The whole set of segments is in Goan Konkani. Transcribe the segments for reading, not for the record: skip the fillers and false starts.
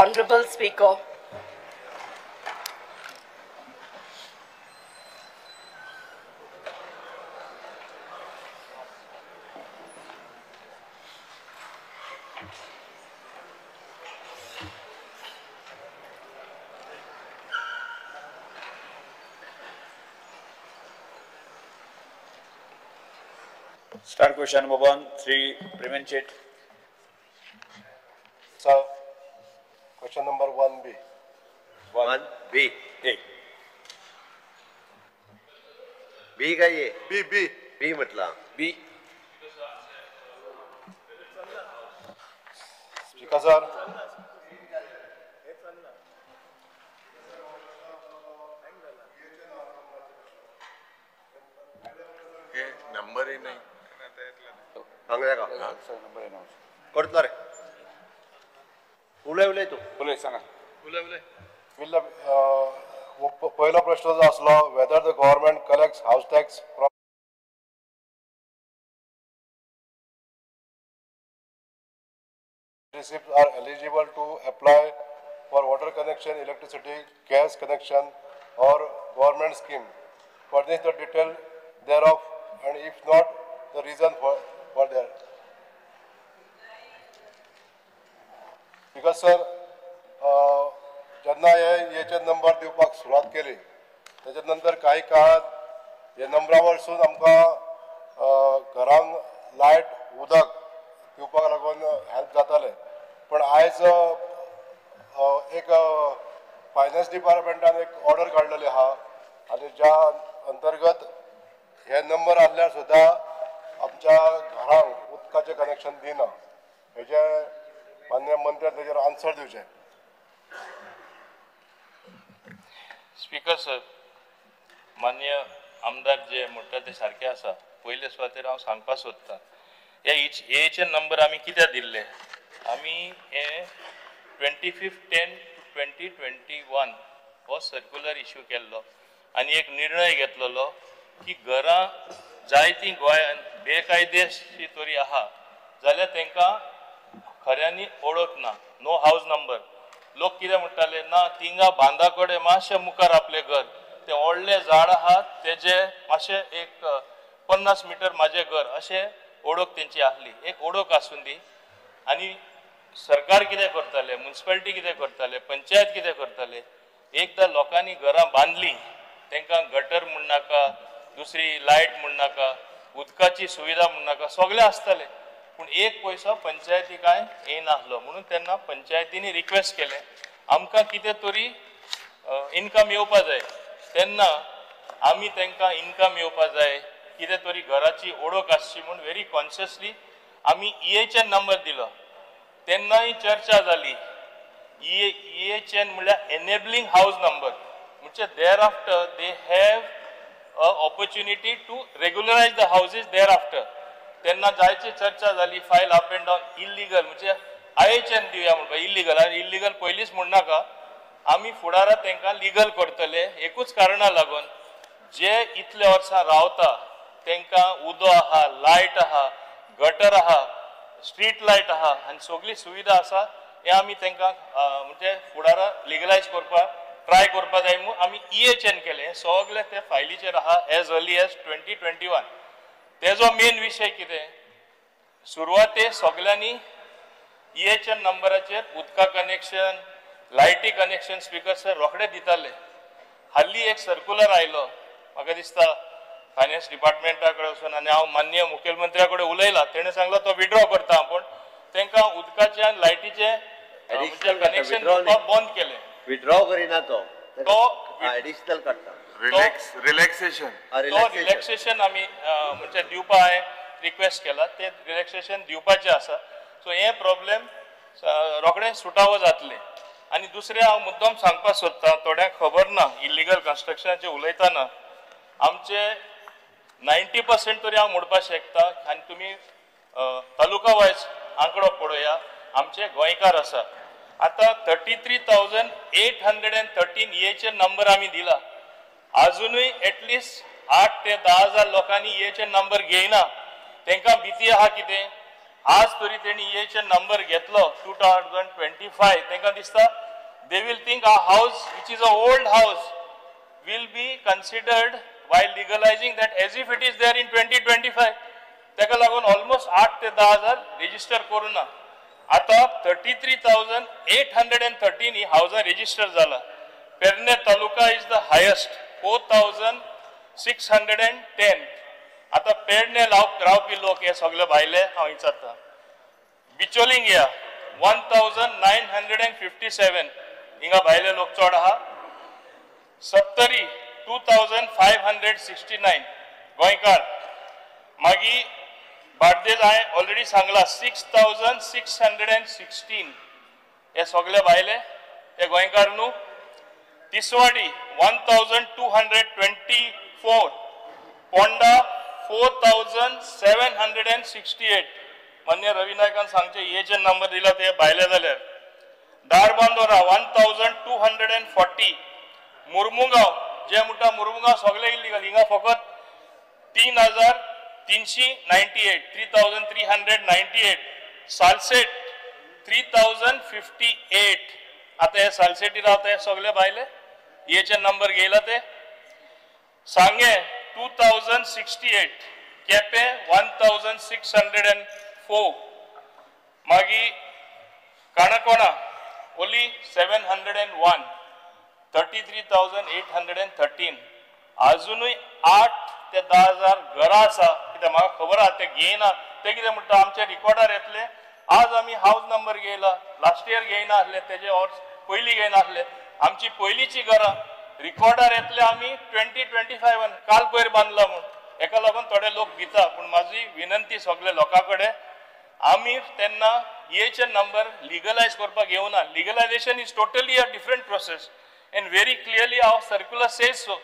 Honorable Speaker. Start question number 1, 3, prevent it. Sir, question number 1B. 1B. A. B का ये? B, B. B मतलब? B. Speaker sir. ये नंबर ही नहीं. हांगा का? करतलो रे. उलय उलय तू. उलय सांगा. उलय उलय. पहिला प्रश्न जो आसलो, whether the government collects house tax from recipients are eligible to apply for water connection, electricity, gas connection or government scheme. Furnish the detail thereof and if not, the reason for that. Because sir, जेन्ना हे एच एन नंबर दिवपाक सुरवात केली तेच्या नंतर काही काळात हे नंबरा वरसून आमकां घरांक लायट उदक दिवपाक लागून हेल्प जातालें. पण आयज एक फायनान्स डिपार्टमेंटान एक ऑर्डर काडलेली आहा आनी ज्या अंतर्गत हे नंबर आसल्यार सुद्दां आमच्या घरांक उदकाचें कनेक्शन दिना. हेजें मान्य मंत्र्यान तेजेर आन्सर दिवचें. स्पीकर सर, मान्य आमदार जे म्हणटा ते सारके आसा. पयले सुवातेर हांव सांगपाक सोदतां, हे एच एन नंबर आमी कित्याक दिल्ले? आमी हे 25/10/2021 हो सर्क्युलर इश्यू केल्लो आनी एक निर्णय घेतलेलो की घरां जायतीं गोंयांत बेकायदेशी तरी आहा जाल्यार तांकां खऱ्यांनी ओळख ना, नो हावज नंबर. लोक कितें म्हणटाले ना, तिंगा बांदा कडेन मातशें मुखार आपलें घर, तें व्हडलें झाड आहा तेजें मातशें एक 50 मिटर म्हाजें घर, अशें ओळख तेंची आसली. एक ओळख आसून दी. आनी सरकार कितें करतालें, म्युनिसिपालिटी कितें करताले, पंचायत कितें करताले, एकदां लोकांनी घरां बांदलीं तांकां गटर म्हणनाका, दुसरी लायट म्हणनाका, उदकाची सुविधा म्हणनाका, सगळें आसतालें. पूण एक पयसो पंचायती कांय येयनासलो. म्हणून तेन्ना पंचायतींनी रिक्वेस्ट केलें आमकां कितें तरी इनकम येवपा जाय. तेन्ना आमी तांकां इनकम येवपा जाय, कितें तरी घराची ओळख आसची म्हूण व्हेरी कॉन्शियसली आमी ई एच एन नंबर दिलो. तेन्नाय चर्चा जाली. ई एच एन म्हणल्यार एनेबलिंग हावज नंबर, म्हणजे thereafter they have a opportunity to regularise the houses thereafter. तेन्ना जायची चर्चा जाली, file up and down illegal, म्हणजे I H N दिवया म्हणपा इल्लिगल. आनी इल्लिगल पयलींच म्हणनाका, आमी फुडाराक तांकां लिगल करतले. एकूच कारणा लागून जे इतले वर्सां रावता तांकां उदो आहा, लायट आहा, गटर आहा, स्ट्रीट लायट आहा आनी सगळी सुविधा आसा, हें आमी तांकां म्हणजे फुडाराक लिगलायज करपाक ट्राय करपाक जाय म्हूण आमी ई एच एन केलें. हें सगळें ते फायलीचेर आहा एज अर्ली एज 2021. तेजो मेन विशय कितें, सुरवाते सगळ्यांनी ई एच एन नंबराचेर उदका कनेक्शन, लायटी कनेक्शन स्पीकर सर रोखडे दिताले. हाल्ली एक सर्क्युलर आयलो, म्हाका दिसता फायनान्स डिपार्टमेंटा कडेन वचून, आनी हांव माननीय मुखेलमंत्र्या कडेन उलयलां, तेणें सांगलां तो विड्रॉ करता, पूण तांकां उदकाचें आनी लायटीचें कनेक्शन दिवपाक बंद केलें. विड्रॉ करिना तो, तो एडिशनल काडटा. रिलॅक्सेशन, तो रिलॅक्सेशन आमी म्हणजे दिवपा हांवें रिक्वेस्ट केला, तें रिलॅक्सेशन दिवपाचें आसा. सो हे प्रॉब्लेम रोखडे सुटावो जातले. आनी दुसरें हांव मुद्दम सांगपाक सोदतां, थोड्यांक खबर ना इल्लिगल कन्स्ट्रक्शनाचें उलयतना आमचे 90% तरी हांव म्हणपाक शकता. आनी तुमी तालुका वायज आंकडो पळोवया, आमचे गोंयकार आसा. आतां 33,813 ई एच एन नंबर आमी दिला. आजुनूय एटलिस्ट 8 ते 10 हजार लोकांनी ई एच एन नंबर घेयना. तांकां भिती आहा कितें, आज तरी तेणी ईएचएन नंबर घेतलो 2025, तांकां दिसता they will think a house which is a old house will be considered while legalizing that as if it is there in 2025. ताका लागून ऑलमोस्ट 8 ते 10 हजार रेजिस्टर करूं ना. आतां 33,813 ही हावजां रेजिस्टर जाला. Pernem taluka is the highest, 4,610. आतां पेडणे रावपी लोक हे सगळे भायले हांव विचारता. बिचोलिंग या 1,957, हिंगा भायले लोक चड आहा. सत्तरी 2,569 गोंयकार. मागीर बार्देज हांवें ऑलरेडी सांगला 6,616, हे सगळे भायले हे गोंयकार न्हू. तिसवाडी 1,224, पोंडा 4,768. मान्य रवी नायकान सांगचे हे जे नंबर दिला ते भायले जाल्यार. धारबांदोरा 1,240, मुर्मुगांव जे म्हणटा मुर्मुगांव सगळे इलिगल, हिंगा फकत 3,398, 3,398. सालसेट 3,058. आतां हे सालसेटी रावता हे सगळे भायले हेचे नंबर घेयला ते. सांगे 2,068, केपें 1,604, मागीर काणकोणा ओली 701, 33,813. आजुनूय 8 ते 10 हजार घरां आसा, कित्याक म्हाका खबर आहा ते घेयना. ते कितें म्हणटा आमच्या रिकॉर्डार येतले, आज आमी हावज नंबर घेयला, लास्ट इयर घेयना आसले, तेजे वर्स पयलीं घेयना आसले. आमची पयलींची घरां रिकॉर्डार येतले आमी 2025 काल पयर बांदला म्हूण. हेका लागून थोडे लोक दिता. पूण म्हाजी विनंती सगळे लोकां कडेन, आमी तेन्ना ईएचएन नंबर लिगलायज करपाक येवना. Legalization is totally a different process and very clearly our circular says so.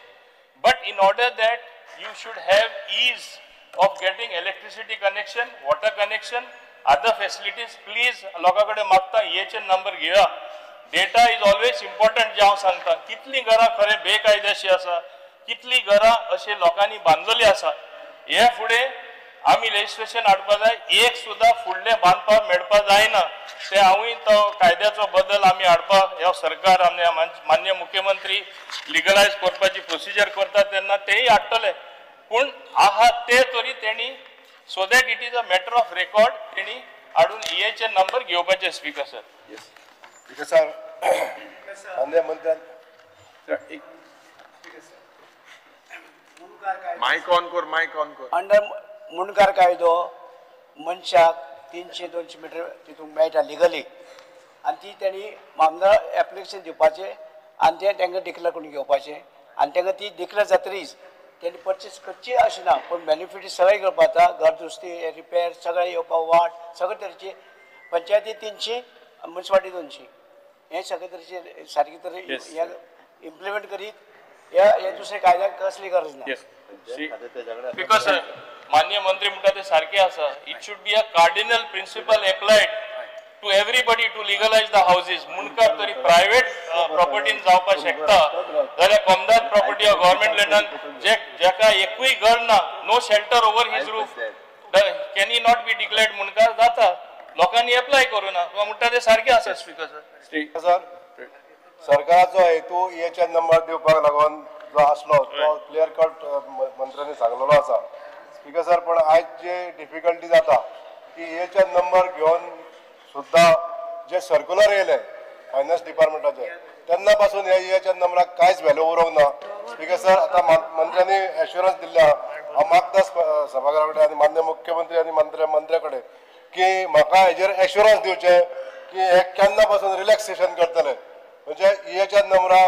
But in order that you should have ease of getting electricity connection, water connection, other facilities, please लोकां कडेन मागता ईएचएन नंबर घेया. Data is always important. जे हांव सांगता कितलीं घरां खरें बेकायदेशी आसा, कितलीं घरां अशें लोकांनी बांदलेली आसा. हे फुडें आमी लेजिस्लेशन हाडपा जाय, एक सुद्दां फुडलें बांदपाक मेळपा जायना. ते हांवूय तो कायद्याचो बदल आमी हाडपाक ह्या सरकार आनी मान्य मुख्यमंत्री लिगलायज करपाची प्रोसिजर करता तेन्ना तेय हाडटले. पूण आहा ते तरी तेणी so that it is a matter of record तेणी हाडून ईएचएन नंबर घेवपाचे. स्पीकर सर, स्पीकर सर, मान्य मंत्र्यान मायक ऑन कर, मायक ऑन कर. अंडर मुंडकार कायदो मनशाक 300-200 मिटर तितूंत मेळटा लिगली, आनी ती तेणी मामदार एप्लिकेशन दिवपाचें आनी तें तांकां डिक्लेर करून घेवपाचें आनी तांकां ती डिक्लेर जातरीच तेणी पर्चेस करची अशें ना, पूण बेनिफीट सगळें घेवपा जाता. घर दुरुस्ती, रिपेर सगळें येवपा, वाट सगळे तरेची, पंचायती 300, मुन्सिपालिटी 200, हें सगळे तरेचे सारके तरे हें इम्प्लिमेंट करीत ह्या दुसऱ्या कायद्याक कसली गरज ना. Because sir, मान्य मंत्री म्हणटा ते सारके आसा. It should be a cardinal principle applied to everybody to legalize the houses. Mundkar तरी प्रायव्हेट प्रॉपर्टीन जावपाक शकता जाल्यार कोमदाद प्रॉपर्टी ऑर गव्हर्मेंट लँडान जेका एकूय घर ना, no shelter over his roof, can he not be declared Mundkar? जाता. लोकांनी एप्लाय करूं ना म्हणटा ते सारके आसा. स्पीकर सर, सरकाराचो हेतू ईएचएन नंबर दिवपाक लागून जो आसलो तो क्लियर कट मंत्र्यांनी सांगलेलो आसा. स्पीकर सर, पण आयज जे डिफिकल्टी जाता की ईएचएन नंबर घेवन सुद्दां जे सर्क्युलर येयले फायनान्स डिपार्टमेंटाचे तेन्ना पासून ह्या ईएचएन नंबराक कांयच व्हॅल्यू उरोंक ना. स्पीकर सर, आतां मंत्र्यांनी एश्युरन्स दिल्ले आहा, हांव मागता सभाघरा कडेन आनी मान्य मुख्यमंत्री आनी मंत्र्या कडेन की म्हाका हेजेर एश्युरन्स दिवचें की हे केन्ना पासून रिलॅक्सेशन करतले, म्हणजे ईएचएन नंबरा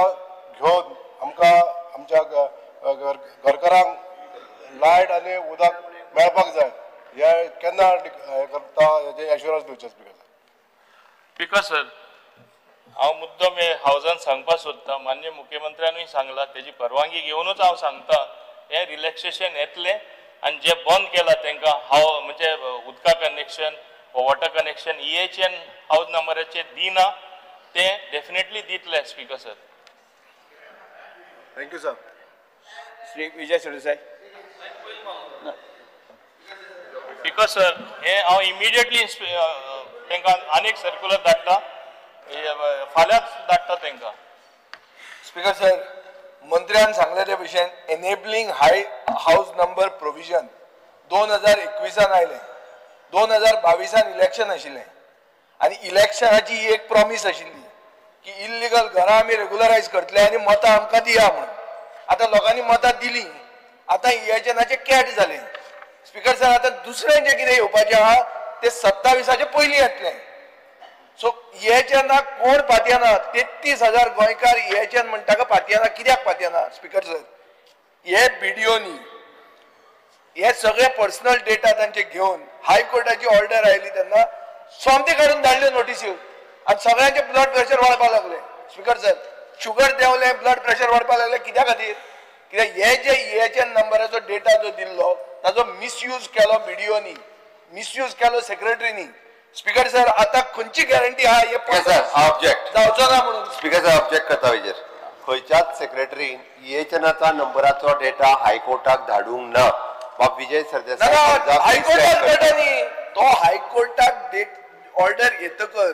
घेवन आमकां आमच्या घरकारांक लायट आनी उदक मेळपाक जाय. हे केन्ना हें करता हेजें एश्युरन्स दिवचें. स्पीकर सर, स्पीकर सर, हांव मुद्दम हे हावजान सांगपाक सोदतां. मान्य मुख्यमंत्र्यानूय सांगला, तेजी परवानगी घेवनूच हांव सांगता, हें रिलॅक्सेशन येतलें आनी जे बंद केलां तांकां हांव म्हणजे उदका connection, water connection EHN house नंबराचेर दिना, ते डेफिनेटली दितले. Speaker sir, thank you sir. Shri Vijay Sardesai. Speaker sir, हे हांव इमिडिएटली तांकां आनीक सर्क्युलर धाडटा, फाल्यांच धाडटा तांकां. स्पीकर सर, मंत्र्यान सांगले ते भशेन enabling high house number provision 2021 आयलें. 2022 इलेक्शन आशिल्लें आनी इलेक्शनाची ही एक प्रॉमीस आशिल्ली की इल्लिगल घरां आमी रेगुलरायज करतले आनी मतां आमकां दिया म्हणून. आतां लोकांनी मतां दिली, आतां इएचएनाचे कॅट जालें. स्पीकर सर, आतां दुसरें जें कितें येवपाचें आहा तें 27 पयलीं येतलें. सो इएचएनाक कोण पातयेना? 33,000 गोंयकार इएचएन म्हणटा का पातयेना. कित्याक पातयेना? स्पीकर सर, हे बीडीओनी हे सगळे पर्सनल डेटा तांचे घेवन हायकोर्टाची ऑर्डर आयली तेन्ना सोमते काडून धाडल्यो नोटिस्यो आनी सगळ्यांचे ब्लड प्रेशर वाडपाक लागले. स्पीकर सर, शुगर देंवलें, ब्लड प्रेशर वाडपाक लागलें. कित्या खातीर? कित्याक हे जे इएचएन नंबराचो डेटा जो दिल्लो ताजो मिसयूज केलो बीडीओनी, मिसयूज केलो सेक्रेटरीनी. स्पीकर सर, आता खंयची गॅरंटी आहा हे ऑब्जेक्ट जावचो ना म्हणून? स्पीकर सर, ऑब्जेक्ट करता हेजेर. खंयच्याच सेक्रेटरीन इएचएनाचा नंबराचो डेटा हायकोर्टाक धाडूंक ना. बाब विजय सरदेसाय हायकोर्टाक डेटा न्ही, तो हायकोर्टाक डेट ऑर्डर येतकर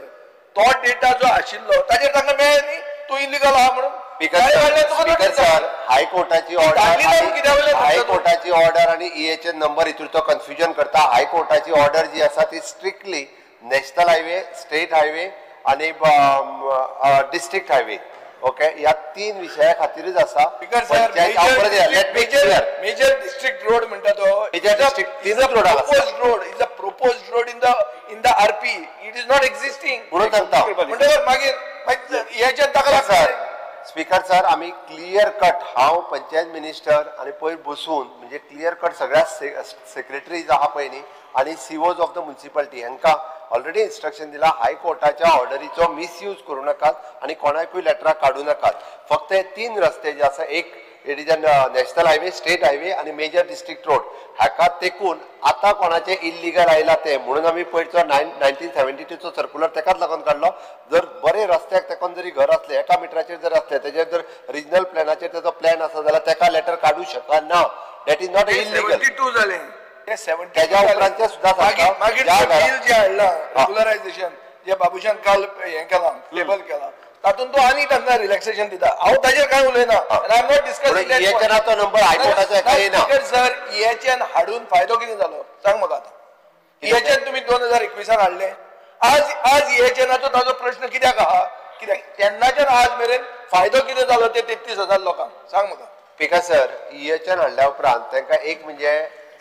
तो डेटा जो आशिल्लो ताजेर तांकां मेळ्ळें न्ही तूं इलिगल आहा म्हणून. स्पीकर सर, हायकोर्टाची ऑर्डर, हायकोर्टाची ऑर्डर आनी इएचएन नंबर हितून तो कन्फ्युजन करता. हायकोर्टाची ऑर्डर जी आसा ती strictly national highway, state highway आनी डिस्ट्रिक्ट हायवे, ओके, ह्या 3 विशया खातीरच आसा. मेजर डिस्ट्रिक्ट रोड म्हणटा तो मेजर डिस्ट्रिक्ट तीनच road road is a proposed road in the RP, it is not existing म्हणून सांगता. म्हणटकर मागीर हेच्यान ताका लागता. स्पीकर सर, आमी क्लियर कट, हांव पंचायत मिनिस्टर आनी पयर बसून म्हणजे क्लियर कट सगळ्या सेक्रेटरीज आहा पळय न्ही आनी सीओज ऑफ the municipality हांकां ऑलरेडी इन्स्ट्रक्शन दिला हायकोर्टाच्या ऑर्डरीचो मिसयूज करूं नाकात आनी कोणाकूय लेटरां काडूं नाकात. फक्त हे 3 रस्ते जे आसा, एक it is a national highway, state highway आनी मेजर डिस्ट्रिक्ट रोड, हाका तेकून आतां कोणाचें इल्लिगल आयला तें म्हणून आमी पयरचो 1972चो सर्कुलर तेकाच लागून काडलो. जर बरे रस्त्याक तेकून जरी घर आसलें, 1 मिटराचेर जर आसलें, तेजेर जर रिजनल प्लॅनाचेर तेजो प्लॅन आसा जाल्यार तेका लेटर काडूं शकना. That is not illegal. 72 जालें ते 72 तेज्या उपरांतचें सुद्दां सांगता. मागीर बील जें हाडलां रेगुलरायझेशन जे बाबूशान काल हें केलां, लेबल केलां, तातूंत तो आनी तांकां रिलॅक्सेशन दिता. हांव ताजेर कांय उलयना. I am not discussing. इएचएनाचो number हायकोर्टाचो हेका येना. सर, इएचएन हाडून फायदो कितें जालो सांग म्हाका. आतां इएचएन तुमी 2021 हाडलें, आज आज इएचएनाचो ताजो प्रश्न कित्याक आहा? कित्याक तेन्नाच्यान आज मेरेन फायदो कितें जालो ते 33,000 लोकांक सांग म्हाका. स्पीकर सर, इएचएन हाडल्या उपरांत तांकां एक म्हणजे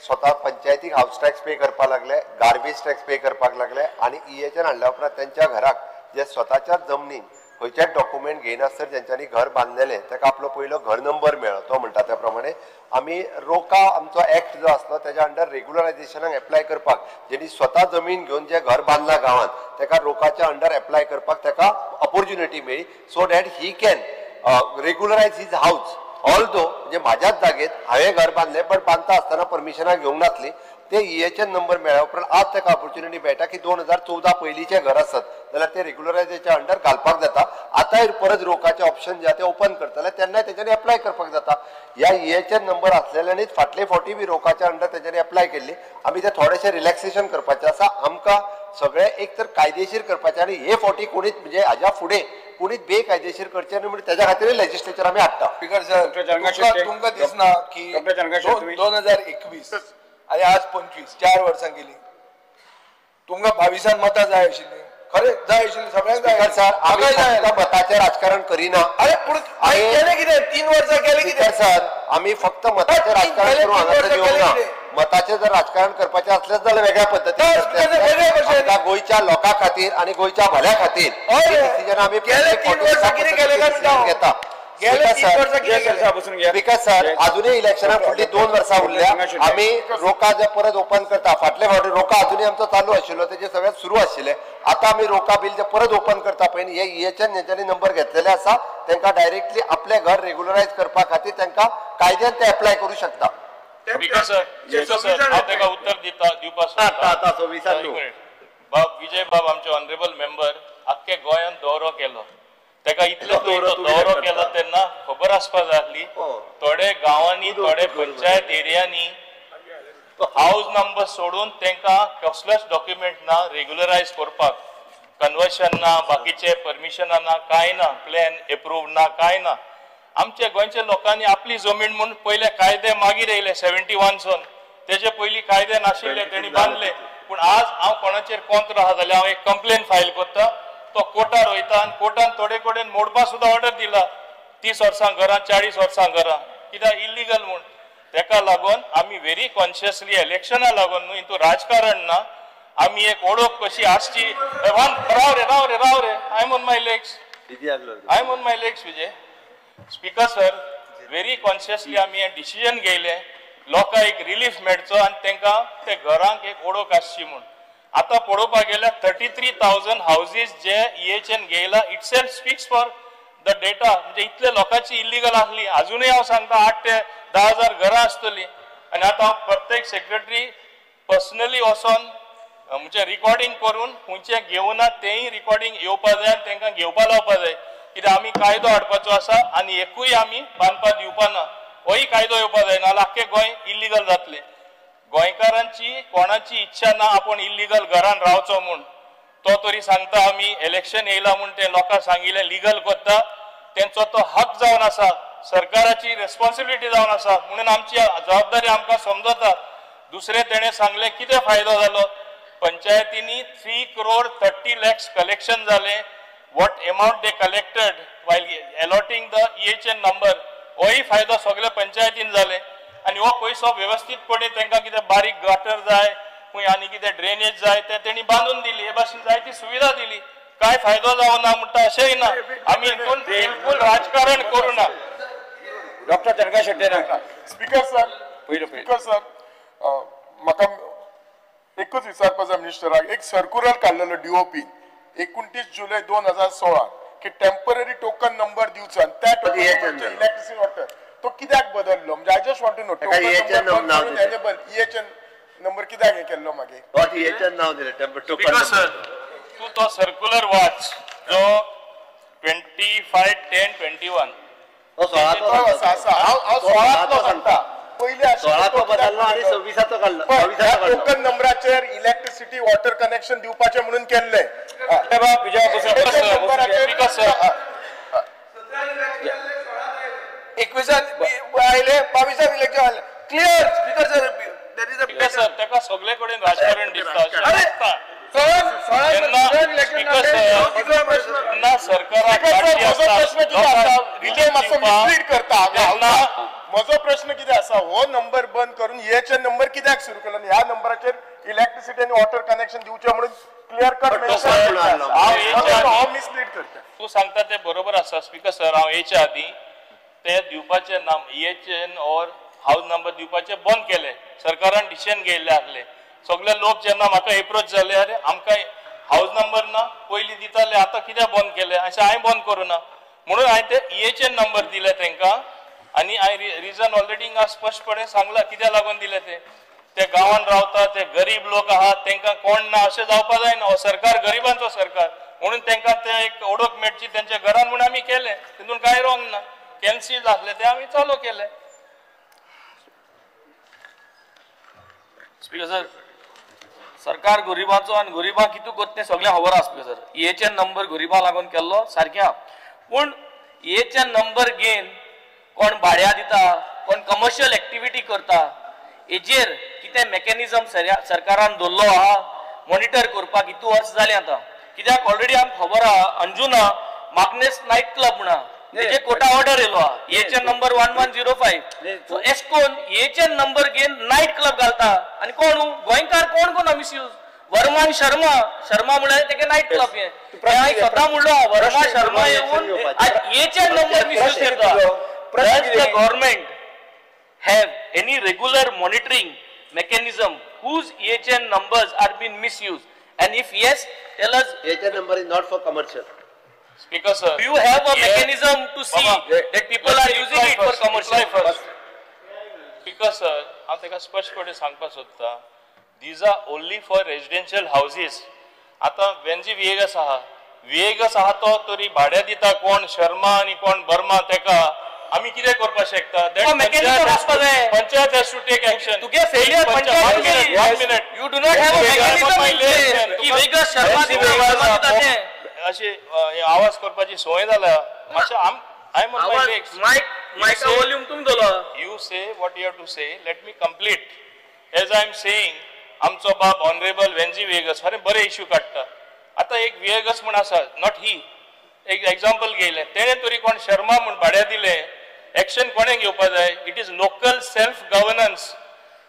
स्वता पंचायतीक हावस टॅक्स पे करपाक लागले, गार्बेज टॅक्स पे करपाक लागले आनी इएचएन हाडल्या उपरांत तेंच्या घराक जे स्वताच्या जमनीन खंयच्याच डॉक्युमेंट घेयनासतना जेंच्यांनी घर बांदलेलें ताका आपलो पयलो घर नंबर मेळ्ळो. तो म्हणटा त्या प्रमाणे आमी रोका आमचो एक्ट जो आसलो तेज्या अंडर रेगुलरायझेशनाक एप्लाय करपाक, जेणी स्वता जमीन घेवन जें घर बांदलां गांवांत ताका रोकाच्या अंडर एप्लाय करपाक ताका ऑपोर्च्युनिटी मेळ्ळी, so that he can regularise his house. Although म्हणजे म्हाज्याच जागेत हांवें घर बांदलें, बट बांदता आसतना परमिशनां घेवंक नासली, ते इएचएन नंबर मेळ्ळ्या उपरांत आज ताका ऑपोर्च्युनिटी मेळटा की 2014 पयलींचें घर आसत जाल्यार ते रेगुलरायझेशनाच्या अंडर घालपाक जाता. आतांय परत रोकाचें ऑप्शन जे आहा ते ओपन करतले तेन्नाय तेंच्यांनी एप्लाय करपाक जाता. ह्या इएचएन नंबर आसलेल्यांनीच फाटले फावटी बी रोकाच्या अंडर तेंच्यांनी एप्लाय केल्ली. आमी ते थोडेशें रिलॅक्सेशन करपाचें आसा. आमकां सगळें एक तर कायदेशीर करपाचें आनी हे फावटी कोणीच म्हणजे हाज्या फुडें कोणीच बेकायदेशीर करचें न्हय म्हणून तेज्या खातीर लेजिस्लेचर आमी हाडटा. स्पीकर सर, तुमकां दिसना की 2021 आनी आज 25, 4 वर्सां गेली, तुमकां 22 मतां जाय आशिल्लीं? खरें जाय आशिल्लीं, सगळ्यांक जाय. सर, आमी मताचें राजकारण करिना. अरे पूण केलें कितें? 3 वर्सां केलें कितें? सर, आमी फक्त मताचें राजकारण करूं हांगासर येवंक ना. मताचें जर राजकारण करपाचें असलेंच जाल्यार वेगळ्या पद्दतीन गोंयच्या लोकां खातीर आनी गोंयच्या भल्या खातीर डिसिजन आमी घेता. स्पीकर सर, अजूनही इलेक्शनाक फुडली 2 वर्सां उरल्या. आमी रोका जे परत ओपन करता, फाटले फावटी रोका अजूनही आमचो चालू आशिल्लो, तेजे सगळें सुरू आशिल्लें. आतां आमी रोका बील जे परत ओपन करता पळय न्ही, हे इएचएन जेंच्यांनी नंबर घेतलेले आसा तांकां डायरेक्टली आपलें घर रेगुलरायज करपा खातीर तांकां कायद्यान ते एप्लाय करूं शकता. स्पीकर सर, हांव ताका उत्तर दिवपाक सोदता. बाब विजय बाब आमचे ऑनरेबल मेंबर आख्खे गोंयांत दौरो केलो, ताका इतलो दौरो केलो तेन्ना खबर आसपा जाय आसली थोडे गांवांनी, थोडे पंचायत एरियांनी हावज नंबर सोडून तांकां कसलेच डॉक्युमेंट ना रेग्युलरायज करपाक, कन्वर्शन ना, बाकीचे परमिशनां ना, कांय ना, प्लॅन एप्रूव ना, कांय ना. आमच्या गोंयच्या लोकांनी आपली जमीन म्हूण पयले कायदे मागीर येयले 71 सन, तेजे पयलीं कायदे नाशिल्ले तेणी बांदले. पूण आज हांव कोणाचेर कोंत्र आहा जाल्यार हांव एक कंप्लेन फायल करता, तो कोर्टार वयता आनी कोर्टान थोडे कडेन मोडपा सुद्दां ऑर्डर दिला, 30 वर्सां घरां, 40 वर्सां घरां, कित्याक इल्लिगल म्हूण. तेका लागून आमी व्हेरी कॉन्शियसली इलेक्शना लागून न्हू, हितून राजकारण ना, आमी एक ओळख कशी आसची. राव रे राव रे राव रे, I am on my legs, I am on my legs Vijay. Speaker sir, very consciously आमी हें डिसिजन घेयलें, लोकांक एक रिलीफ मेळचो आनी तांकां ते घरांक एक ओळख आसची म्हूण. आतां पळोवपाक गेल्यार 33,000 houses J EHN घेयला, itself speaks for the data. म्हणजे इतले लोकांची इल्लिगल आसली, अजुनूय हांव सांगता 8 ते 10 हजार घरां आसतलीं. आनी आतां हांव प्रत्येक सेक्रेटरी पर्सनली वचोन म्हणजे रिकॉर्डिंग करून खंयचें घेवना तेंय रिकॉर्डिंग येवपा जाय आनी तांकां घेवपा लावपा जाय, कित्याक आमी कायदो हाडपाचो आसा आनी एकूय आमी बांदपा दिवपा ना, होय कायदो येवपा जाय, नाजाल्यार आख्खें गोंय इल्लिगल जातलें. गोंयकारांची कोणाची इच्छा ना आपूण इल्लिगल घरान रावचो म्हूण. तो तरी सांगता आमी इलेक्शन येयला म्हूण ते लोकांक सांगिल्लें लिगल करता, तेंचो तो हक जावन आसा, सरकाराची रेस्पॉन्सिबिलिटी जावन आसा, म्हणून आमची जबाबदारी आमकां समजता. दुसरें तेणें सांगलें कितें फायदो जालो, पंचायतींनी 3 crore 30 lakhs collection जालें. What amount they collected while allotting the EHN number, होय फायदो सगळे पंचायतीन जाले. आनी हो पयसो वेवस्थीतपणे तांकां कितें बारीक गटर जाय, खंय आनी कितें ड्रेनेज जाय ते तेणी बांदून दिली, हे भाशेन जायती सुविधा दिली. कांय फायदो जावना म्हणटा अशेंय ना, आमी हितून बिलकूल राजकारण करूं ना. Doctor Chandrakant Shetty. Speaker sir, speaker sir, म्हाका एकूच विचारपा जाय मिनिस्टराक. एक सर्कुलर काडलेलो DOP 29 जुलय 2016 की टेम्पररी टोकन नंबर दिवचो आनी त्या टोकन इलेक्ट्रिसिटी वॉटर तो कित्याक बदललो? म्हणजे I just want to know token EHN number कित्याक हे केल्लो मागीर? EHN नाव दिलें स्पीकर सर, तूं तो सर्कुलर वाच जो 25/10/21 आसा. हांव 16 सांगता, पयलीं 16 बदललो आनी 26 काडलो. टोकन नंबराचेर इलेक्ट्रिसिटी वॉटर कनेक्शन दिवपाचें म्हणून केल्लें. 21 आयले, 22 इलेक्शन आयले, क्लियर. स्पीकर सर, सर ताका सगळे कडेन राजकारण दिसता. म्हजो प्रश्न कितें आसा, हो नंबर बंद करून EHN number कित्याक सुरू केलो आनी ह्या नंबराचेर इलेक्ट्रिसिटी आनी वॉटर कनेक्शन दिवचें म्हणून क्लियर कट मिसलीड करता. तूं सांगता तें बरोबर आसा स्पीकर सर. हांव हेच्या आदीं ते दिवपाचें नाम EHN or house number दिवपाचें बंद केलें, सरकारान डिसिजन घेयल्लें आसलें. सगळे लोक जेन्ना म्हाका एप्रोच जाले, अरे आमकां हावज नंबर ना, पयलीं दिताले आतां कित्याक बंद केलें, अशें हांवें बंद करूं ना म्हणून हांवें ते EHN number दिले तांकां. आनी हांवें रिजन ऑलरेडी हिंगा स्पश्टपणे सांगलां कित्याक लागून दिले ते. ते गांवान रावता, ते गरीब लोक आहात, तांकां कोण ना अशें जावपा जायना. हो सरकार गरिबांचो सरकार म्हणून तांकां ते एक ओळख मेळची तेंच्या घरान म्हूण आमी केलें, तितून कांय रॉंग ना. कॅन्सील आसलें तें आमी चालू केलें. स्पीकर सर, सरकार गरिबांचो आनी गरिबांक कितें करता तें सगळें खबर आसा. स्पीकर सर, EHN number गरिबां लागून केल्लो सारकें आहा, पूण EHN number घेवन कोण भाड्या दिता, कोण कमर्शियल एक्टिविटी करता, हेजेर कितें मॅकॅनिजम सरकारान दवरलो आहा मॉनिटर करपाक इतू वर्स जालें आतां. कित्याक ऑलरेडी आमकां खबर आहा, अंजुना माग्नेस नायट क्लब म्हणा तेजे कोटा ऑर्डर येयलो आहा, EHN number 1105. सो एशकोन EHN number घेवन नायट क्लब घालता आनी कोण गोंयकार कोण कोण मिसयूज. वर्मान शर्मा, शर्मा म्हळ्यार तेगे नायट क्लब हें हांवें स्वता म्हणलो, वर्मा शर्मा येवन EHN number misuse करता. Does the government have any regular monitoring mechanism whose EHN numbers are being misused? And if yes, tell us. EHN number is not for commercial. Speaker sir, do you have a mechanism to see that people are using it for commercial? Speaker sir, हांव ताका स्पश्टपणे सांगपाक सोदता, these are only for residential houses. आतां वेंजी विएगस आहा, विएगस आहा तो तरी भाड्या दिता कोण शर्मा आनी कोण बर्मा, तेका आमी कितें करपाक शकता? Panchayat has to take action. तुगे failure panchayat, you do not have a mechanism in place की वेगस शर्मा दिता ते अशे आवाज करपाची संवय जाला मातशें. I am on my legs. Mic volume तुम दलो. You say what you have to say, let me complete. As I am saying, आमचो बाब ऑनरेबल वेन्झी वेगस फाल्यां बरे इश्यू काडटा. आतां एक वेगस म्हूण आसा, not ही एक एग्जाम्पल घेयलें तेणें तरी कोण शर्मा म्हूण भाड्या दिलें, एक्शन कोणें घेवपा जाय? It is local self governance.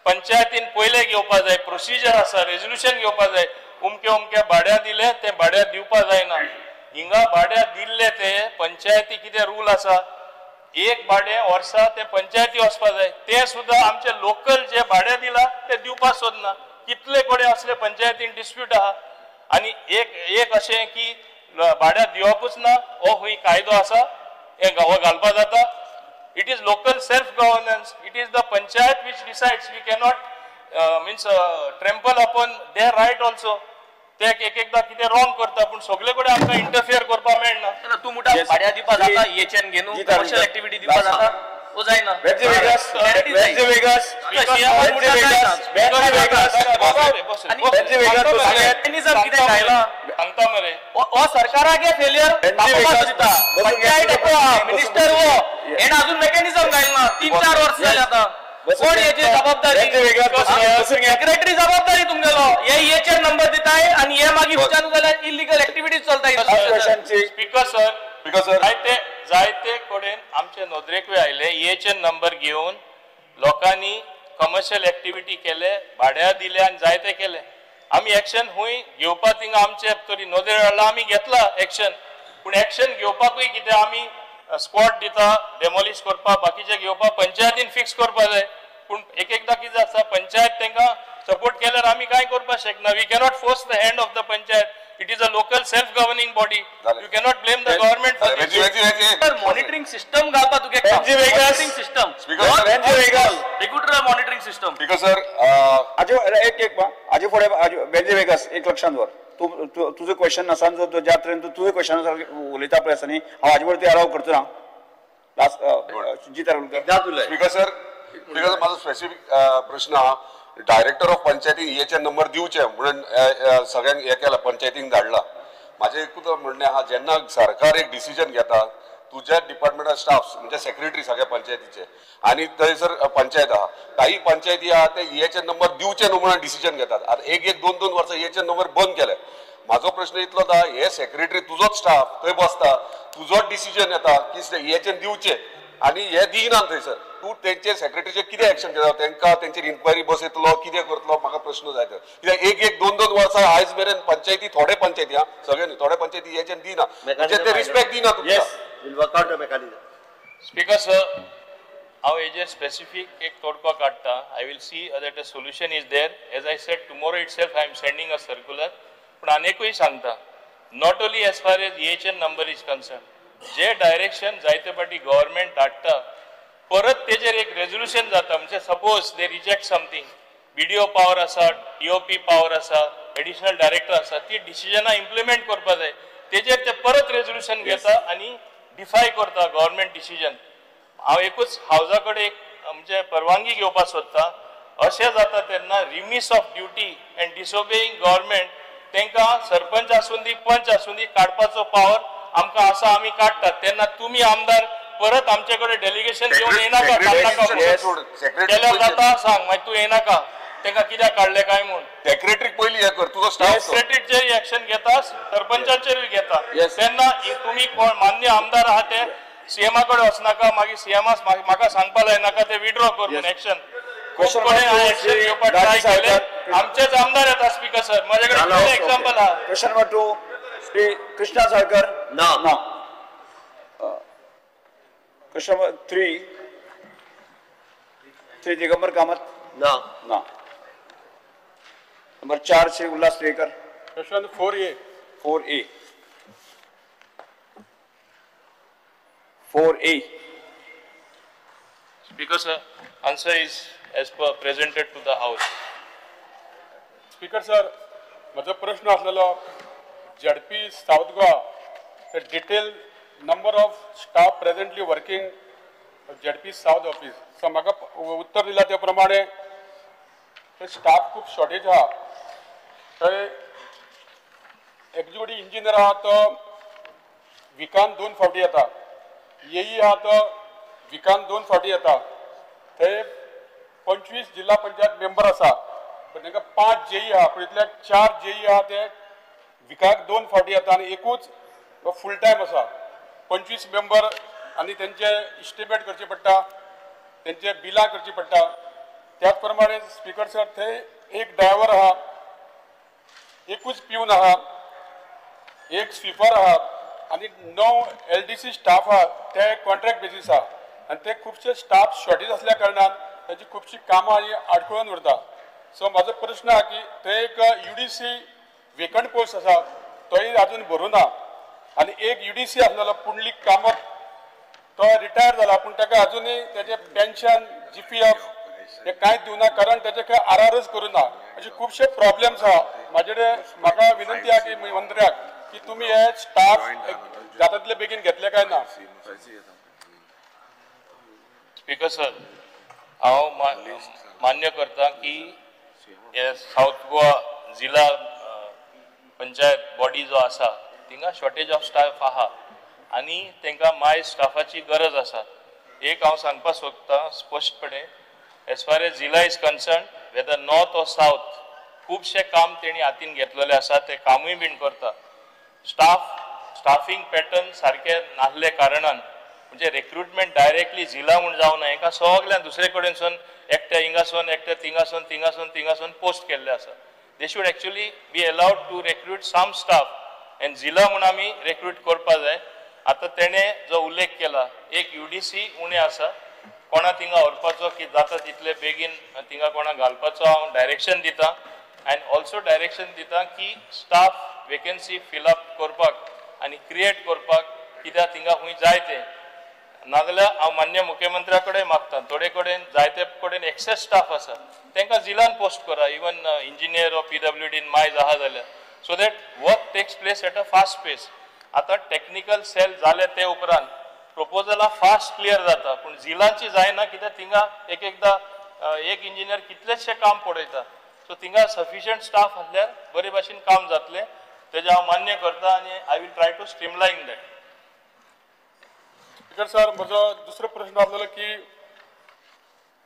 पंचायतीन पयलें घेवपा जाय, प्रोसिजर आसा, रेजोल्युशन घेवपा जाय. उमके उमके भाड्या दिले ते भाड्या दिवपा जायना. हिंगा भाड्या दिल्ले ते पंचायती कितें रूल आसा, एक भाडें वर्सा ते पंचायती वचपा जाय, ते सुद्दां आमचे लोकल जे भाडें दिला ते दिवपाक सोदना. कितले कडेन असले पंचायतीन डिस्प्यूट आहा. आनी एक एक अशें की भाड्या दिवपूच ना, हो खंय कायदो आसा, हे हो घालपा जाता. It is local self governance, it is the panchayat which decides. We cannot means trample upon their right also. ते एक एकदां कितें रॉंग करता पूण सगळे कडेन आमकां इंटरफियर करपाक मेळना. तूं म्हणटा भाड्या दिवपा जाता, EHN घेवन कमर्शियल एक्टिविटी दिवपा जाता, वो जायना. सांगता मरे हो सरकाराक फेलियर दिता, पंचायत मिनिस्टर हो हेण अजून मेकॅनिझम घायला 3-4 वर्स जाले आतां. कोण हेची जबाबदारी? सेक्रेटरी जबाबदारी तुमगेलो. हे EHN number दिताय आनी हे मागीर विचारून जाल्यार इलिगल एक्टिविटीज चलता. स्पीकर सर, जायते कडेन आमचे नदरेकूय आयले EHN number घेवन लोकांनी कमर्शियल एक्टिविटी केले, भाड्या दिले आनी जायते केले. आमी एक्शन हुंय घेवपा थिंगा आमचे तरी नदरे हाडला, आमी घेतला एक्शन. पूण एक्शन घेवपाकूय कितें आमी स्क्वॉड दिता डेमोलिश करपाक, बाकीचे घेवपाक पंचायतीन फिक्स करपा जाय. पूण एक एकदां कितें आसता, पंचायत तांकां सपोर्ट केल्यार आमी कांय करपाक शकना. We cannot force the hand of the panchayat. It is a local self governing body. You cannot blame the government for this. Monitoring system घालपा तुगे, monitoring system, regular monitoring system. Speaker sir, आजो एक एक आजो फुडें वेन्झी वेगस एक लक्षांत दवर. तूं तुजो क्वेश्चन आसा ज्या तरेन तूं तुजें क्वेश्चन उलयता पळय आसा न्ही, हांव हाजे वयर अलाव करचो ना. लास्ट जीत आरोलकर. स्पीकर सर, म्हाजो स्पेसिफीक प्रश्न आहा. डायरेक्टर ऑफ पंचायती EHN number दिवचे म्हणून सगळ्यांक हें केला, पंचायतींक धाडला. म्हाजें एकूच म्हणणें आहा, जेन्ना सरकार एक डिसिजन घेता, तुज्या डिपार्टमेंटा स्टाफ म्हणजे सेक्रेटरी सगळ्या पंचायतीचे आनी थंयसर पंचायत आहा, काही पंचायती आहा ते EHN number दिवचे न्हू म्हणून डिसिजन घेतात. आतां एक एक दोन दोन वर्सां EHN number बंद केले. म्हाजो प्रश्न इतलोच आहा, हे सेक्रेटरी तुजोच स्टाफ थंय बसता, तुजोच डिसिजन येता की EHN दिवचे आनी हे दिना थंयसर, तूं तेंचे सेक्रेटरीचेर कितें एक्शन घेता? तेंकां तेंचेर इन्क्वायरी बसयतलो, कितें करतलो? म्हाका प्रश्न जाय. कित्याक एक एक दोन दोन वर्सां आयज मेरेन पंचायती, थोडे पंचायती आहा, सगळे न्ही, थोडे पंचायती EHN दिना, म्हणजे ते रिस्पेक्ट दिना तुमकां. स्पीकर सर, हांव हेजेर स्पेसिफीक एक तोडको काडटा. I will see that a solution is there. As I said, tomorrow itself I am sending a circular. पूण आनीकूय सांगता, not only as far as EHN number is concern, J direction जायते फावटी गव्हर्मेंट धाडटा परत तेजेर एक रेजोल्युशन जाता. म्हणजे suppose they reject something, BDO power आसा, DOP power आसा, एडिशनल डायरेक्टर आसा, ती डिसिजनां इम्प्लिमेंट करपा जाय. तेजेर ते परत रेजोल्युशन घेता आनी डिफाय करता गव्हर्मेंट डिसिजन. हांव एकूच हावजा कडेन एक म्हणजे परवानगी घेवपाक सोदता, अशें जाता तेन्ना remiss of duty and disobeying government, तांकां सरपंच आसूं दी पंच आसूं दी काडपाचो पावर आमकां आसा, आमी काडटात. तेन्ना तुमी आमदार परत आमचे कडेन डेलिगेशन घेवन येनाका, केल्यार जाता सांग, मागीर तूं येनाका तांकां कित्याक काडलें काय म्हूण. सेक्रेटरीक पयलीं हें कर, तुजो स्टाफ सेक्रेटरीचेर एक्शन घेता, सरपंचाचेरूय घेता. तेन्ना तुमी कोण मान्य आमदार आहा ते सीएमा कडेन वचनाका, मागीर सीएमा म्हाका सांगपा लायनाका ते विड्रॉ कर म्हूण एक्शन. एक्शन घेवपाक ट्राय केलें, आमचेच आमदार येता. स्पीकर सर, म्हजे कडेन एग्जाम्पल आहा. Question number 2, Shri Krishna Salkar. ना. Question number 3, Shri Digambar Kamat. ना. ना. Number 4, Shri Ulhas Tuyenkar. Question 4A. 4A. 4A. Speaker sir, answer is as per presented to the house. Speaker sir, म्हजो प्रश्न आसलेलो ZP South Goa, the detail number of staff presently working ZP south office. So म्हाका उत्तर दिला त्या प्रमाणे स्टाफ खूब शॉर्टेज आहा. थंय एक्झिक्युटीव इंजिनियर आहा तो विकान 2 फावटी येता, एई आहा तो विकान 2 फावटी येता. थंय 25 जिल्हा पंचायत मेंबर आसा, पण तांकां 5 जेई आहा, पूण इतल्या 4 जेई आहा ते विकाक 2 फावटी येता आनी एकूच फूल टायम आसा. 25 मेंबर आनी तेंचे इस्टिमेट करचे पडटा, तेंचे बिलां करची पडटा. त्याच प्रमाणे स्पीकर सर थंय एक ड्रायव्हर आहा, एकूच प्यून आहा, एक स्वीपर आहा आनी 9 LDC staff आहा, ते कॉन्ट्रॅक्ट बेजीस आहा आनी ते खुबशे स्टाफ शॉर्टेज आसल्या कारणान तांची खुबशीं कामां ही आडखळून उरता. सो म्हाजो प्रश्न आहा की थंय एक UDC vacant post आसा तोय अजून भरूं ना आनी एक UDC आसलेलो पुंडलीक कामत तो रिटायर जाला, पूण ताका अजुनूय तेजें पेन्शन GPF ते कांयच दिवना, कारण तेजे खंय RRच करूं ना. अशे खुबशे प्रॉब्लेम्स आहा. म्हाजे कडेन म्हाका विनंती आहा की मंत्र्याक की तुमी हे स्टाफ जाता तितले बेगीन घेतले काय ना. स्पीकर सर, हांव मान्य करता की हे सावथ गोवा जिल्हा पंचायत बॉडी जो आसा थिंगा शॉर्टेज ऑफ स्टाफ आहा आनी तांकां माय स्टाफाची गरज आसा. एक हांव सांगपाक सोदता स्पश्टपणे, एज फार एज जिल्हा is concern, whether north or south, खुबशें काम तेणी हातीन घेतलेलें आसा, तें कामूय बीन करता. स्टाफींग पॅटर्न सारकें नासले कारणान म्हणजे रिक्रुटमेंट डायरेक्टली जिल्हा म्हूण जावना, हेंकां सगळ्यां दुसरे कडेनसून एकट्या हिंगासून एकट्या थिंगासून थिंगासून थिंगासून पोस्ट केल्ले आसा. They should actually be allowed to recruit some staff and जिल्हा म्हूण आमी रिक्रूट करपा जाय. आतां तेणें जो उल्लेख केला, एक UDC उणें आसा, कोणा थिंगा व्हरपाचो की जाता तितले बेगीन थिंगा कोणा घालपाचो हांव डायरेक्शन दिता आनी ऑल्सो डायरेक्शन दिता की स्टाफ वेकन्सी फिलअप करपाक आनी क्रिएट करपाक कित्याक थिंगा खूंय जाय तें. नाजाल्यार हांव मान्य मुख्यमंत्र्या कडेन मागता, थोडे कडेन जायते कडेन एक्सेस स्टाफ आसा तांकां जिल्हान पोस्ट करा, इवन इंजिनियर ऑर PWD मायज आहा जाल्यार, so that work takes place at a fast pace. आतां टॅक्निकल सेल जाले ते उपरांत प्रपोजलां फास्ट क्लियर जाता, पूण जिल्हांची जायना कित्याक थिंगा एक एकदां एक इंजिनियर कितलेशें काम पळयता. सो थिंगा सफिशियंट स्टाफ आसल्यार बरे भाशेन काम जातलें, तेजें हांव मान्य करता आनी I will try to streamline that. Speaker sir, म्हजो दुसरो प्रश्न आसलेलो की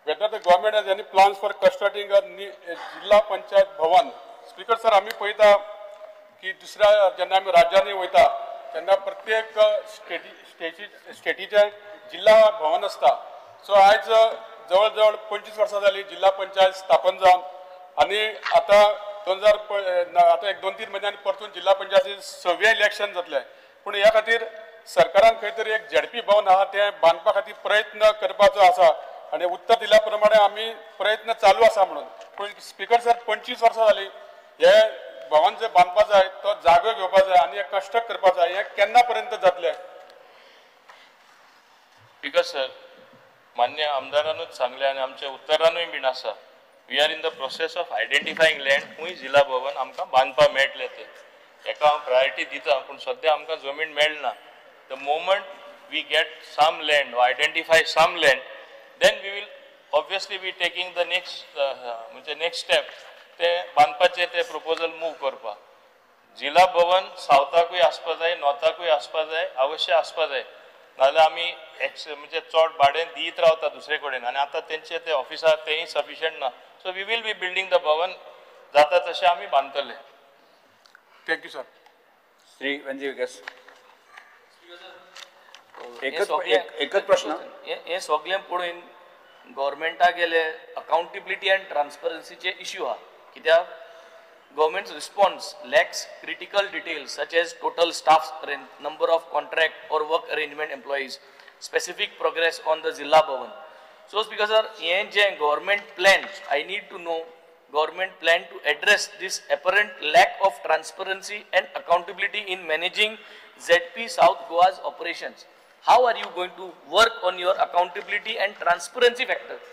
whether the government has any plans for constructing a Zilla Panchayat Bhavan. Speaker sir, आमी पळयता की दुसऱ्या जेन्ना आमी राज्यांनी वयता तेन्ना प्रत्येक स्टेटीचें जिल्हा भवन आसता. सो आयज जवळ जवळ 25 वर्सां जालीं जिल्हा पंचायत स्थापन जावन आनी आतां 2000 आतां एक 2-3 म्हयन्यांनी परतून जिल्हा पंचायती 6वें इलेक्शन जातलें. पूण ह्या खातीर सरकारान खंय तरी एक ZP भवन आहा तें बांदपा खातीर प्रयत्न करपाचो आसा आनी उत्तर दिल्या प्रमाणे आमी प्रयत्न चालू आसा म्हणून. पूण स्पीकर सर, 25 वर्सां जालीं हे भवन जे बांदपा जाय तो जागो घेवपा जाय आनी हे कन्स्ट्रक्ट करपा जाय, हें केन्ना पर्यंत जातलें? स्पीकर सर, मान्य आमदारानूच सांगलें आनी आमच्या उत्तरानूय बीन आसा, we are in the process of identifying land खूंय जिल्हा भवन आमकां बांदपाक मेळटलें तें. हेका हांव प्रायोरिटी दिता, पूण सद्या आमकां जमीन मेळना. The moment we get some land or identify some land, then we will obviously be taking the next म्हणजे नेक्स्ट स्टेप ते बांदपाचें ते प्रपोजल मूव करपाक. जिल्हा भवन सावथाकूय आसपा जाय, नॉर्थाकूय आसपा जाय, अवश्य आसपा जाय. नाजाल्यार आमी एक्स म्हणजे चड भाडें दीत रावता दुसरे कडेन आनी आतां तेंचे ते ऑफिसार तेंय सफिशियंट ना. So we will be building the Bhavan, जाता तशें आमी बांदतले. Thank you sir. Shri Venzy Viegas, एकच प्रश्न. हे सगळें पळोवन गव्हर्मेंटा गेले अकाउंटेबिलिटी आनी ट्रान्सपरन्सीचे इश्यू आहा, कित्याक government's response lacks critical details such as total staff strength, number of contract or work arrangement employees, specific progress on the Zilla Bhavan. So Speaker sir, हे जे government plan, I need to know government plan to address this apparent lack of transparency and accountability in managing ZP South Goa's operations. How are you going to work on your accountability and transparency factor?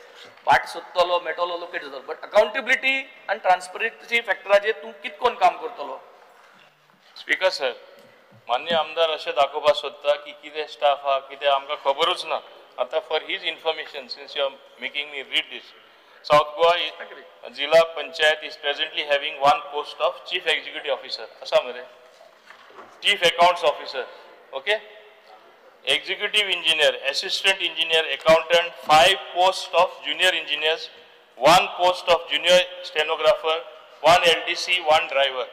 पाट सोदतलो मेटलो लोकेट जातलो, but accountability आनी ट्रान्सपरन्सी फॅक्टराचेर तूं कितकोन काम करतलो? स्पीकर सर, मान्य आमदार अशें दाखोवपाक सोदता की कितें स्टाफ आहा कितें आमकां खबरूच ना. आतां for his information, since you are making me read this, South Goa Zilla Panchayat is presently having one post of chief executive officer आसा मरे, chief accounts officer, okay, executive engineer, assistant engineer, accountant, 5 post of junior engineers, 1 post of junior stenographer, 1 LDC, 1 driver,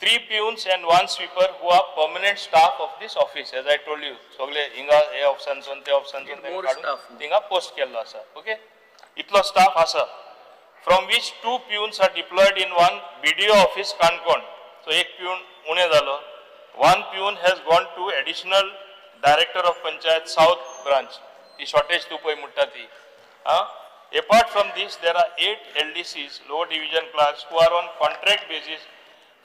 3 peons and 1 sweeper who are permanent staff of this office. As I told you, सगळे हिंगा हे ऑफिसांसून ते ऑफिसांसून काडून थिंगा पोस्ट केल्लो आसा. ओके, इतलो स्टाफ आसा, from which 2 peons are deployed in 1 BDO office Canacona. So एक पिऊन उणे जालो. 1 peon has gone to additional director of panchayat south branch. ती शॉर्टेज तूं पळय म्हणटा ती. Apart from this, there are 8 LDCs, lower division clerks, who are on contract basis,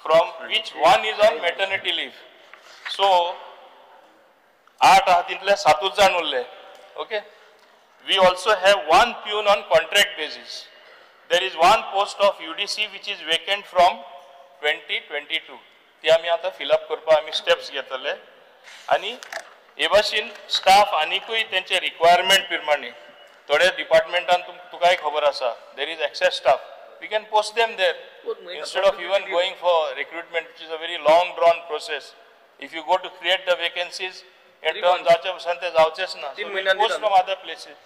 from which 1 is on maternity leave. So 8 आहा तितले 7 जाण उरले. Okay, we also have 1 peon on contract basis. There is 1 post of UDC which is vacant from 2022. ती आमी आतां फिलअप करपाक आमी स्टेप्स घेतले आनी हे भाशेन स्टाफ आनिकूय तेंचे रिक्वायरमेंट प्रमाणे थोडे डिपार्टमेंटान तुकाय खबर आसा, there is excess staff, we can post them there instead of even going for recruitment, which is a very long drawn process. If you go to create the vacancies in term जावचे पसून ते जावचेच ना. Post from other places.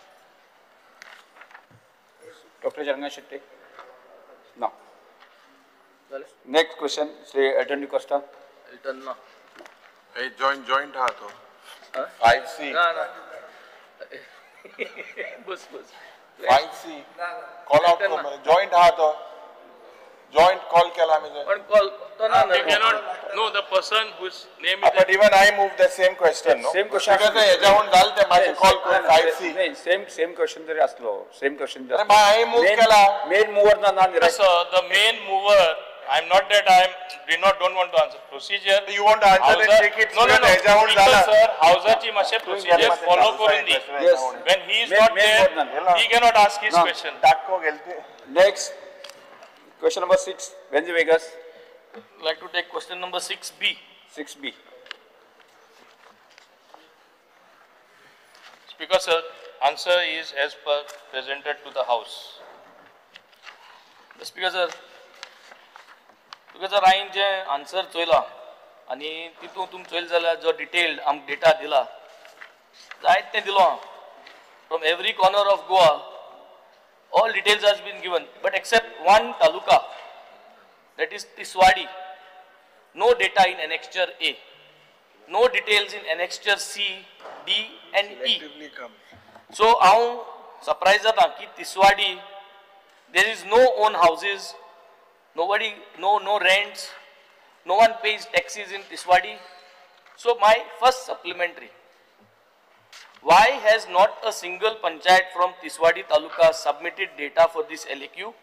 Doctor Jaranga Shetty. ना. Next question Shri Elton D'Costa. Elton ना. ए जॉइंट जॉइंट हा तो 5C. ना ना बस बस 5C call out कर जॉइंट हा तो जॉइंट कॉल केला आमी. पण कॉल तो ना. You cannot know the person whose name is. But even I move the same question, no same question because हेज्याहून जाल ते मातशें कॉल कर 5C. नाही, सेम सेम क्वेश्चन जरी असलो, सेम क्वेश्चन अरे हांवें मूव केला. मेन मूवर ना ना. Sir, the main mover, I am not that I am did not don't want to answer procedure. You want to answer and take it. No no no sir, हाउसाची मातशें प्रोसिजर फॉलो करून दी. When he is not there, he cannot ask his question. टाको गेलते. Next question number 6, Venzy Viegas. Like to take question number 6B. 6B. Speaker sir, answer is as per presented to the house. The speaker sir, speaker sir, हांवें जें आन्सर चोयला आनी तितून तुमी चोयलें जाल्यार जो डिटेल्ड आमकां डेटा दिला, जायत तें दिलो. From every corner of Goa all details has been given, but except one taluka, that is Tiswadi, no data in annexure A, no details in annexure C, D and E. So हांव surprise जाता की Tiswadi there is no own houses, nobody, no rents, no one pays taxes in Tiswadi. So my first supplementary, why has not a single panchayat from Tiswadi taluka submitted data for this LAQ?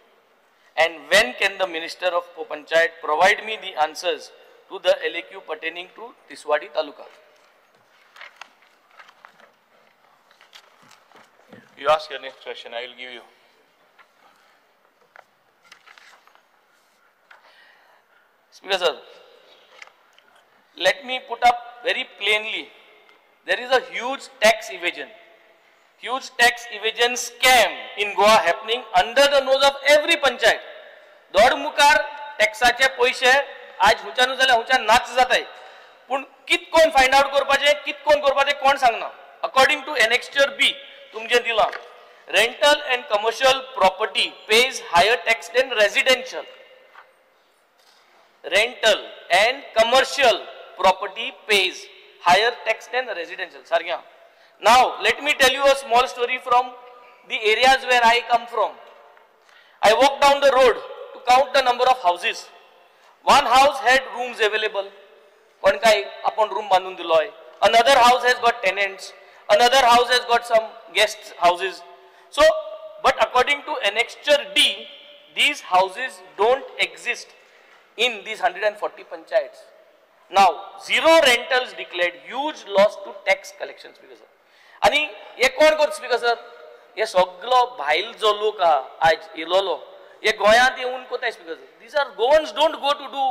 And when can the Minister of Panchayat provide me the answers to the LAQ pertaining to Tiswadi taluka? You ask your next question, I will give you. Speaker sir, let me put up very plainly, there is a huge tax evasion scam in Goa happening under the nose of every panchayat. दोड मुखार टॅक्साचे पयशे आज हुंच्यानू जाल्यार हुंच्यान नाच जाताय, पूण कित कोण फायंड आवट करपाचें, कित कोण करपाचें कोण सांगना. अकॉर्डिंग टू एनेक्स्चर बी तुमचें दिलां, rental and commercial property pays higher tax than residential. Rental and commercial property pays higher tax than residential. सारकें. Now let me tell you a small story from the areas where I come from. I walked down the road to count the number of houses. One house had rooms available. कोण काय आपण रूम बांधून दिलोय. Another house has got tenants. Another house has got some guest houses. So, but according to annexure D, these houses don't exist in these 140 panchayats. Now, zero rentals declared, huge loss to tax collection, Speaker sir. आणि हे कोण करता स्पीकर सर? हे सगळो भायल जो लोक आहा आयज येयलोलो हे गोंयांत येवन कोताय speaker sir. These are Goans don't go to do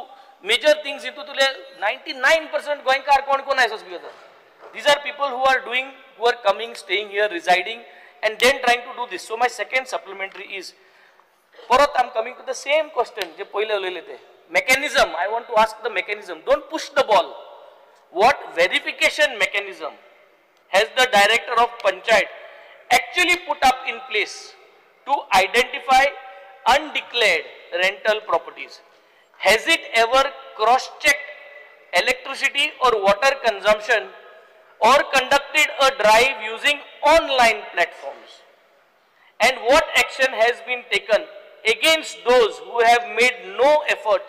major things. हितूंतले 99% गोंयकार कोण कोण आसा speaker sir. These are people who are doing, who are coming, staying here, residing and then trying to do this. So my second supplementary is, परत I am coming to the same question जे पयले उलयले ते mechanism. I want to ask the mechanism. Don't push the ball. What verification mechanism has the director of panchayat actually put up in place to identify undeclared rental properties? Has it ever cross-checked electricity or water consumption or conducted a drive using online platforms? And what action has been taken against those who have made no effort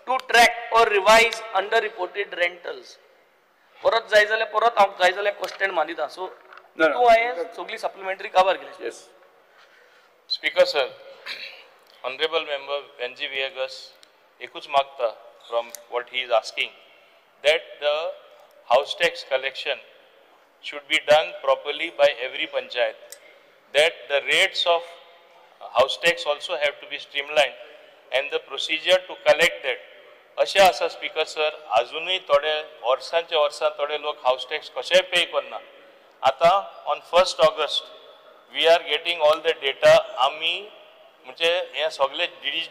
to track or revise underreported rentals? परत जाय जाल्यार परत हांव जाय जाल्यार क्वेश्चन मानिता. सो तूं हांवें सगळी सप्लिमेंटरी काबार केली. Yes speaker sir, honourable member Venzy Viegas एकूच मागता from what he is asking that the house tax collection should be done properly by every panchayat, that the rates of house tax also have to be streamlined and the procedure to collect that. अशें आसा स्पीकर सर, आजुनूय थोडे वर्सांचे वर्सां थोडे लोक हावस टॅक्स कशेय पे करना. आतां on 1 August we are getting all the data. आमी म्हणजे हें सगळें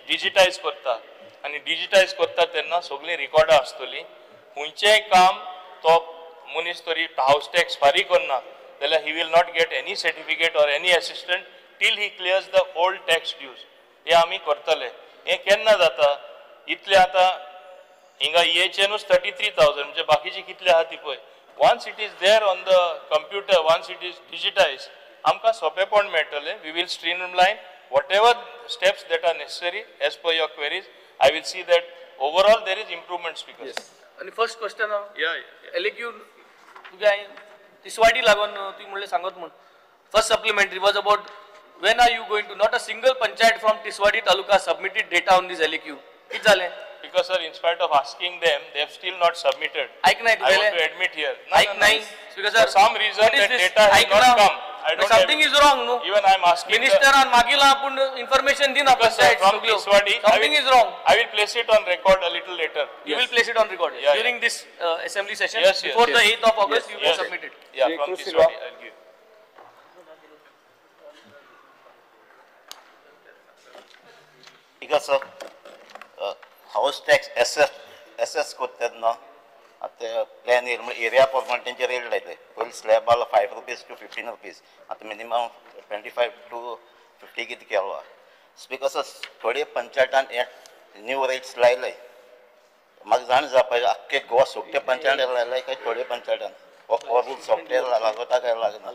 डिजिटायज करता आनी डिजिटायज करता तेन्ना सगळीं रिकॉर्डां आसतलीं. खंयचेंय काम तो मनीस तरी हावस टॅक्स फारीक करना जाल्यार he will not get any certificate or any assistant till he clears the old tax dues. हे आमी करतले. हें केन्ना जाता इतलें आतां हिंगा EHNूच 33,000 म्हणजे बाकीची कितले आहा ती पळय. Once it is there on the computer, once it is digitize, आमकां सोंपेपण मेळटलें. We will streamline whatever steps that are necessary as per your queries. I will see that overall there is improvement. Speaker. आनी फर्स्ट क्वेश्चन एलएक्यू तुगे हांवें तिसवाडी लागून तुवें म्हणलें सांगत म्हूण. First supplementary was about when are you going to, not a single panchayat from Tiswadi taluka submitted data on this LAQ. कितें जालें? Because sir, in spite of asking them, they have still not submitted. ऐक नाही I want to admit here. ऐक नाही. Because sir, for some reason that data has not come. I don't. Something is wrong, no? Even I am asking. Minister on मागिला पूण information दिना panchayat. From Tiswadi, something is wrong. I will place it on record a little later. You will place it on record during this assembly session. Before the 8th of August, you will submit it. Yeah, from Tiswadi, I will give. Because sir, house tax assess करता तेन्ना आतां प्लॅन येयलो म्हणल्यार एरिया प्रमाणे तेंचे रेट लायले. पयलीं स्लॅब आसलो 5 रुपीज टू 15 रुपीज, आतां मिनिमम 25 टू 50 कितें केलो आहा. स्पीकर सर, थोडे पंचायतान हे न्यू रेट्स लायले. म्हाका जाण जावपा आख्खे गोवा सोगटे पंचायतान लायले काय थोडे पंचायतान हो रूल सॉफ्टवेअर लागता काय लागना,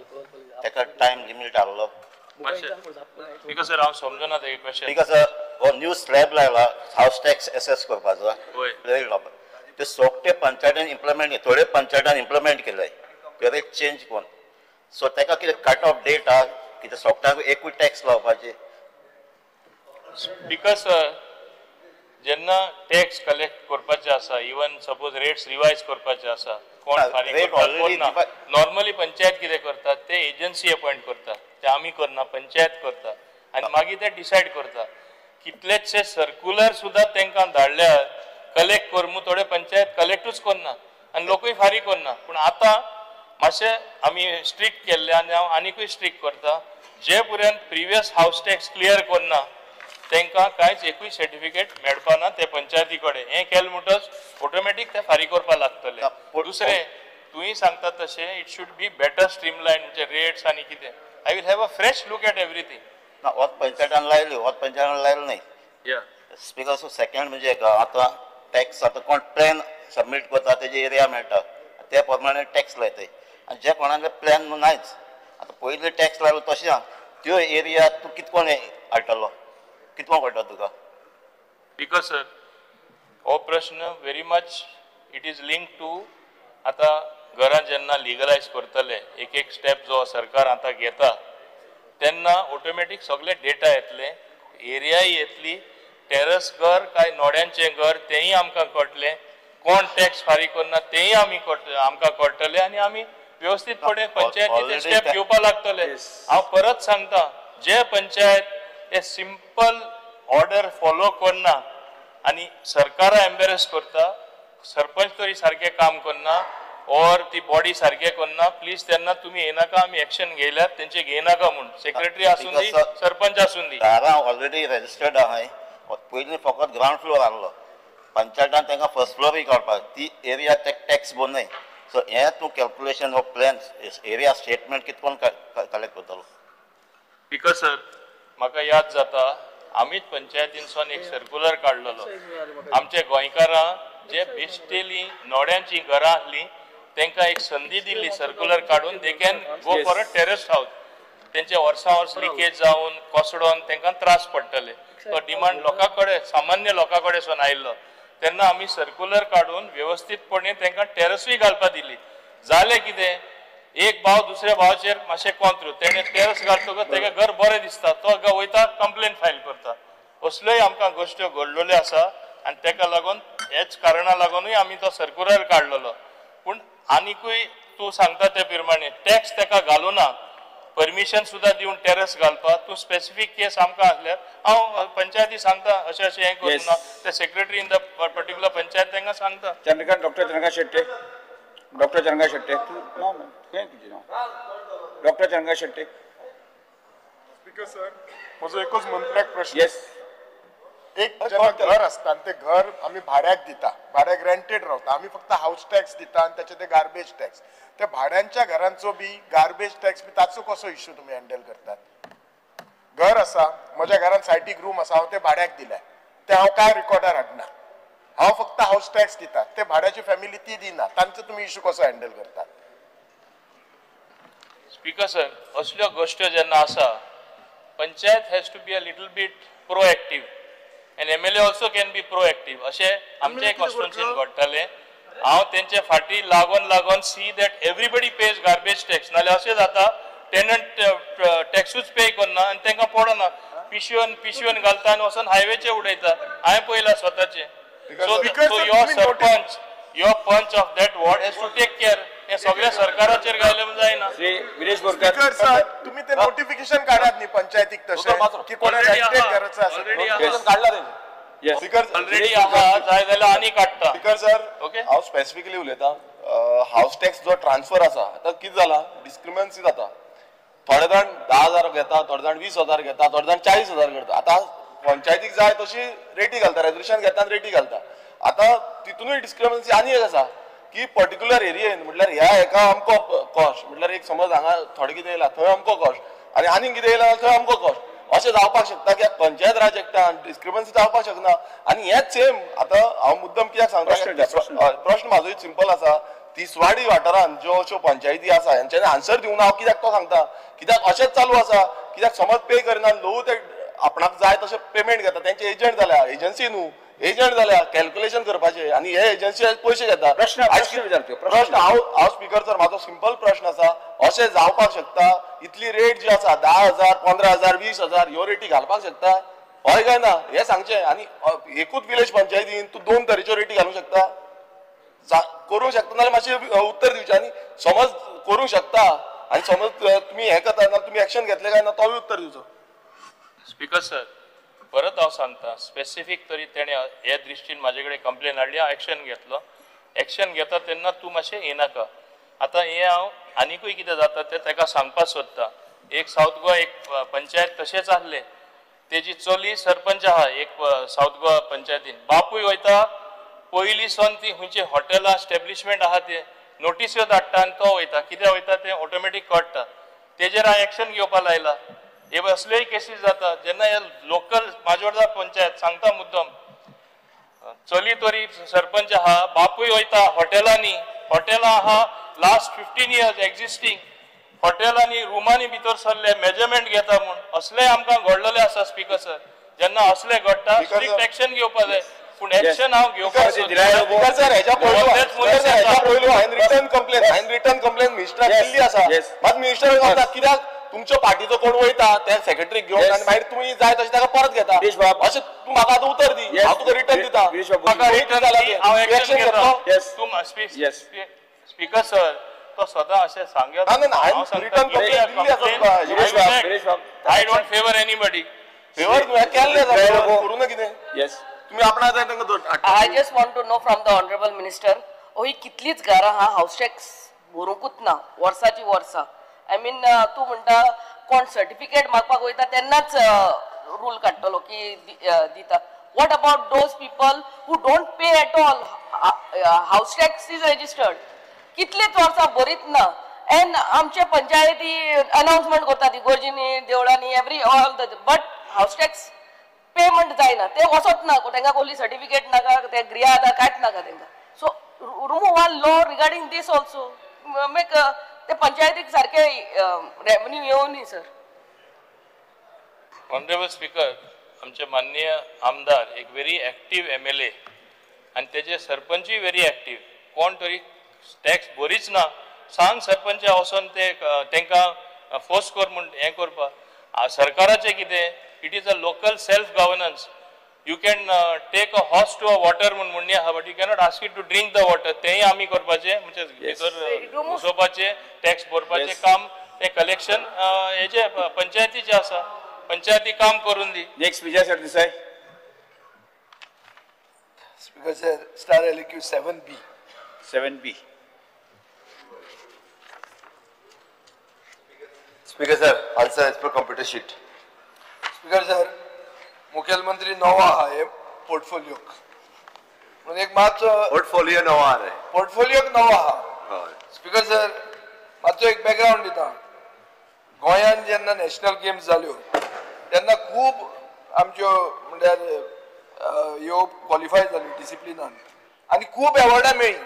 ताका टायम लिमीट आहलो. स्पीकर सर, हांव समजना तेगे क्वेश्चन. स्पीकर सर, हो न्यू स्लॅब लायला हावस टॅक्स एसेस करपाचो रेट लावपा, ते सोगटे पंचायतीन इम्प्लिमेंट, थोडे पंचायतीन इम्प्लिमेंट केले ते रेट चेंज करून. सो ताका कितें कट ऑफ डेट आहा कितें सोगट्यांक एकूय टॅक्स लावपाची? स्पीकर सर, जेन्ना टॅक्स कलेक्ट करपाचे आसा, इवन सपोज रेट्स रिवायज करपाचे आसा, कोण फारीक करता कोण ना. नॉर्मली पंचायत कितें करतात ते एजन्सी अपॉयंट करता, ते आमी करना, पंचायत करता आनी मागीर ते डिसायड करता. कितलेचशे सर्कुलर सुद्दां तांकां धाडल्यार कलेक्ट कर म्हूण, थोडे पंचायत कलेक्टूच करना आनी लोकूय फारीक करना. पूण आतां मातशें आमी स्ट्रिक्ट केल्ले आनी हांव आनिकूय स्ट्रिक्ट करता. जे पर्यंत प्रिवियस हावस टॅक्स क्लियर करना तांकां कांयच एकूय सर्टिफिकेट मेळपाना ते पंचायती कडेन. हें केलें म्हणटच ऑटोमॅटीक ते फारीक करपाक लागतले. दुसरें तुवें सांगता तशें it should be better streamline, म्हणजे रेट्स आनी कितें. I will have a fresh look at everything. ना, वत पंचायतान लायली, वत पंचायतान लायलें न्हय. स्पीकर सो सेकंड म्हणजे आतां टॅक्स आतां कोण प्लॅन सबमीट करता तेजी एरिया मेळटा त्या प्रमाणे टॅक्स लायताय आनी जे कोणाले प्लॅन नायच आतां पयलीं टॅक्स लायलो तशें आहा त्यो एरिया तूं कितकोन हाडटलो, कितको कळटा तुका? Because sir, हो प्रश्न very much it is link to आतां घरां जेन्ना लिगलायज करतले, एक एक स्टेप जो सरकार आतां घेता तेन्ना ऑटोमॅटीक सगळे डेटा येतले, एरियाय येतली, टेरस घर काय नोड्यांचें घर तेंय आमकां कळटलें, कोण टॅक्स फारीक करना तेंय आमी आमकां कळटलें आनी आमी व्यवस्थीतपणे पंचायतीचे स्टेप घेवपाक लागतले. हांव परत सांगता, जे पंचायत हे सिंपल ऑर्डर फॉलो करना आनी सरकारा एम्बेरस करता, सरपंच तरी सारकें काम करना, ऑर ती बॉडी सारकें करना, प्लीज तेन्ना तुमी येनाका, आमी एक्शन घेयल्यार तेंचे घेयनाका म्हूण. सेक्रेटरी आसूं दी, सरपंच आसूं दी. दारां ऑलरेडी रजिस्टर्ड आहाय. पयलीं फकत ग्रावंड फ्लोर आहलो, पंचायतान तांकां फर्स्ट फ्लोरूय काडपाक ती एरिया टॅक्स बोनय. सो हें तूं कॅल्कुलेशन हो प्लॅन एरिया स्टेटमेंट कितकोन कलेक्ट करतलो? स्पीकर सर, म्हाका याद जाता आमीच पंचायतीनसून एक सर्कुलर काडलेलो. आमच्या गोंयकारां जे बेश्टेली नोड्यांची घरां आसली तांकां एक संदी दिली सर्कुलर काडून, they can go for a terrace house. तेंचे वर्सां वर्स लिकेज जावन कोसडोन तांकां त्रास पडटले. तो डिमांड लोकां कडेन, सामान्य लोकां कडेन आयिल्लो. तेन्ना आमी सर्कुलर काडून वेवस्थीतपणे तांकां टेरसूय घालपाक दिली. जालें कितें, एक भाव दुसऱ्या भावाचेर मातशें कोंत्र, तेणें टेरस घालतकच तेका घर बरें दिसता, तो वयता कंप्लेन फायल करता. असल्योय आमकां गोश्ट्यो घडलेल्यो आसा आनी तेका लागून हेच कारणा लागूनय आमी तो सर्कुलर काडलेलो. पूण आनिकूय तूं सांगता ते प्रमाणे टॅक्स तेका घालूना, परमिशन सुद्दां दिवन टेरस घालपाक. तूं स्पेसिफीक केस आमकां आसल्यार हांव पंचायती सांगता अशें अशें हें करूं ना, ते secretary in the particular panchayat तांकां सांगता. चंद्रकांत, डॉक्टर चंद्रकांत शेट्टे, डॉक्टर चंद्रकांत शेट्टे, तूं ना तुजें नांव? Doctor Chandrakant Shetye. Speaker sir, म्हजो एकूच मंत्र्याक प्रश्न. येस. एक जेन्ना घर आसता आनी तें घर आमी भाड्याक दिता, भाड्याक रेंटेड रावता, आमी फक्त हावस टॅक्स दिता आनी ताचे ते गार्बेज टॅक्स, त्या भाड्यांच्या घरांचो बी गार्बेज टॅक्स बी ताचो कसो इश्यू तुमी हँडल करतात? घर आसा, म्हज्या घरान सायडीक रूम आसा, हांव ते भाड्याक दिल्या, ते हांव काय रिकॉर्डार हाडना, हांव फक्त हावस टॅक्स दिता, ते भाड्याची फॅमिली ती दिना, तांचो तुमी इश्यू कसो हँडल करतात? स्पीकर सर, असल्यो गोश्ट्यो जेन्ना आसा, panchayat has to be a little bit proactive and MLA also can be proactive. अशें आमचे कॉन्स्टिट्युन्सीन घडटालें. हांव तेंचे फाटी लागून लागून see that everybody pays garbage tax. नाल्यार अशें जाता टेनंट टॅक्सूच पे करना आनी तांकां पडना, पिशवेन पिशवेन घालता आनी वचून हायवेचे उडयता. हांवें पळयलां स्वताचें. So your sarpanch, your panch of that ward has to take care. हें सगळ्या सरकाराचेर घायलें जायना. श्री विरेश बोरकर सर, तुमी ते नोटिफिकेशन काडात न्ही पंचायतीक तशें की कोणा रेंटेड घराचो आसा, काडला तें ऑलरेडी आहा, जाय जाल्यार आनी काडटा. स्पीकर सर, हांव स्पेसिफिकली उलयतां. हावस टॅक्स जो ट्रान्सफर आसा, आतां कितें जाला, डिस्क्रिमन्सी जाता. थोडे जाण 10,000 घेता, थोडे जाण 20,000 घेता, थोडे जाण 40,000 करता. आतां पंचायतीक जाय तशी रेटी घालता, रेजोल्युशन घेता आनी रेटी घालता. आतां तितूनय डिस्क्रिमन्सी आनी एक आसा की पर्टिक्युलर एरियेन, म्हटल्यार ह्या हेका अमको कॉस्ट, म्हटल्यार एक समज हांगा थोडें कितें येयलां थंय अमको कॉस्ट आनी आनीक कितें येयलां थंय अमको कॉस्ट, अशें जावपाक शकता की पंचायत राज एक्टान डिस्क्रिपन्सी जावपाक शकना. आनी हेंच सेम आतां हांव मुद्दम कित्याक सांगता, प्रश्न म्हाजो सिंपल आसा. तिसवाडी वाठारान ज्यो अश्यो पंचायती आसा हेंच्यांनी आन्सर दिवना. हांव कित्याक तो सांगता, कित्याक अशेंच चालू आसा. कित्याक समज पे करना, लोक ते आपणाक जाय तशें पेमेंट घेता, तेंचे एजंट जाल्या, एजन्सी न्हू, एजंट जाल्या कॅल्क्युलेशन करपाचें आनी हे एजन्सी पयशे घेता. प्रश्न हांव स्पीकर सर, म्हाजो सिंपल प्रश्न आसा, अशें जावपाक शकता? इतली रेट जी आसा 10,000, 15,000, 20,000 ह्यो रेटी घालपाक शकता हय काय ना हें सांगचें. आनी एकूच विलेज पंचायतीन तूं 2 तरेच्यो रेटी घालूंक शकता, करूंक शकता नाल्यार मातशें उत्तर दिवचें. आनी समज करूंक शकता आनी समज तुमी हें करता नाल्यार तुमी एक्शन घेतलें काय ना तोय उत्तर दिवचो. स्पीकर सर, परत हांव सांगता, स्पेसिफीक तरी तेणें हे दृश्टीन म्हाजे कडेन कंप्लेन हाडली, हांव एक्शन घेतलो. एक्शन घेता तेन्ना तूं मातशें येनाका. आतां हें हांव आनिकूय कितें जाता तें ताका सांगपाक सोदता. एक सावथ गोवा एक पंचायत तशेंच आसलें, तेजी चली सरपंच आहा एक सावथ गोवा पंचायतीन, बापूय वयता पयलीं सावन ती खंयची हॉटेलां स्टेब्लिशमेंट आहा ते नोटिस्यो धाडटा आनी तो वयता, कित्याक वयता तें ऑटोमॅटीक कळटा. तेजेर हांव एक्शन घेवपाक लायला. हे असलेय केसीस जाता जेन्ना हे लोकल माजोर्डा पंचायत सांगता मुद्दम, चली तरी सरपंच आहा, बापूय वयता हॉटेलांनी, हॉटेलां आहा लास्ट 15 इयर्स एक्झिस्टींग, हॉटेलांनी रुमांनी भितर सरले मेजरमेंट घेता म्हूण, असलेय आमकां घडलेले आसा. स्पीकर सर, जेन्ना असले घडटा स्ट्रिक्ट एक्शन घेवपा जाय. पूण एक्शन हांव घेवपाक हांवें रिटर्न कंप्लेन मिनिस्टराक केल्ली आसा. मात मिनिस्टर कित्याक तुमच्या पार्टीचो कोण वयता त्या सेक्रेटरीक घेवन आनी मागीर तुमी जाय तशें ताका परत घेता, अशें तूं म्हाका आतां उतर दी, हांव तुका रिटर्न दिता. स्पीकर सर, तो सदां अशें सांगत. I don't favour anybody. Favour तुवें केल्लें करूं ना कितें. तुम्ही आपणा I just want to know from the honourable minister, ही कितलीच घरां आहा हावस टॅक्स भरूंकूच ना वर्साची वर्सां. I mean तूं म्हणटा कोण सर्टिफिकेट मागपाक वयता तेन्नाच रूल काडटलो की दिता. What about those people who don't pay at all? House tax is registered. कितलीच वर्सां भरीत ना. एंड आमचे पंचायती अनाउन्समेंट करतात इगोर्जीनी देवळांनी every all the but house tax payment जायना, ते वचत ना, तांकां कसली सर्टिफिकेट नाका, ते ग्रियाद कांयच नाका तांकां. So remove one law regarding this also, make ते पंचायतीक सारके रेवन्यू येवं न्ही सर. ऑनरेबल स्पीकर, आमचे माननीय आमदार एक व्हेरी एक्टीव MLA आनी तेजे सरपंचूय व्हेरी एक्टीव. कोण तरी टॅक्स बरीच ना सांग सरपंच वचोन ते तांकां फोर्स कर म्हूण हें करपाक. सरकाराचें कितें, it is a local self governance. You can take a horse to a water म्हूण म्हणणी आहा, but you cannot ask it to drink the water. तेंय आमी करपाचें, म्हणजे भितर घुसोवपाचें, टॅक्स भरपाचें काम तें कलेक्शन हेजें पंचायतीचें आसा. पंचायती काम करून दी. Next Vijay Sardesai. Speaker sir, star LQ 7B. 7B. Speaker sir, answer as per computer sheet. Speaker sir, मुख्यमंत्री नवो आहा हे पोर्टफोलियोक म्हणून एक मातसो पोर्टफोलियो नवो आहा रे, पोर्टफोलियोक नवो आहा. स्पीकर सर, मातसो एक बॅकग्रावंड दिता. गोंयांत जेन्ना नॅशनल गेम्स जाल्यो तेन्ना खूब आमच्यो म्हणल्यार ह्यो क्वॉलिफाय जाल्यो डिसिप्लिनान आनी खूब एवॉर्डां मेळ्ळीं.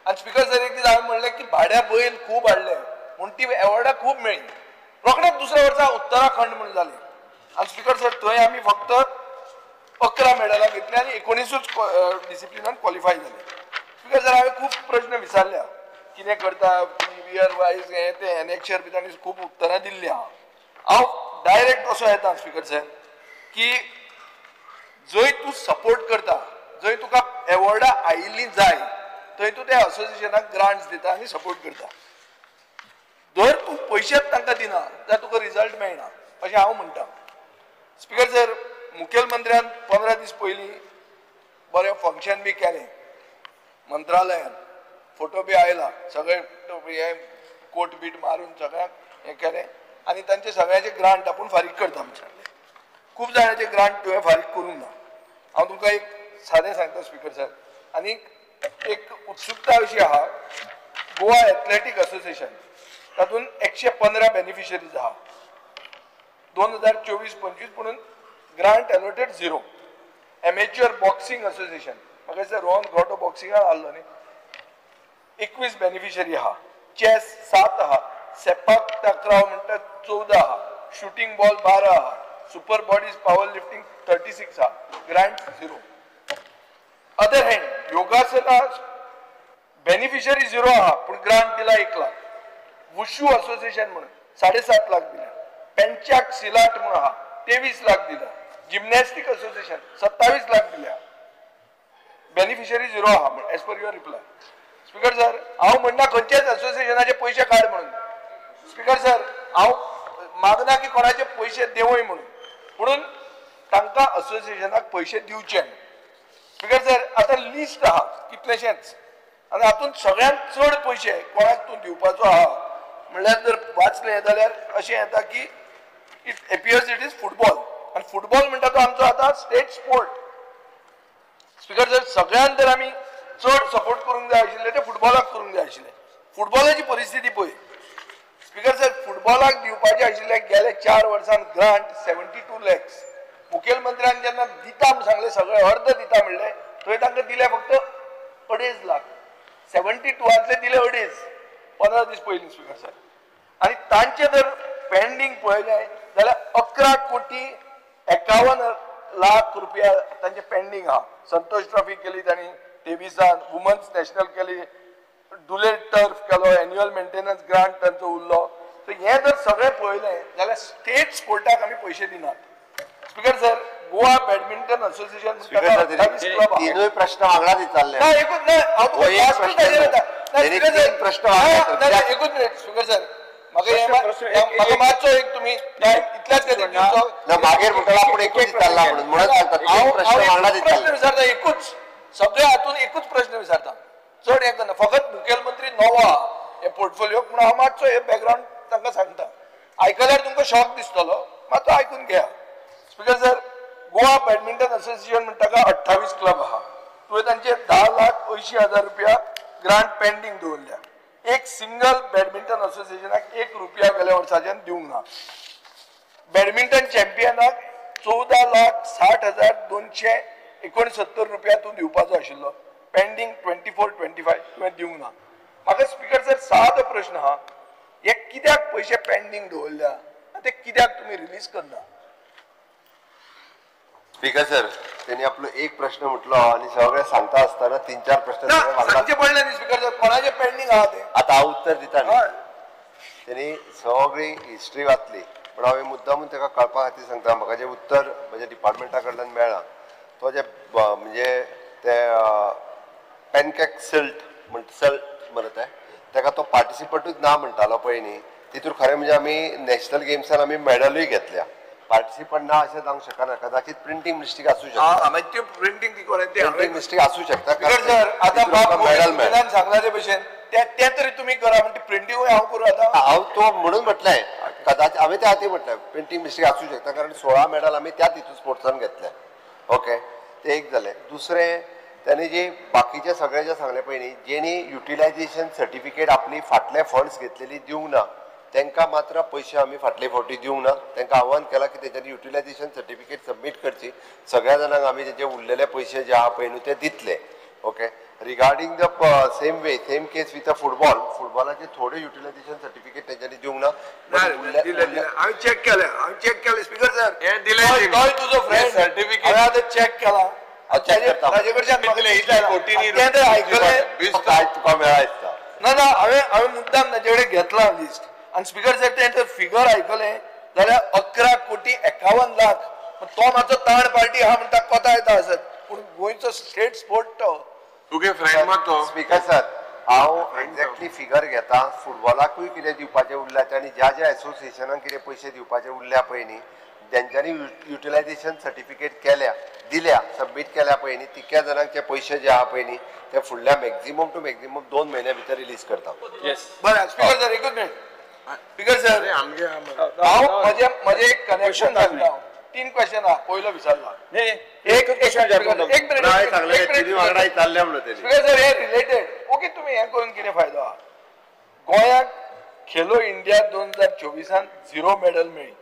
आनी स्पीकर सर, एक दीस हांवें म्हणलें की भाड्या बैल खूब हाडले म्हूण ती एवॉर्डां खूब मेळ्ळीं. रोखडेच दुसऱ्या वर्सा उत्तराखंड म्हूण जालें आनी स्पीकर सर थंय आमी फक्त 11 मेडलां घेतली आनी 19ूच डिसिप्लिनान क्वॉलिफाय जाले. स्पीकर सर, हांवें खूब प्रश्न विचारल्या, कितें करता इयर वायज हें तें एनेक्शर बी तांणी खूब उत्तरां दिल्लीं आहा. हांव डायरेक्ट असो येता स्पीकर सर की जंय तूं सपोर्ट करता, जंय तुका एवॉर्डां आयिल्लीं जाय, थंय तूं त्या असोसिएशनाक ग्रांट्स दिता आनी सपोर्ट करता. जर तूं पयशेच तांकां दिना जाल्यार तुका रिजल्ट मेळना अशें हांव म्हणटा. स्पीकर सर, मुखेलमंत्र्यान 15 दीस पयलीं बरें फंक्शन बी केलें मंत्रालयान, फोटो बी आयला, सगळे हे कोट बीट मारून सगळ्यांक हें केलें आनी तांचे सगळ्यांचे ग्रांट आपूण फारीक करता म्हणून सांगलें. खूब जाणांचे ग्रांट तुवें फारीक करूंक ना. हांव तुमकां एक सादें सांगता स्पीकर सर, आनी एक उत्सुकता अशी आहा, गोवा एथलेटीक असोसिएशन तातूंत 115 बेनिफिशरीज आहा. 2024-25 म्हणून grant allotted 0. Amateur boxing association, म्हाका दिसता रोहन ग्रोटो बॉक्सिंगान आहलो न्ही, 21 बेनिफिशरी आहा. चॅस 7 आहा, सेपाक टकराव म्हणटा 14 आहा, शुटींग बॉल 12 आहा, सुपर बॉडीज पावर लिफ्टींग 36 आहा, grant 0. Other hand योगासना बेनिफिशरी 0 आहा पूण ग्रांट दिला 1 लाख. वुशू असोसिएशन म्हणून 7.5 लाख दिला. पेंचाक सिलाट म्हणून आहा 23 लाख दिला. जिम्नॅस्टीक असोसिएशन 27 लाख दिल्या. बेनिफिशरी 0 आहा म्हण as per your reply. Speaker sir, हांव म्हणना खंयच्याच असोसिएशनाचे पयशे काड म्हणून. स्पीकर सर, हांव मागना की कोणाचे पयशे देवय म्हणून, म्हणून तांकां असोसिएशनाक पयशे दिवचे. स्पीकर सर, आतां लिस्ट आहा कितलेशेंच आनी हातूंत सगळ्यांत चड पयशे कोणाक तूं दिवपाचो आहा म्हणल्यार जर वाचलें जाल्यार अशें येता की it appears it is football. आनी फुटबॉल म्हणटा तो आमचो आतां स्टेट स्पोर्ट. स्पीकर सर, सगळ्यांत जर आमी चड सपोर्ट करूंक जाय आशिल्लें तें फुटबॉलाक करूंक जाय आशिल्लें. फुटबॉलाची परिस्थिती पळय स्पीकर सर, फुटबॉलाक दिवपाचें आशिल्लें गेले 4 वर्सांत ग्रांट 72 लॅक्स. मुखेलमंत्र्यान जेन्ना दिता म्हूण सांगलें, सगळें अर्द दिता म्हणलें, थंय तांकां दिले फक्त 2.5 लाख. 72 दिले 2.5 15 दीस पयलीं स्पीकर सर. आनी तांचे जर पेंडींग पळयलें जाल्यार 11 कोटी 51 लाख रुपया तांचे पेंडींग आहा. संतोष ट्रॉफी केली तांणी 23, वुमन्स नॅशनल केली, डुलेट टर्फ केलो, एन्युअल मेंटेनन्स ग्रांट तांचो उरलो. तर हें जर सगळें पळयलें जाल्यार स्टेट स्पोर्टाक आमी पयशे दिनात. Speaker sir, Goa badminton association तिनूय प्रश्न वांगडा विचारले. एकूच एकूच मिनिट स्पीकर सर, म्हाका मातसो एक तुमी इतल्याच मागीर म्हणटलो आपूण एकूच विचारला म्हणून प्रश्न वांगडा विचारता. एकूच सगळ्या हातून एकूच प्रश्न विचारता. चड हें करना, फकत मुखेलमंत्री नवो आहा हे पोर्टफोलियोक म्हणून हांव मातसो हे बॅकग्रावंड तांकां सांगता. आयकल्यार तुमकां शॉक दिसतलो, मातसो आयकून घेया. Speaker sir, Goa badminton association म्हणटा ताका 28 क्लब आहा. तुवें तांचे 10,80,000 रुपया ग्रांट पेंडींग दवरल्या. एक सिंगल बॅडमिंटन असोसिएशनाक 1 रुपया गेल्या वर्साच्यान दिवंक ना. बॅडमिंटन चॅम्पियनाक 14,60,269 रुपया तूं दिवपाचो आशिल्लो, पेंडींग 24-25 तुवें दिवंक ना. म्हाका स्पीकर सर सादो प्रश्न आहा, हे कित्याक पयशे पेंडींग दवरल्या आनी ते कित्याक तुमी रिलीज करना? स्पीकर सर, त्यांनी आपलो एक प्रश्न म्हटलो आनी सगळे सांगता आसतना 3-4 प्रश्न सांगचे पडले न्ही स्पीकर सर, कोणाचे पेंडींग आहा ते आतां हांव उत्तर दिता न्ही. त्यांनी सगळी हिस्ट्री वाचली, पण हांवें मुद्दामून ताका कळपा खातीर सांगता. म्हाका जें उत्तर म्हज्या डिपार्टमेंटा कडल्यान मेळ्ळां तो जे म्हणजे ते पॅनकेक सिल्ट सल्ट म्हणत ताका तो पार्टिसिपंटूच ना म्हणटालो पळय न्ही, तितूर खरें म्हणजे आमी नॅशनल गेम्सान आमी मॅडलूय घेतल्या. पार्टिसिपंट ना अशें जावंक शकना, कदाचित प्रिंटींग मिस्टेक आसूं शकता. प्रिंटींग मिस्टेक आसूं शकता. आतां सांगला ते भशेन ते तरी तुमी करा, म्हणजे प्रिंटींगूय हांव करूं आतां. हांव तो म्हणून म्हटलें कदाचित हांवें त्या खातीर म्हटलें प्रिंटींग मिस्टेक आसूं शकता, कारण 16 मॅडल आमी त्याच हितून स्पोर्ट्सान घेतल्या. ओके, ते एक जालें. दुसरें ताणें जे बाकीचे सगळे जे सांगले पळय न्ही, जेणी युटिलायझेशन सर्टिफिकेट आपली फाटले फंड्स घेतलेली दिवंक ना तांकां मात्र पयशे आमी फाटले फावटी दिवंक ना. तांकां आव्हान केलां की तेंच्यांनी युटिलायझेशन सर्टिफिकेट सबमीट करची. सगळ्या जाणांक आमी तेंचे उरलेले पयशे जे आहा पळय न्हू ते दितले. Okay, regarding the same way same case with a football, फुटबॉलाचे थोडे युटिलायझेशन सर्टिफिकेट तेंच्यांनी दिवंक ना. हांवें चॅक केलें, हांवें चॅक केलें स्पीकर सर, तुजो फ्रेंड सर्टिफिकेट आतां चॅक केला. तुका मेळा दिसता ना ना, हांवें मुद्दाम ताजे कडेन घेतला लिस्ट. आनी स्पीकर सर तें फिगर आयकलें जाल्यार 11,51,00,000. तो मातसो ताण पार्टी आहा म्हणटा कोता येता आसत, पूण गोंयचो स्टेट स्पोर्ट तो. तुगे फ्रेंड मात तो. स्पीकर सर, हांव एक्झॅक्टली फिगर घेता. फुटबॉलाकूय कितें दिवपाचें उरल्या आनी ज्या ज्या एसोसिएशनाक कितें पयशे दिवपाचे उरल्या पळय न्ही, तेंच्यांनी युटिलायझेशन सर्टिफिकेट केल्या दिल्या सबमीट केल्या पळय न्ही, तितक्या जाणांक पयशे जे आहा पळय न्ही ते फुडल्या मॅक्झिमम टू मॅक्झिमम 2 म्हयन्या भितर रिलीज करता. बरें स्पीकर सर, एकूच मिनट. स्पीकर सर, हांव म्हजें एक कनेक्शन सांगता. 3 क्वेश्चन आहा, पयलो विचारला एक मिनट. स्पीकर सर, हे रिलेटेड ओके, तुमी हें करून कितें फायदो आहा? गोंयाक खेलो इंडिया 2024 0 मॅडल मेळ्ळी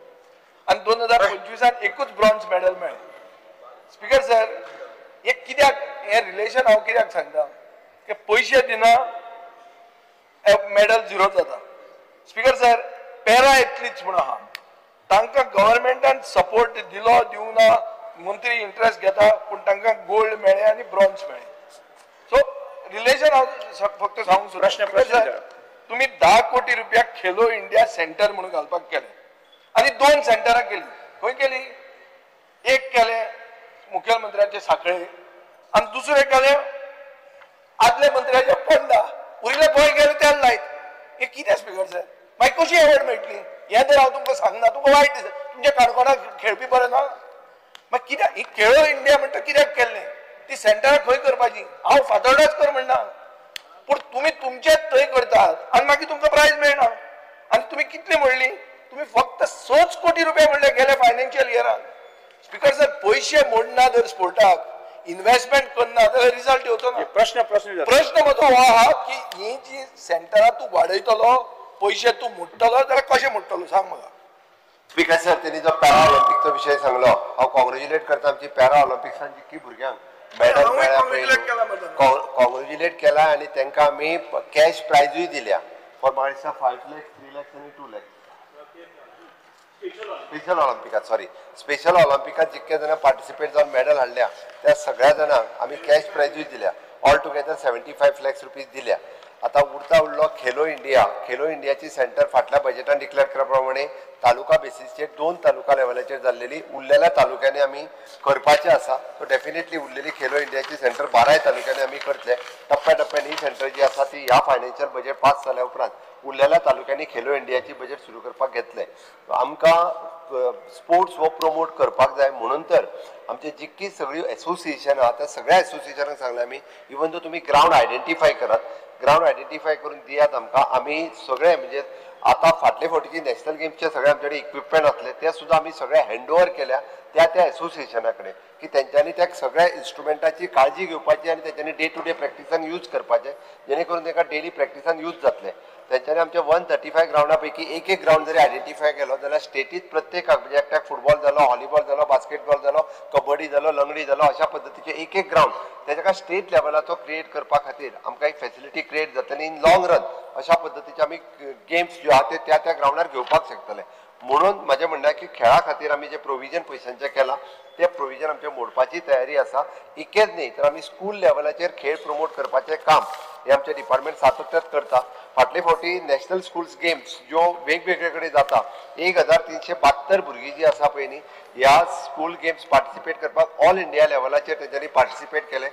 आनी 2025 एकूच ब्रॉन्ज मॅडल मेळ्ळें. स्पीकर सर, हे कित्याक हें रिलेशन हांव कित्याक सांगता की पयशे दिना मॅडल 0 जाता. स्पीकर सर, पॅरा एथलीट्स म्हूण आहा, तांकां गव्हर्मेंटान सपोर्ट दिलो दिवंक ना, मंत्री इंट्रस्ट घेता, पूण तांकां गोल्ड मेळ्ळें आनी ब्रॉन्ज मेळ्ळें. सो रिलेशन हांव फक्त सांगूंक सोदता. तुमी 10 कोटी रुपया खेलो इंडिया सेंटर म्हणून घालपाक केलें आनी 2 सेंटरां केली. खंय केली? एक केलें मुखेलमंत्र्याचे साखळे आनी दुसरें केलें आदल्या मंत्र्याच्या फोंडा. उरिल्ले गोंय गेले त्याला लायत. हे कितें स्पीकर सर, मागीर कशी एवॉर्ड मेळटली? हें तर हांव तुमकां सांगना, तुमकां वायट दिसता. तुमच्या काणकोणाक खेळपी बरें ना, मागीर कित्याक ही खेळो इंडिया म्हणटा कित्याक केल्लें? ती सेंटरां खंय करपाची? हांव फातोर्डाच कर म्हणना, पूण तुमी तुमचेच थंय करतात आनी मागीर तुमकां प्रायज मेळना. आनी तुमी कितली म्हणली? तुमी फक्त 6 कोटी रुपया म्हणले गेले फायनान्शियल इयरान. स्पीकर सर, पयशे मोडना जर स्पोर्टाक, इन्व्हेस्टमेंट करना जाल्यार रिजल्ट येवचो ना. प्रश्न म्हजो हो आहा की ही जी सेंटरां तूं वाडयतलो, पयशे तूं मोडटलो जाल्यार कशें मोडटलो सांग म्हाका. स्पीकर सर, तेणी जो पॅरा ऑलिम्पिकचो विशय सांगलो, हांव कॉंग्रेच्युलेट करता आमची पॅरा ऑलिम्पिक्सान जितकी भुरग्यांक मॅडल मेळ्ळा कॉंग्रेच्युलेट केला आनी तांकां आमी कॅश प्रायजूय दिल्या फॉर म्हाका दिसता 5 lakhs, 3 lakhs आनी 2 lakhs. Special ऑलिम्पिकात, सॉरी, स्पेशल ऑलिम्पिकात जितके जाणां पार्टिसिपेट जावन मॅडल हाडल्या त्या सगळ्या जाणांक आमी कॅश प्रायजूय दिल्या. ऑल टुगेदर 75 lakhs rupees दिल्या. आतां उरता उरलो खेलो इंडिया. खेलो इंडियाची सेंटर फाटल्या बजेटान डिक्लेअर केल्या प्रमाणे तालुका बेसीसचेर 2 तालुका लेवलाचेर जाल्लेली, उरलेल्या तालुक्यांनी आमी करपाचें आसा. सो डेफिनेटली उरलेली खेलो इंडियाची सेंटर 12 तालुक्यांनी आमी करतले. टप्प्या टप्प्यान ही सेंटर जी आसा ती ह्या फायनान्शियल बजेट पास जाल्या उपरांत उरलेल्या तालुक्यांनी खेलो इंडियाची बजेट सुरू करपाक घेतले. आमकां स्पोर्ट्स हो प्रमोट करपाक जाय. म्हणून तर आमचे जितकी सगळी एसोसिएशन आहा त्या सगळ्या एसोसिएशनाक सांगलें आमी, इवन दो तुमी ग्रावंड आयडेंटिफाय करात, ग्रावंड आयडेंटिफाय करून दियात आमकां. आमी सगळे म्हणजे आतां फाटले फावटीचे नॅशनल गेम्सचे सगळे आमचे कडेन इक्विपमेंट आसले ते सुद्दां आमी सगळे हँड ओवर केल्या त्या त्या एसोसिएशना कडेन की तेंच्यांनी त्या सगळ्या इन्स्ट्रुमेंटाची काळजी घेवपाची आनी तेंच्यांनी डे टू डे प्रॅक्टिसान यूज करपाचें, जेणे करून तांकां डेली प्रॅक्टिसान यूज जातलें. तेंच्यांनी आमच्या 135 ग्रावंडा पैकी एक एक ग्रावंड जरी आयडेंटिफाय केलो जाल्यार स्टेटीत प्रत्येकाक म्हणजे एकट्याक फुटबॉल जालो, हॉलीबॉल जालो, बास्केटबॉल जालो, कबड्डी जालो, लंगडी जालो, अशा पद्दतीचे एक एक ग्रावंड तेका स्टेट लेवलाचो क्रिएट करपा खातीर आमकां एक फेसिलिटी क्रिएट जातली. इन लॉंग रन अशा पद्दतीचे आमी गेम्स ज्यो आहा ते त्या त्या ग्रावंडार घेवपाक शकतले. म्हणून म्हाजें म्हणणें की खेळा खातीर आमी जें प्रोविजन पयशांचें केलां तें प्रोविजन आमचें मोडपाची तयारी आसा. इतकेंच न्ही तर आमी स्कूल लेवलाचेर खेळ प्रमोट करपाचें काम हें आमचें डिपार्टमेंट सातत्यान करता. फाटले फावटी नॅशनल स्कूल्स गेम्स ज्यो वेगवेगळे कडेन जाता, 1372 भुरगीं जीं आसा पळय न्ही ह्या स्कूल गेम्स पार्टिसिपेट करपाक ऑल इंडिया लेवलाचेर तेंच्यांनी पार्टिसिपेट केलें.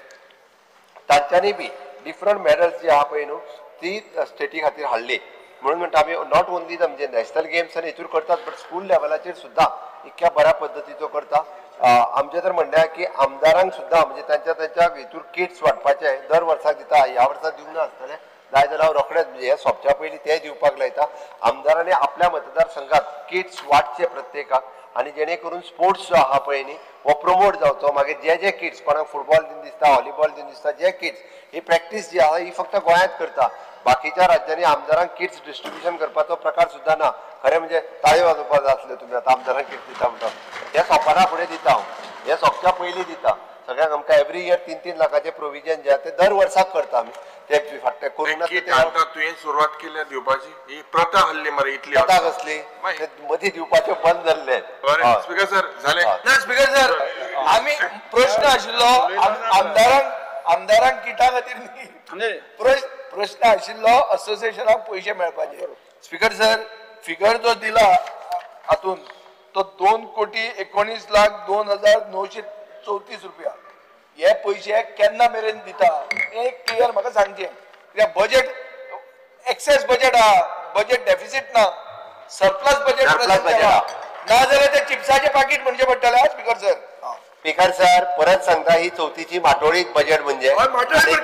तांच्यांनी बी डिफरंट मॅडल्स जी आहा पळय न्हू ती स्टेटी खातीर हाडली. म्हणून म्हणटा आमी not only म्हणजे नॅशनल गेम्स आनी हेतूर करतात बट स्कूल लेवलाचेर सुद्दां इतक्या बऱ्या पद्दतीचो करता. आमचें तर म्हणणें आहा की आमदारांक सुद्दां म्हणजे तांच्या तांच्या हितूर किट्स वांटपाचे दर वर्साक दिता, ह्या वर्साक दिवंक ना आसतलें, जाय जाल्यार हांव रोखडेंच म्हणजे हे सोंपच्या पयलीं तें दिवपाक लायता. आमदारांनी आपल्या मतदारसंघात किट्स वांटचे प्रत्येकाक आनी जेणे करून स्पोर्ट्स जो आहा पळय न्ही हो प्रमोट जावचो. मागीर जे जे किट्स कोणाक फुटबॉल दिन दिसता, व्हॉलीबॉल दिन दिसता, जे किट्स ही प्रॅक्टीस जी आहा ही फक्त गोंयांत करता, बाकीच्या राज्यांनी आमदारांक किट्स डिस्ट्रिब्युशन करपाचो प्रकार सुद्दां ना. खरें म्हणजे ताळयो वाजोवपाक जाय आसल्यो तुमी आतां आमदारांक किट्स दिता म्हणटा, हे सोंपना फुडें दिता हांव, हे सोंपच्या पयलीं दिता सगळ्यांक. आमकां एवरी इयर 3-3 लाखाचें प्रोविजन जें आहा तें दर वर्साक करता आमी, ते फाटलें करूंक ना. तुवें सुरवात केल्या दिवपाची ही प्रथा हल्ली मरे, इतली प्रथा कसली मदीं दिवपाचें बंद जाल्लें. स्पीकर सर जालें ना? स्पीकर सर आमी प्रश्न आशिल्लो आमदारांक, आमदारांक किटा खातीर न्ही, प्रश्न आशिल्लो असोसिएशनाक पयशे मेळपाचे. स्पीकर सर फिगर जो दिला हातून तो 2,19,02,934 रुपया, हे पयशे केन्ना मेरेन दिता हें क्लियर म्हाका सांगचें. कित्याक बजेट एक्सेस बजेट आहा, बजेट डेफिसीट ना, सरप्लस बजेट ना जाल्यार ते चिप्साचें पाकीट म्हणचें पडटलें. स्पीकर सर, स्पीकर सर परत सांगता, ही चवथीची माटोळीत बजेट म्हणजे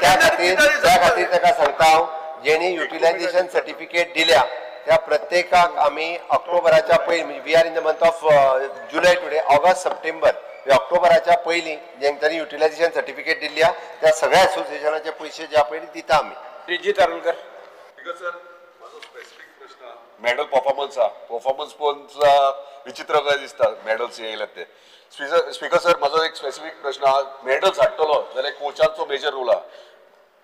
त्या खातीर ताका सांगता हांव, जेणी युटिलायझेशन सर्टिफिकेट दिल्या त्या प्रत्येकाक आमी ऑक्टोबराच्या पयलीं, म्हणजे we are in the month of July today, August September, ऑक्टोबराच्या पयलीं जेंच्यांनी युटिलायझेशन सर्टिफिकेट दिल्ली आहा त्या सगळ्या एसोसिएशनाचे पयशे जे पयलीं दिता आमी. रिजित आरोलकर. स्पीकर सर म्हाजो स्पेसिफीक प्रश्न मॅडल परफॉर्मन्स आहा, परफॉर्मन्स पळोवन विचित्र काय दिसता मॅडल्स येयल्यात ते. स्पीकर सर म्हाजो एक स्पेसिफीक प्रश्न आहा, मॅडल्स हाडटलो जाल्यार कोचांचो मेजर रोल आहा.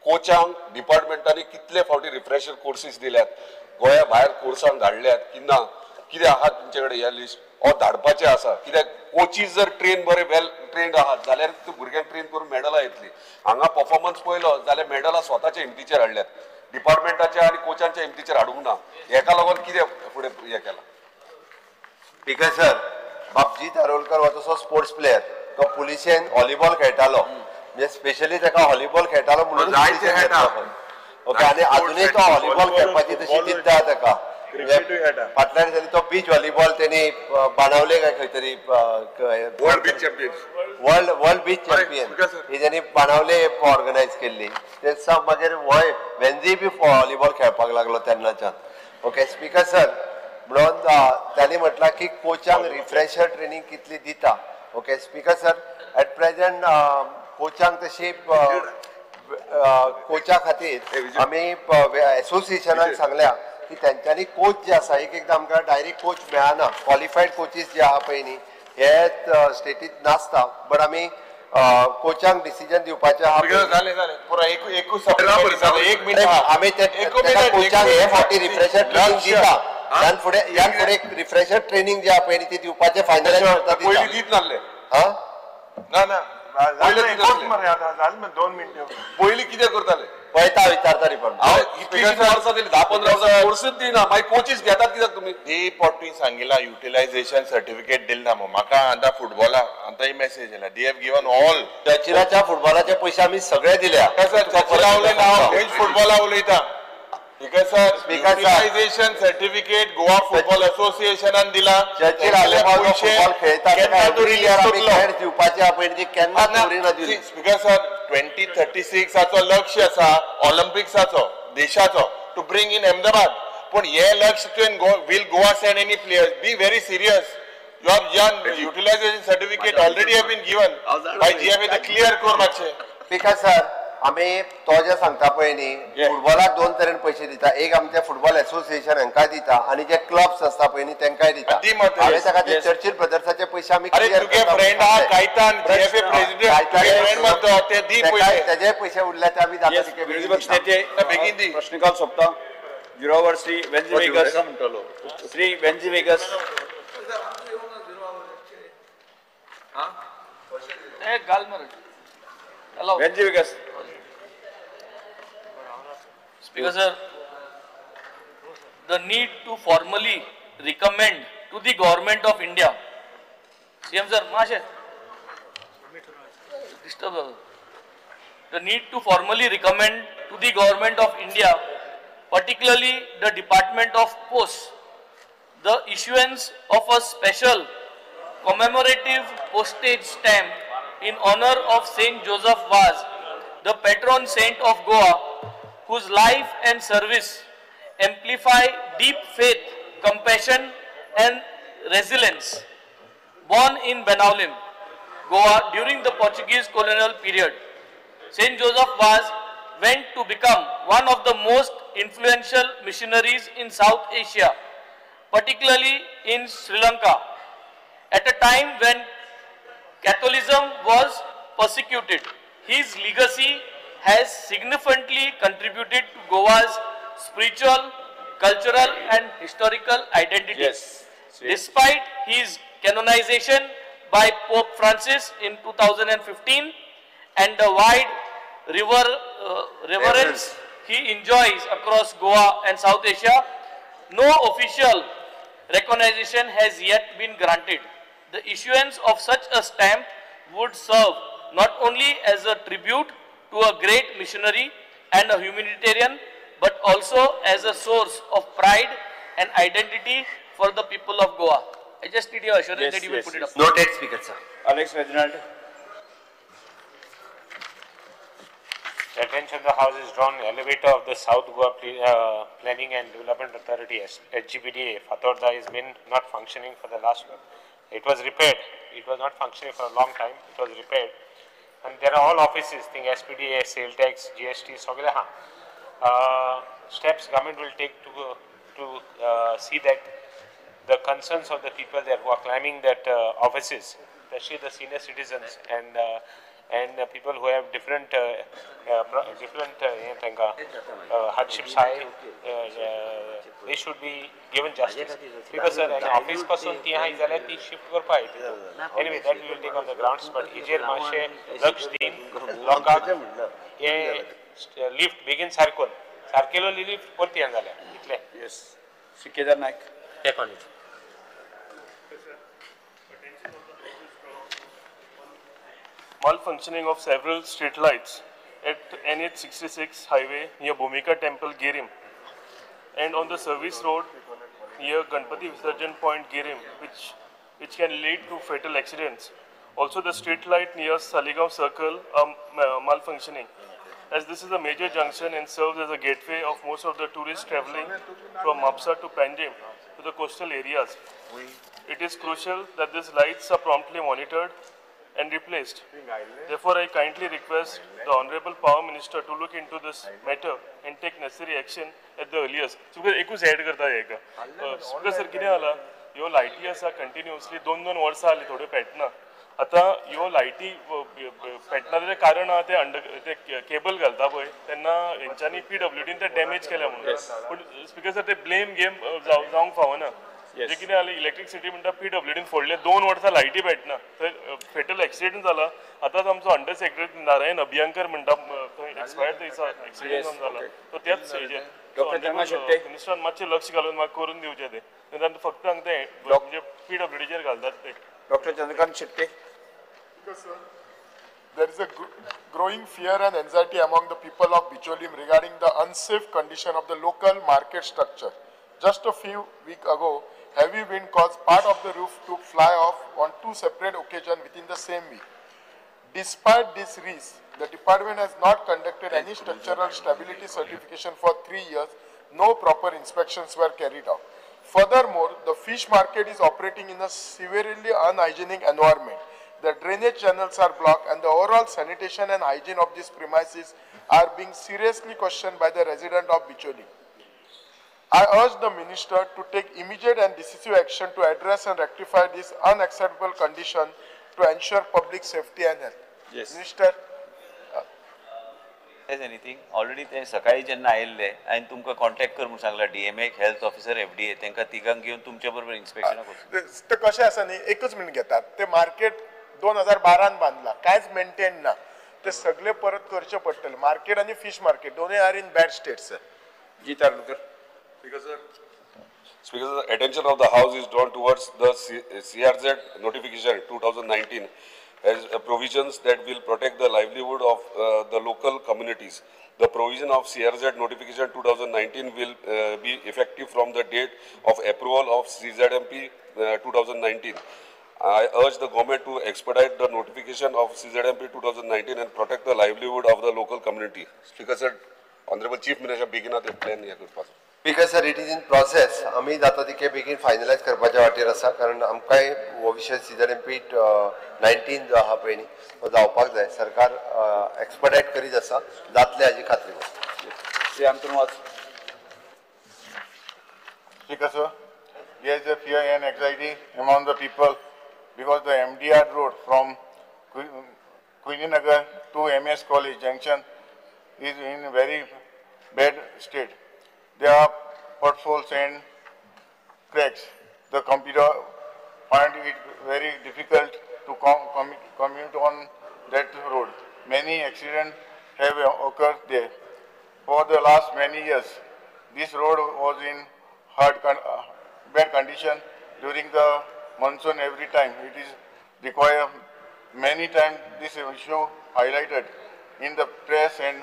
कोचांक डिपार्टमेंटांनी कितले फावटी रिफ्रेशर कोर्सीस दिल्यात, गोंया भायर कोर्सांक धाडल्यात की ना, कितें आहा तुमचे कडेन ह्या लिस्ट ओ धाडपाचें आसा? कित्याक कोचीस जर ट्रेन बरे वेल ट्रेन्ड आहात जाल्यार भुरग्यांक ट्रेन करून मॅडलां येतली. हांगा परफॉर्मन्स पळयलो जाल्यार मॅडलां स्वताच्या हिमतीचेर हाडल्यात, डिपार्टमेंटाच्या आनी कोचांच्या हिमतीचेर हाडूंक ना. हेका लागून कितें फुडें हें केलां? स्पीकर सर बाबजीत आरोलकर हो तसो स्पोर्ट्स प्लेयर, तो पुलिशेन व्हॉलीबॉल खेळटालो, म्हणजे स्पेशली ताका व्हॉलीबॉल खेळटालो म्हणून. ओके, आनी आजुनूय तो व्हॉलीबॉल खेळपाची तशी जिद्द आहा ताका. फाटल्या दिसांनी तो बीच व्हॉलीबॉल तेणी बाणावले काय खंय तरी world beach champion, world beach champion ही तेणी बाणावले ऑर्गनायज केल्ली. ते मागीर होय वेन्जी बी व्हॉलीबॉल खेळपाक लागलो तेन्नाच्यान. ओके स्पीकर सर म्हणून तांणी म्हटलां की कोचांक रिफ्रेशर ट्रेनींग कितली दिता. Okay speaker sir at present कोचांक तशी कोचा खातीर आमी एसोसिएशनाक सांगल्या की तेंच्यांनी कोच जे आसा, एक एकदां आमकां डायरेक्ट कोच मेळना, क्वॉलिफायड कोचीस जे आहा पळय न्ही हे स्टेटीत नासता, बट आमी कोचांक डिसिजन दिवपाचें आहा. आमी कोचांक हे फावटी रिफ्रेशर ट्रेनींग दिता, ह्यान फुडें रिफ्रेशर ट्रेनींग जे आहा पळय न्ही ती दिवपाचें फायनल करता. पयलीं दीत नासले. ना ना पयलीं कितें करताले पळयता विचारता डिपार्टमेंट. इतलीं वर्सां जालीं, 10-15 वर्सां कोर्सूच दिना, मागीर कोचीस घेतात कित्याक तुमी? ही पोट तुवें सांगिला युटिलायझेशन सर्टिफिकेट दिले ना मग म्हाका आतां फुटबॉला आतां ही मेसेज येयला, they have given all. चर्चिलाच्या फुटबॉलाचे पयशे आमी सगळे दिल्या. चर्चिला उलयना हांव, फ्रेंच फुटबॉला उलयता. Speaker sir, utilisation certificate Goa football असोसिएशनान दिला. चर्चिल आलेमाव फुटबॉल खेळता दिवपाचे पळय केन्ना दवरिना. स्पीकर सर, 2036 लक्ष आसा ऑलिम्पिक्साचो देशाचो टू ब्रिंग इन अहमदाबाद. पूण हे लक्ष तुवें will Goa send any players? Be very serious. You have done utilisation certificate already have been given by GFA. ते क्लियर कर मातशें. स्पीकर सर, आमी तो जे सांगता पळय न्ही, फुटबॉलाक दोन तरेन पयशे दिता. एक आमचे फुटबॉल एसोसिएशन हांकां दिता आनी जे क्लब्स आसता पळय न्ही तांकांय दिता. हांवें ताका ते चर्चिल ब्रदर्साचे पयशे आमी तेजे पयशे उरले ते आमी जाता बेगीन. प्रश्नकाल सोंपता. झिरोवर Shri वेन्झी vagus, Shri वेन्झी vagus. वेन्झी Vegas. Speaker sir, the need to formally recommend to the government of India. CM sir, माशे disturb. The need to formally recommend to the government of India, particularly the Department of Posts, the issuance of a special commemorative postage stamp in honor of Saint Joseph Vaz, the patron saint of Goa, whose life and service amplify deep faith, compassion and resilience. Born in Benaulim, Goa during the Portuguese colonial period, Saint Joseph Vaz went to become one of the most influential missionaries in South Asia, particularly in Sri Lanka, at a time when Catholicism was persecuted. His legacy has significantly contributed to Goa's spiritual, cultural and historical identity. Yes. Despite his canonization by Pope Francis in 2015 and the wide reverence he enjoys across Goa and South Asia, no official recognition has yet been granted. The issuance of such a stamp would serve not only as a tribute to a great missionary and a humanitarian, but also as a source of pride and identity for the people of Goa. I just need your assurance that you will put it up. Noted, Speaker sir. Alex Reginald. The attention of the House is drawn. Elevator of the South Goa Planning and Development Authority, SGPDA, Fatorda, has been not functioning for the last. It was repaired. It was not functioning for a long time. It was repaired. And there are all offices, think SPDA, sale tax, GST, सगळे हा. Steps government will take to see that the concerns of the people there who are climbing that offices, especially the senior citizens and people who have different hardships high, they should be given justice. Because sir, an office pasun ती हाय जाल्यार ती shift करपा येता. Anyway, that we will take on the grounds. But हेजेर मातशें लक्ष दीन लोकांक हे लिफ्ट बेगीन सारकोन सारकेलो लिफ्ट परती येना जाल्यार इतलें. Yes. Shri Kedar Naik. Take on it. Malfunctioning of several street lights at NH66 highway near Bhumika Temple, Girim, and on the service road near Ganpati Visarjan Point, Girim, which can lead to fatal accidents. Also, the street light near Saligaon Circle are malfunctioning, as this is a major junction and serves as a gateway of most of the tourists traveling from Mapsa to Panjim to the coastal areas. It is crucial that these lights are promptly monitored and replaced. Therefore, I kindly request the Honorable Power Minister to look into this matter and take necessary action at the earliest. So, एकूच add करता एका. Speaker sir, कितें जाला, ह्यो लायटी आसा कंटिन्युअसली 2-2 वर्सां जालीं थोड्यो पेटना. आतां ह्यो लायटी पेटना तेजें कारण आहा ते अंडर ते केबल घालता पळय तेन्ना हेंच्यांनी PWDन ते डॅमेज केल्या म्हणून. पूण स्पीकर सर, ते ब्लेम गेम जावंक फावना. जे कितें जालें, इलेक्ट्रिसिटी म्हणटा PWDन फोडले, 2 वर्सां लायटी पेटना, थंय फेटल एक्सिडेंट जाला. आतांच आमचो अंडर सेक्रेटरी नारायण अभियंकर म्हणटा थंय एक्सपायर्ड दिसा एक्सिडेंट जावन जाला. सो त्याच हेजेर मिनिस्टरान मातशें लक्ष घालून म्हाका करून दिवचें तें, नाजाल्यार फक्त हांगा ते म्हणजे PWDचेर घालतात ते. Doctor Chandrakant Shetye. There is a growing fear and anxiety among the people of Bicholim regarding the unsafe condition of the local market structure. Just a few weeks ago, heavy wind caused part of the roof to fly off on 2 separate occasions within the same week. Despite this risk, the department has not conducted any structural stability certification for 3 years. No proper inspections were carried out. Furthermore, the fish market is operating in a severely unhygienic environment. The drainage channels are blocked and the overall sanitation and hygiene of these premises are being seriously questioned by the resident of Bicholim. I urge the minister to take immediate and decisive action to address and rectify this unacceptable condition to ensure public safety and health. Yes. Minister. Anything already ते सकाळी जेन्ना आयिल्ले हांवें तुमकां कॉन्टेक्ट कर म्हूण सांगला डीएमए हेल्थ ऑफिसर एफडीए तांकां तिगांक घेवन तुमचे बरोबर इन्स्पेक्शनाक वचूं. ते कशें आसा न्ही, एकच मिनट घेतात. ते मार्केट 2012 बांदला, कांयच मेंटेन ना, ते सगळे परत करचे पडटले. मार्केट आनी फिश मार्केट दोनूय are in bad state sir. Ji Tarlekar. Speaker sir, attention of the house is drawn towards the CRZ notification 2019 as provisions that will protect the livelihood of the local communities. The provision of CRZ notification 2019 will be effective from the date of approval of CZMP 2019. I urge the government to expedite the notification of CZMP 2019 and protect the livelihood of the local community. Speaker sir, Honorable Chief Minister बेगीनात हे plan हे करपाचो. Speaker sir, it is in process. आमी जाता तितके बेगीन फायनलायज करपाच्या वाटेर आसा, कारण आमकांय हो विशय सीझएमपी 19 जो आहा पळय न्ही तो जावपाक जाय. सरकार एक्सपर्टायट करीत आसा, जातले हाजी खात्री. Shri Anton Vaz. Speaker sir, there is a fear and anxiety among the people because the MDR road from Queeninagar to MS College Junction is in very bad state. There are potholes and cracks. The computer find it very difficult to commute on that road. Many accidents have occurred there. For the last many years, this road was in bad condition during the monsoon every time. It is required many times this issue highlighted in the press and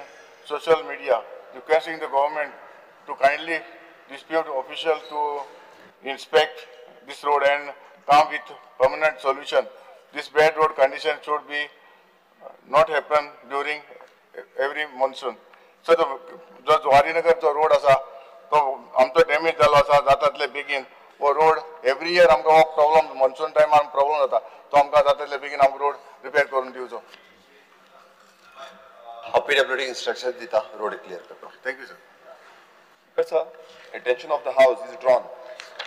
social media, requesting the government to kindly dispute officials to inspect this road and come with permanent solution. This bad road condition should be not happen during every monsoon. So the Zuarinagar जो रोड आसा तो आमचो डॅमेज जाल्लो आसा जाता बेगीन. हो रोड एवरी इयर आमकां हो प्रॉब्लम मॉन्सून टायमार प्रॉब्लम जाता, तो आमकां जाता बेगीन आमकां रोड रिपेर करून दिवचो. हांव पीडब्ल्यूडी इन्स्ट्रक्शन दिता रोड क्लियर करपाक. Thank you sir. Sir, attention of the house is drawn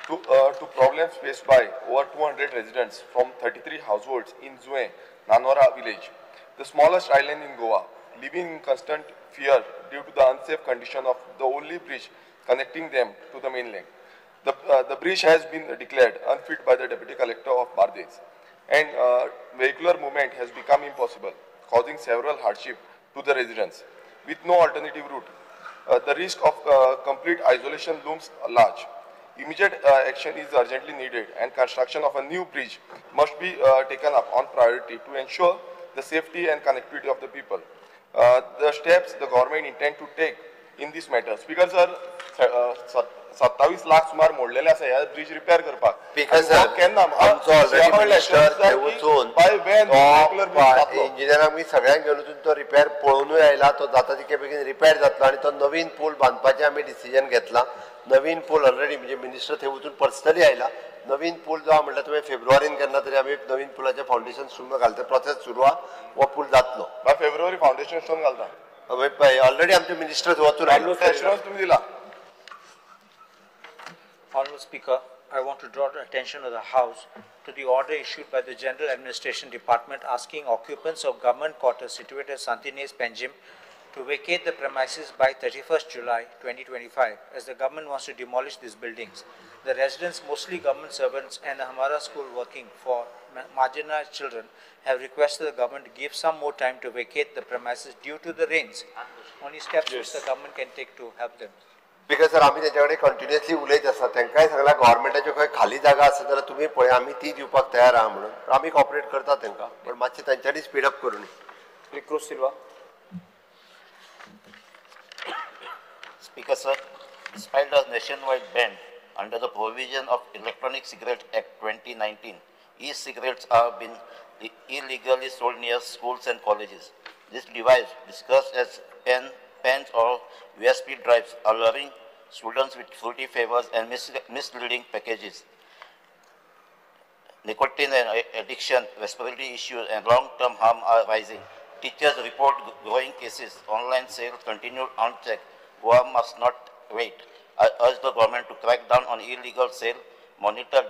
to problems faced by over 200 residents from 33 households in Zue, Nanora village, the smallest island in Goa, living in constant fear due to the unsafe condition of the only bridge connecting them to the mainland. The bridge has been declared unfit by the Deputy Collector of Bardez, and vehicular movement has become impossible, causing several hardship to the residents. With no alternative route, the risk of complete isolation looms large. Immediate action is urgently needed, and construction of a new bridge must be taken up on priority to ensure the safety and connectivity of the people. The steps the government intend to take in this matter. Speaker sir, 27 lakh सुमार मोडलेले आसा ह्या ब्रिज रिपेअर करपाक. स्पीकर सर, आमचो ऑलरेडी मिनिस्टर थंय वचून इंजिनियरांक बी सगळ्यांक घेवन वचून तो रिपेअर पळोवनूय आयला. तो जाता तितके बेगीन रिपेअर जातलो आनी तो नवीन पूल बांदपाचें आमी डिसिजन घेतलां. नवीन पूल ऑलरेडी म्हणजे मिनिस्टर थंय वचून पर्सनली आयला. नवीन पूल जो आहा म्हणल्यार तुवें फेब्रुवारीन केन्ना तरी आमी नवीन पुलाचें फावंडेशन स्टोन घालता, प्रोसेस सुरू आहा, हो पूल जातलो. बाय फेब्रुवारी फावंडेशन स्टोन घालता ऑलरेडी आमचे मिनिस्टर वचून आयलो. तुमी दिला. Honorable Speaker, I want to draw the attention of the House to the order issued by the General Administration Department asking occupants of government quarters situated at Santinez, Panjim to vacate the premises by 31st July 2025, as the government wants to demolish these buildings. The residents, mostly government servants and the Hamara school working for marginalized children, have requested the government to give some more time to vacate the premises due to the rains. Only steps which the government can take to help them. Because sir, आमी तेंच्या कडेन कंटिन्युअसली उलयत आसा. तांकांय सगळ्या गव्हर्मेंटाच्यो खंय खाली जागा आसा जाल्यार तुमी पळय, आमी ती दिवपाक तयार आहा म्हणून आमी कॉपरेट करता तांकां, पण मातशें तांच्यांनी स्पीड अप करूं. Shri Cruz Silva. Speaker sir, despite the nationwide ban under the provision of Electronic Cigarette Act 2019, e-cigarettes are being illegally sold near schools and colleges. This device, discussed as pens or USB drives, are luring students with fruity flavors and misleading packages. Nicotine and addiction, respiratory issues, and long-term harm are rising. Teachers report growing cases. Online sales continue unchecked. Goa must not wait. I urge the government to crack down on illegal sale, monitor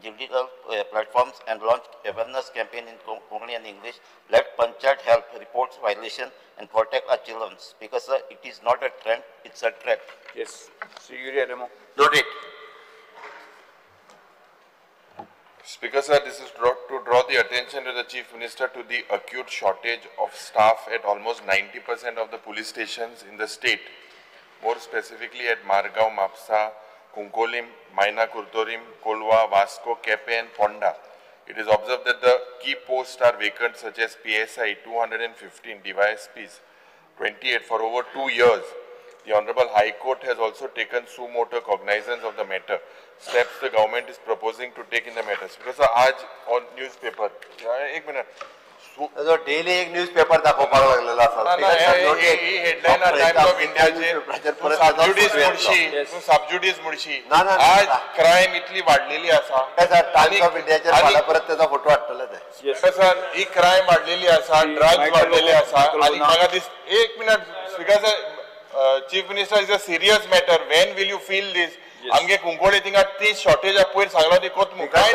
digital platforms, and launch awareness campaign in Konkani and English. Let Panchayat help report violation and protect our children. Because sir, it is not a trend, it's a threat. Yes. Shri Yuri Alemao. Noted. Speaker sir, this is to draw the attention to the Chief Minister to the acute shortage of staff at almost 90% of the police stations in the state. More specifically at Margao, Mapsa, Kunkolim, Maina Kurtorim, Kolwa, Vasco, Kepe and Ponda. It is observed that the key posts are vacant such as PSI 215, DYSPs 28 for over 2 years. The Honorable High Court has also taken suo motu cognizance of the matter. Steps the government is proposing to take in the matter. Because aaj on newspaper, ek minute. Daily एक न्यूजपेपर दाखोवपाक लागलेलो आसा. ही हेडलायन टाइम्स ऑफ इंडियाचेर सबज्युडीस मुळशी. आज क्रायम इतली वाडलेली आसा. टाइम्स ऑफ इंडियाचेर फाल्यां परत तेजो फोटो हाडटले ते. सर, ही क्रायम वाडलेली आसा, ड्रग्स वाडलेले आसा. आनी म्हाका दिस एक minute speaker sir, chief minister is a serious matter. When will you feel this? आमगे कुंकळी थिंगा ती शॉर्टेज पयर सांगला ती कोत मुखार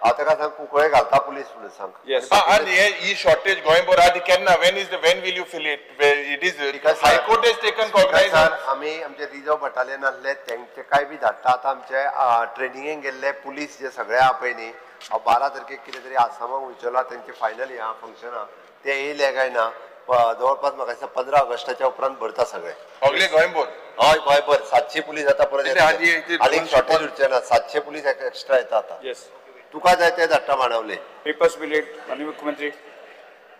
हांव ताका सांग कुंकळे घालता पुलीस म्हणून सांग. आनी ही शॉर्टेज गोंयभर आहा ती केन्ना when will you feel it? It is high court has taken cognizance. आमी आमचे रिजर्व बटालियन आसले तेंचे काय बी धाडटा. आतां आमचे ट्रेनिंगेक गेल्ले पुलीस जे सगळे आहा पळय न्ही, हांव 12 तारखेक कितें तरी आसामाक वयचेलो तेंचे फायनल हें फंक्शन आहा, ते येयले काय ना जवळपास म्हाका दिसता 15 ऑगस्टाच्या उपरांत भरता सगळे. सगळे गोंयभर? हय गोंयभर 700 पुलीस आतां परत येतले. आनीक शॉर्टेज उरचे ना, 700 पुलीस एक्स्ट्रा येता आतां. तुका जाय ते धाडटा मांडवले. पेपर्स बिलेट माननीय मुख्यमंत्री.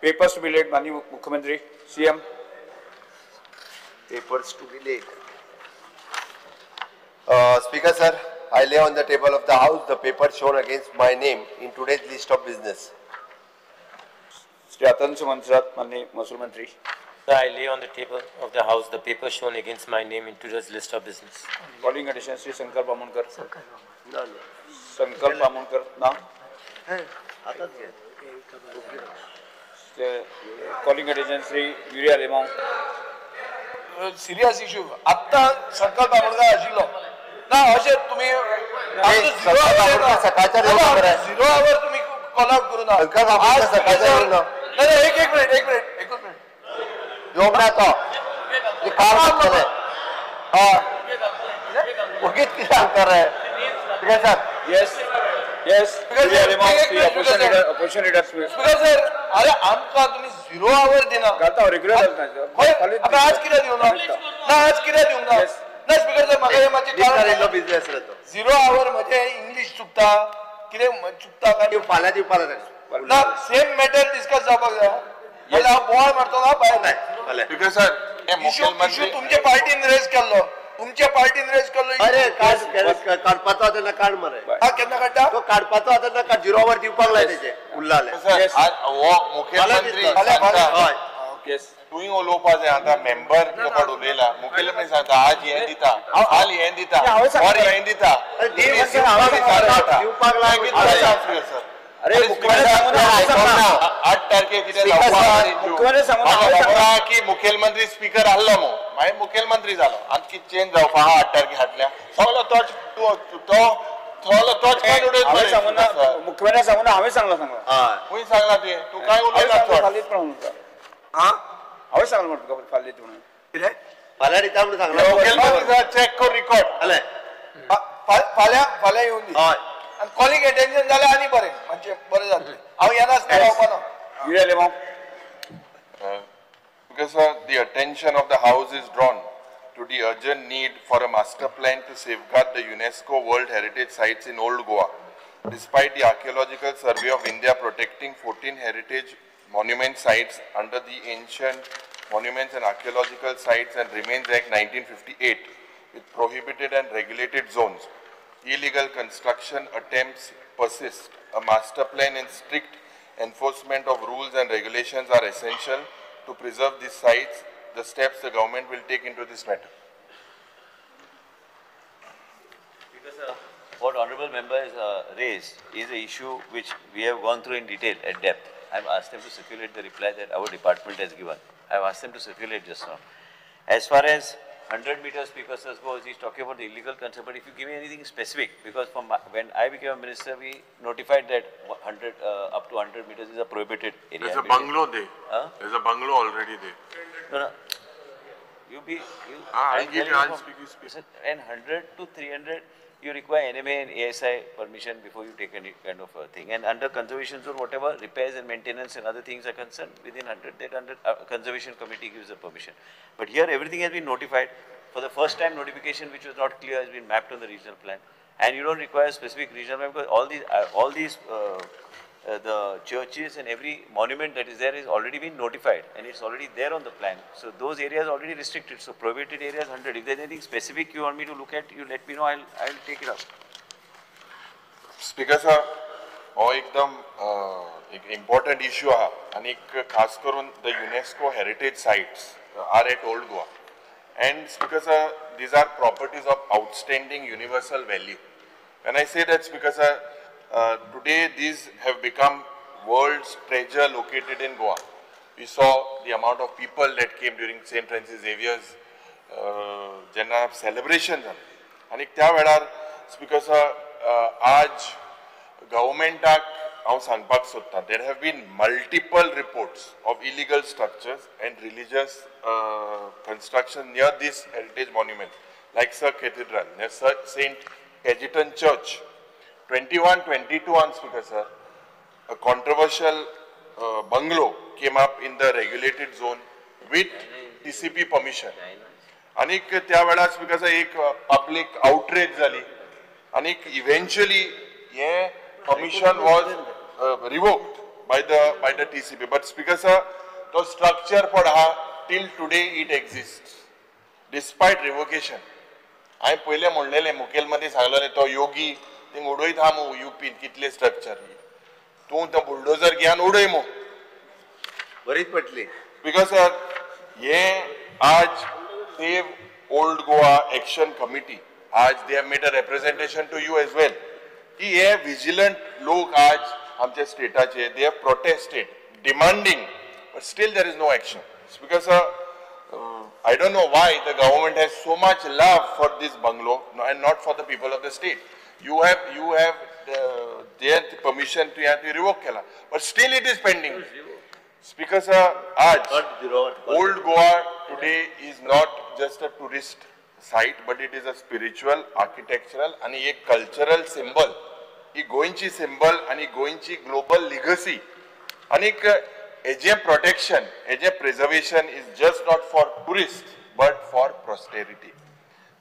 पेपर्स बिलेट माननीय मुख्यमंत्री CM. Papers to be laid. Speaker sir, I lay on the table of the house the paper shown against my name in today's list of business. Shri Atansu Monserrate माननीय महसूल मंत्री. I lay on the table of the house the paper shown against my name in today's list of business. Calling attention Shri Sankalp Amonkar. Sankalp Amonkar ना. Calling attention Shri Yuri Alemao. Serious issue. आत्ता संकल्प आमोणकर आशिल्लो ना अशें तुमी झिरो our तुमी कॉल आउट करू ना. एक एक मिनिट एक मिनिट एकूच मिनिट. येवंक ना तो काम करतले. हय ओगीच कितें सांगता रे? Sir yes yes opposition leader. Speaker sir, अरे आमकां तुमी झिरो our दिना. घालता रेग्युलर घालता. आतां आज कित्याक दिवंक ना? ना आज कित्याक दिवंक ना? ना स्पीकर सर, म्हाका हें मातशें कारण बिजनेस रे तो. झिरो our म्हजें इंग्लीश चुकता कितें चुकता काय फाल्यां दिवपाक जाय ना. सेम मॅटर डिस्कस जावपाक जाय. जाल्यार हांव बोवाळ मारतलो ना भायर. स्पीकर सर, इशू तुमचे पार्टीन रेज केल्लो. तुमच्या पार्टीन रेज केल्लो. अरे काडपाचो तेन्ना काड मरे. केन्ना काडटा तो? काडपाचो तेन्ना काड. झिरो our दिवपाक लाय तेजे उरलाले. हो मुख्यमंत्री तुवें उलोवपा जाय. आतां मेंबर कपड उलयला, मुखेलमंत्री सांगता आज हें दिता, काल हें दिता, और हें दिता. दिवपाक लाय. अरे 8 तारखेक कितें जावपा की मुखेलमंत्री स्पीकर आहलो मू, मागीर मुखेलमंत्री जालो आनी कितें चेंज जावपा आहा 8 तारखे हाडल्या सगलो तोच तो सगलो तोच काय उडयत. मुख्यमंत्री सांगून हांवें सांगलां सांगलां. खंय सांगलां तुवें? तूं काय उलयला? हांवें सांगलां म्हणून तुका फाल्यां दिता म्हणून. कितें फाल्यां दिता म्हणून सांगलां? मुखेलमंत्री चॅक कर रिकॉर्ड. फाल्यां फाल्यां येवन दी. आनी कॉलिंग अटेन्शन जाल्यार आनी बरें, मातशें बरें जातलें. हांव येनासतना रावपा ना. Because sir, the attention of the house is drawn to the urgent need for a master plan to safeguard the UNESCO World Heritage Sites in Old Goa. Despite the Archaeological Survey of India protecting 14 heritage monument sites under the Ancient Monuments and Archaeological Sites and Remains Act 1958 with prohibited and regulated zones. Illegal construction attempts persist. A master plan and strict enforcement of rules and regulations are essential to preserve these sites. The steps the government will take into this matter. Because what honorable member has raised is an issue which we have gone through in detail at depth. I have asked them to circulate the reply that our department has given. I have asked them to circulate just now. As far as 100 meters Speaker sir goes, he's talking about the illegal construction, but if you give me anything specific, because from when I became a minister, we notified that 100 up to 100 meters is a prohibited area. There's a bungalow there. Huh? There's a bungalow already there. No, no. You be. You, I'll give you. I'll speak. You speak. And 100 to 300, you require NMA and ASI permission before you take any kind of a thing. And under conservation zone, whatever repairs and maintenance and other things are concerned, within 100, that under conservation committee gives the permission. But here everything has been notified. For the first time, notification which was not clear has been mapped on the regional plan. And you don't require specific regional plan because all these the churches and every monument that is there is already been notified and it's already there on the plan. So those areas are already restricted. So prohibited areas 100. If there's anything specific you want me to look at, you let me know, I'll take it up. Speaker sir, हो एकदम एक important issue आहा आनी खास करून the UNESCO heritage sites are at Old Goa. And Speaker sir, these are properties of outstanding universal value. When I say that, Speaker sir, today these have become world's treasure located in Goa. We saw the amount of people that came during St. Francis Xavier's जेन्ना celebration जालें आनी त्या वेळार Speaker sir, आज गव्हर्मेंटाक हांव सांगपाक सोदतां, there have been multiple reports of illegal structures and religious construction near this heritage monument like Sir Cathedral, near Saint Cajetan Church. 21-22 on Speaker sir, a controversial bungalow came up in the regulated zone with TCP permission. आनीक त्या वेळार स्पीकर सर एक पब्लिक आउटरेज जाली आनीक इव्हेंच्युअली हे permission was revoked by the TCP. But Speaker sir, the structure for हा till today it exists despite revocation. हांवें पयलें म्हणलेलें मुखेलमंत्री सांगलेलें तो योगी थिंग उडयत हा मू युपीन कितले स्ट्रक्चर तूं तो बुलडोजर घेवन उडय मू बरीच पडली. Because sir हे आज save old Goa action committee आज they have made a representation to you as well की हे विजिलंट लोक आज आमच्या स्टेटाचे they have protested demanding but still there is no action. Because sir, I don't know why the government has so much love for this bungalow and not for the people of the state. You have their permission to have to revoke केला, but still it is pending. Speaker sir, आज Old Goa today is not just a tourist site, but it is a spiritual, architectural आणि एक cultural symbol. ही गोंयची symbol आणि गोंयची global legacy. आणि हेजें protection, हेजें preservation is just not for tourists, but for posterity.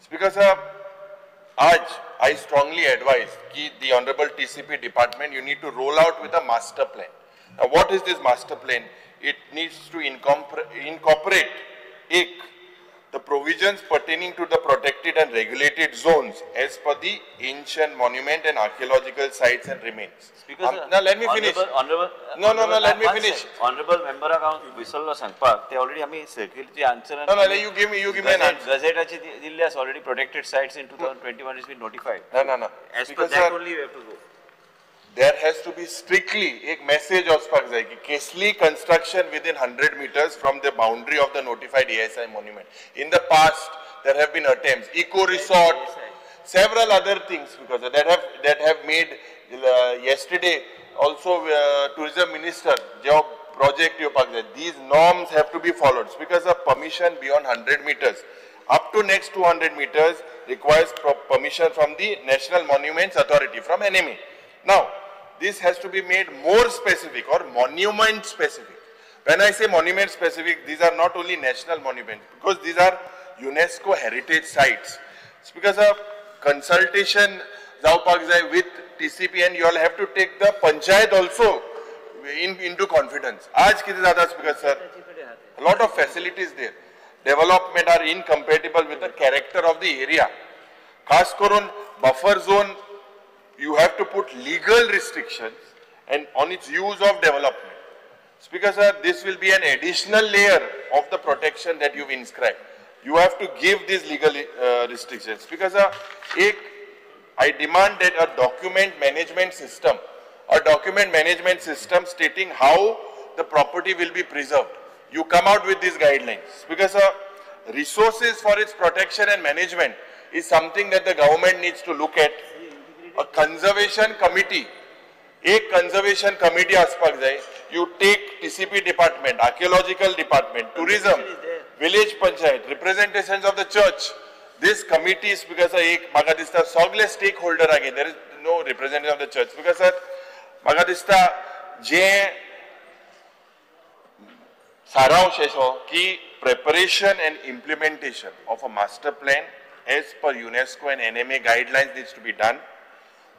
Speaker sir, आज I strongly advise ki the honorable TCP department, you need to roll out with a master plan. Now, what is this master plan? It needs to incorporate ek, the provisions pertaining to the protected and regulated zones as per the ancient monument and archaeological sites and remains. Speaker sir, now let me finish. Honorable, no, no, no, let me finish. Honorable member हांव विसरलो सांगपाक ते already आमी सर्क्युलरची answer. No, no, you give me an answer. गझेटाची दिल्ली आसा already protected sites in 2021 is been notified. No, no, no. As per that only we have to go. There has to be strictly एक message वचपाक जाय की कसली construction within 100 meters from the boundary of the notified ASI monument. In the past, there have been attempts, eco resort, several other things because that have made yesterday also tourism minister जो project येवपाक जाय. These norms have to be followed because a permission beyond 100 meters up to next 200 meters requires permission from the National Monuments Authority, from NMA. Now, this has to be made more specific or monument specific. When I say monument specific, these are not only national monuments, because these are UNESCO heritage sites. It's because of consultation जावपाक जाय with TCP, and you all have to take the panchayat also into confidence. आज कितें जाता Speaker sir, lot of facilities there. Development are incompatible with the character of the area. खास करून buffer zone, you have to put legal restrictions and on its use of development. Speaker sir, this will be an additional layer of the protection that you've inscribed. You have to give these legal restrictions. Speaker sir, I demand that a document management system stating how the property will be preserved. You come out with these guidelines. Because sir, resources for its protection and management is something that the government needs to look at. A conservation committee, aspak jai. You take TCP department, archaeological department, tourism, village panchayat, representations of the church. This committee is because ek maka dista sogle stakeholder again. There is no representative of the church. Because sir, maka dista je सारांश असो की preparation and implementation of a master plan as per UNESCO and NMA guidelines needs to be done.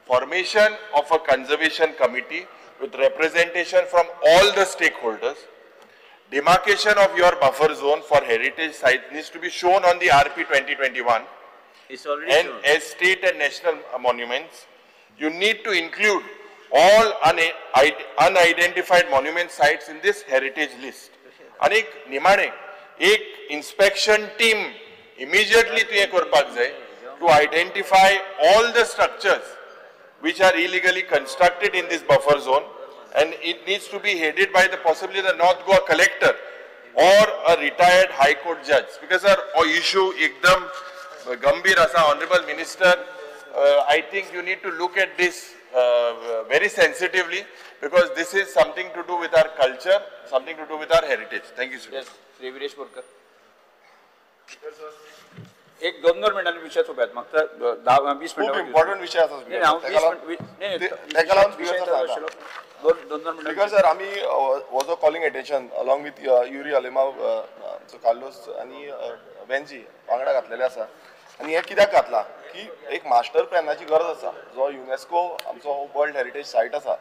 Formation of a conservation committee with representation from all the stakeholders. Demarcation of your buffer zone for heritage sites needs to be shown on the RP 2021. It's already and shown. As state and national monuments. You need to include all unidentified monument sites in this heritage list. आणि निमाणे एक इन्स्पेक्शन टीम इमिजिएटली तुवें करपाक जाय to identify all the structures which are illegally constructed in this buffer zone, and it needs to be headed by the possibly the North Goa collector or a retired high court judge. Because sir, हो issue एकदम गंभीर आसा. Honorable Minister, I think you need to look at this very sensitively, because this is something to do with our culture, something to do with our heritage. Thank you, sir. Yes, Shri Viresh Borkar. एक दोन दोन मिनटांनी विषय सोंपयात म्हाका 10-20 मिनटां खूब इम्पॉर्टंट विषय आसा. ताका लागून दोन दोन स्पीकर सर, आमी हो जो calling attention along with Yuri Alemao, आमचो कार्लोस आनी वेन्जी वांगडा घातलेले आसा. आनी हें कित्याक घातलां की एक मास्टर प्लॅनाची गरज आसा, जो युनेस्को आमचो वर्ल्ड हेरिटेज सायट आसा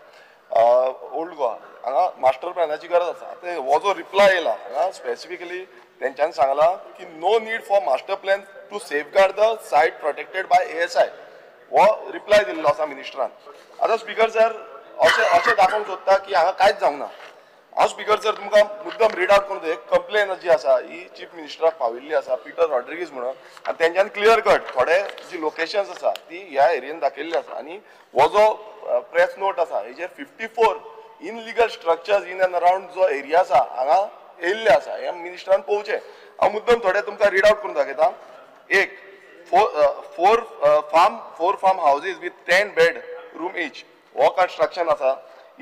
ओल्ड गोवा, हांगा मास्टर प्लॅनाची गरज आसा. आतां हो जो रिप्लाय येयला हांगा स्पेसिफिकली तेंच्यांनी सांगलां की no need for master plan to safeguard the site protected by ASI, हो रिप्लाय दिल्लो आसा मिनिस्टरान. आतां स्पीकर सर अशें अशें दाखोवंक सोदता की हांगा कांयच जावंक ना. हांव स्पीकर सर तुमकां मुद्दम रीड आवट करून एक कंप्लेन जी आसा ही चीफ मिनिस्टराक पाविल्ली आसा पिटर रॉड्रिगीज म्हणून, आनी तेंच्यांनी क्लियर कट थोडे जी लोकेशन्स आसा ती ह्या एरियेन दाखयल्ली आसा. आनी हो जो प्रेस नोट आसा हेजेर 54 illegal structures in and around जो एरिया आसा हांगा येयल्ले आसा, हें मिनिस्टरान पळोवचें. हांव मुद्दम थोडे तुमकां रीड आवट करून दाखयता. एक 4 farm houses with 10 bed room each हो कन्स्ट्रक्शन आसा.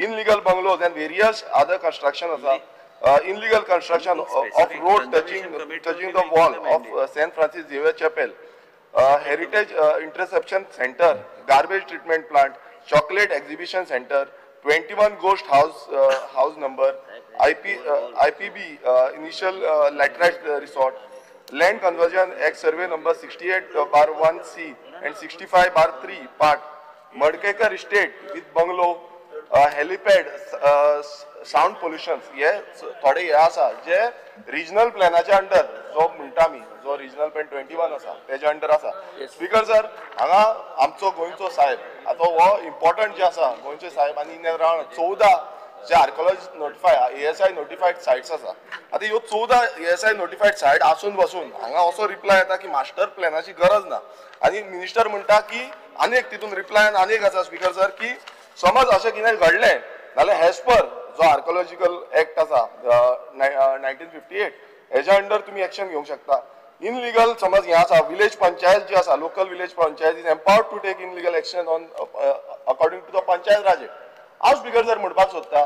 Illegal bungalows and various other construction आसा. Illegal construction of road touching the wall of Saint Francis Xavier Chapel, heritage interception centre, garbage treatment plant, chocolate exhibition centre, 21 ghost house number, IPB initial laterite resort, land conversion act survey number 68/1C and 65/3 part, Madkekar estate with bungalow, helipad, sound pollution, हे थोडे हे आसा जे रिजनल प्लॅनाच्या अंडर जो म्हणटा आमी, जो रिजनल प्लॅन 21 आसा तेज्या अंडर आसा. स्पीकर सर, हांगा आमचो गोंयचो साहेब आतां हो इम्पॉर्टंट जे आसा गोंयचे साहेब आनी in and around 14 J archaeologist notify ASI notified sites आसा. आतां ह्यो 14 ASI notified सायट आसून बसून हांगा असो रिप्लाय येता की मास्टर प्लॅनाची गरज ना. आनी मिनिस्टर म्हणटा की आनी एक तितून रिप्लाय आनी एक आसा स्पीकर सर की समज अशें कितें घडलें जाल्यार एज पर जो आर्कोलॉजिकल एक्ट आसा 1958 हेज्या अंडर तुमी एक्शन घेवंक शकता. इनलिगल समज हें आसा विलेज पंचायत जी आसा local village panchayat is empowered to take illegal action on according to the Panchayat Raj act. हांव स्पीकर सर म्हणपाक सोदता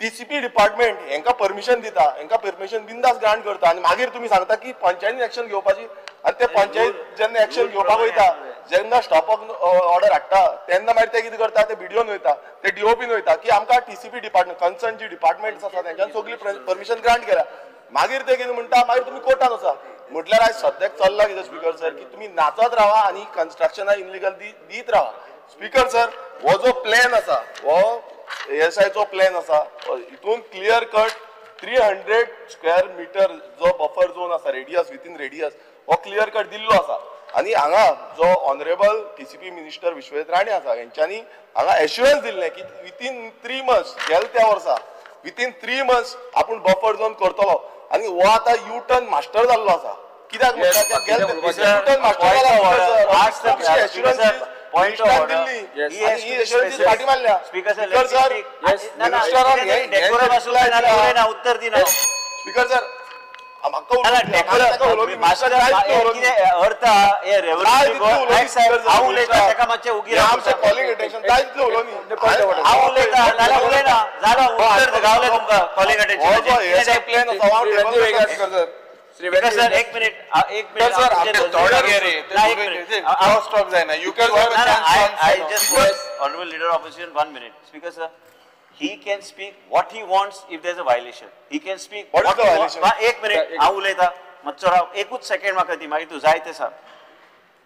टीसीपी डिपार्टमेंट हेंकां परमिशन दिता, हेंकां परमिशन बिंदास ग्रांट करता आनी मागीर तुमी सांगता की पंचायतीन एक्शन घेवपाची, आनी ते पंचायत जेन्ना एक्शन घेवपाक वयता जेन्ना स्टॉप ऑर्डर हाडटा तेन्ना मागीर ते कितें करता, ते बीडीओन वयता, ते डीओपीन वयता की आमकां टीसीपी डिपार्टमेंट कन्सर्न जी डिपार्टमेंट्स आसा तेंच्यान सगळी परमिशन ग्रांट केल्या. मागीर ते कितें म्हणटा, मागीर तुमी कोर्टान वचा. म्हटल्यार आयज सद्याक चल्ला कितें स्पीकर सर की तुमी नाचत रावा आनी कन्स्ट्रक्शनां इनलिगल दीत रावा. स्पीकर सर, हो जो प्लॅन आसा हो एएसआयचो प्लॅन आसा हितून क्लियर कट 300 स्क्वेअर मिटर जो बफर झोन आसा रेडियस विथीन रेडियस हो क्लियर कट दिल्लो आसा. आनी हांगा जो honourable TCP minister Vishwajit Rane आसा हेंच्यांनी हांगा एश्युरन्स दिल्लें की विथीन 3 मंथ्स गेले त्या वर्सा विथीन 3 मंथ्स आपूण बफर झोन करतलो. आनी हो आतां यू टर्न मास्टर जाल्लो आसा. कित्याक म्हणटा यू टर्न मास्टर जाला. Point of order. He assurance फाटी मारल्या. स्पीकर सर, उत्तर दिना. स्पीकर सर, सर एक मिनिट, एक minute. Honourable leader opposition, 1 minute. Speaker sir, he can speak what he wants if there is a violation. He can speak what is the violation. एक मिनिट, हांव उलयता मातसो राव, एकूच सेकंड म्हाका दी, मागीर तूं जाय तें सांग.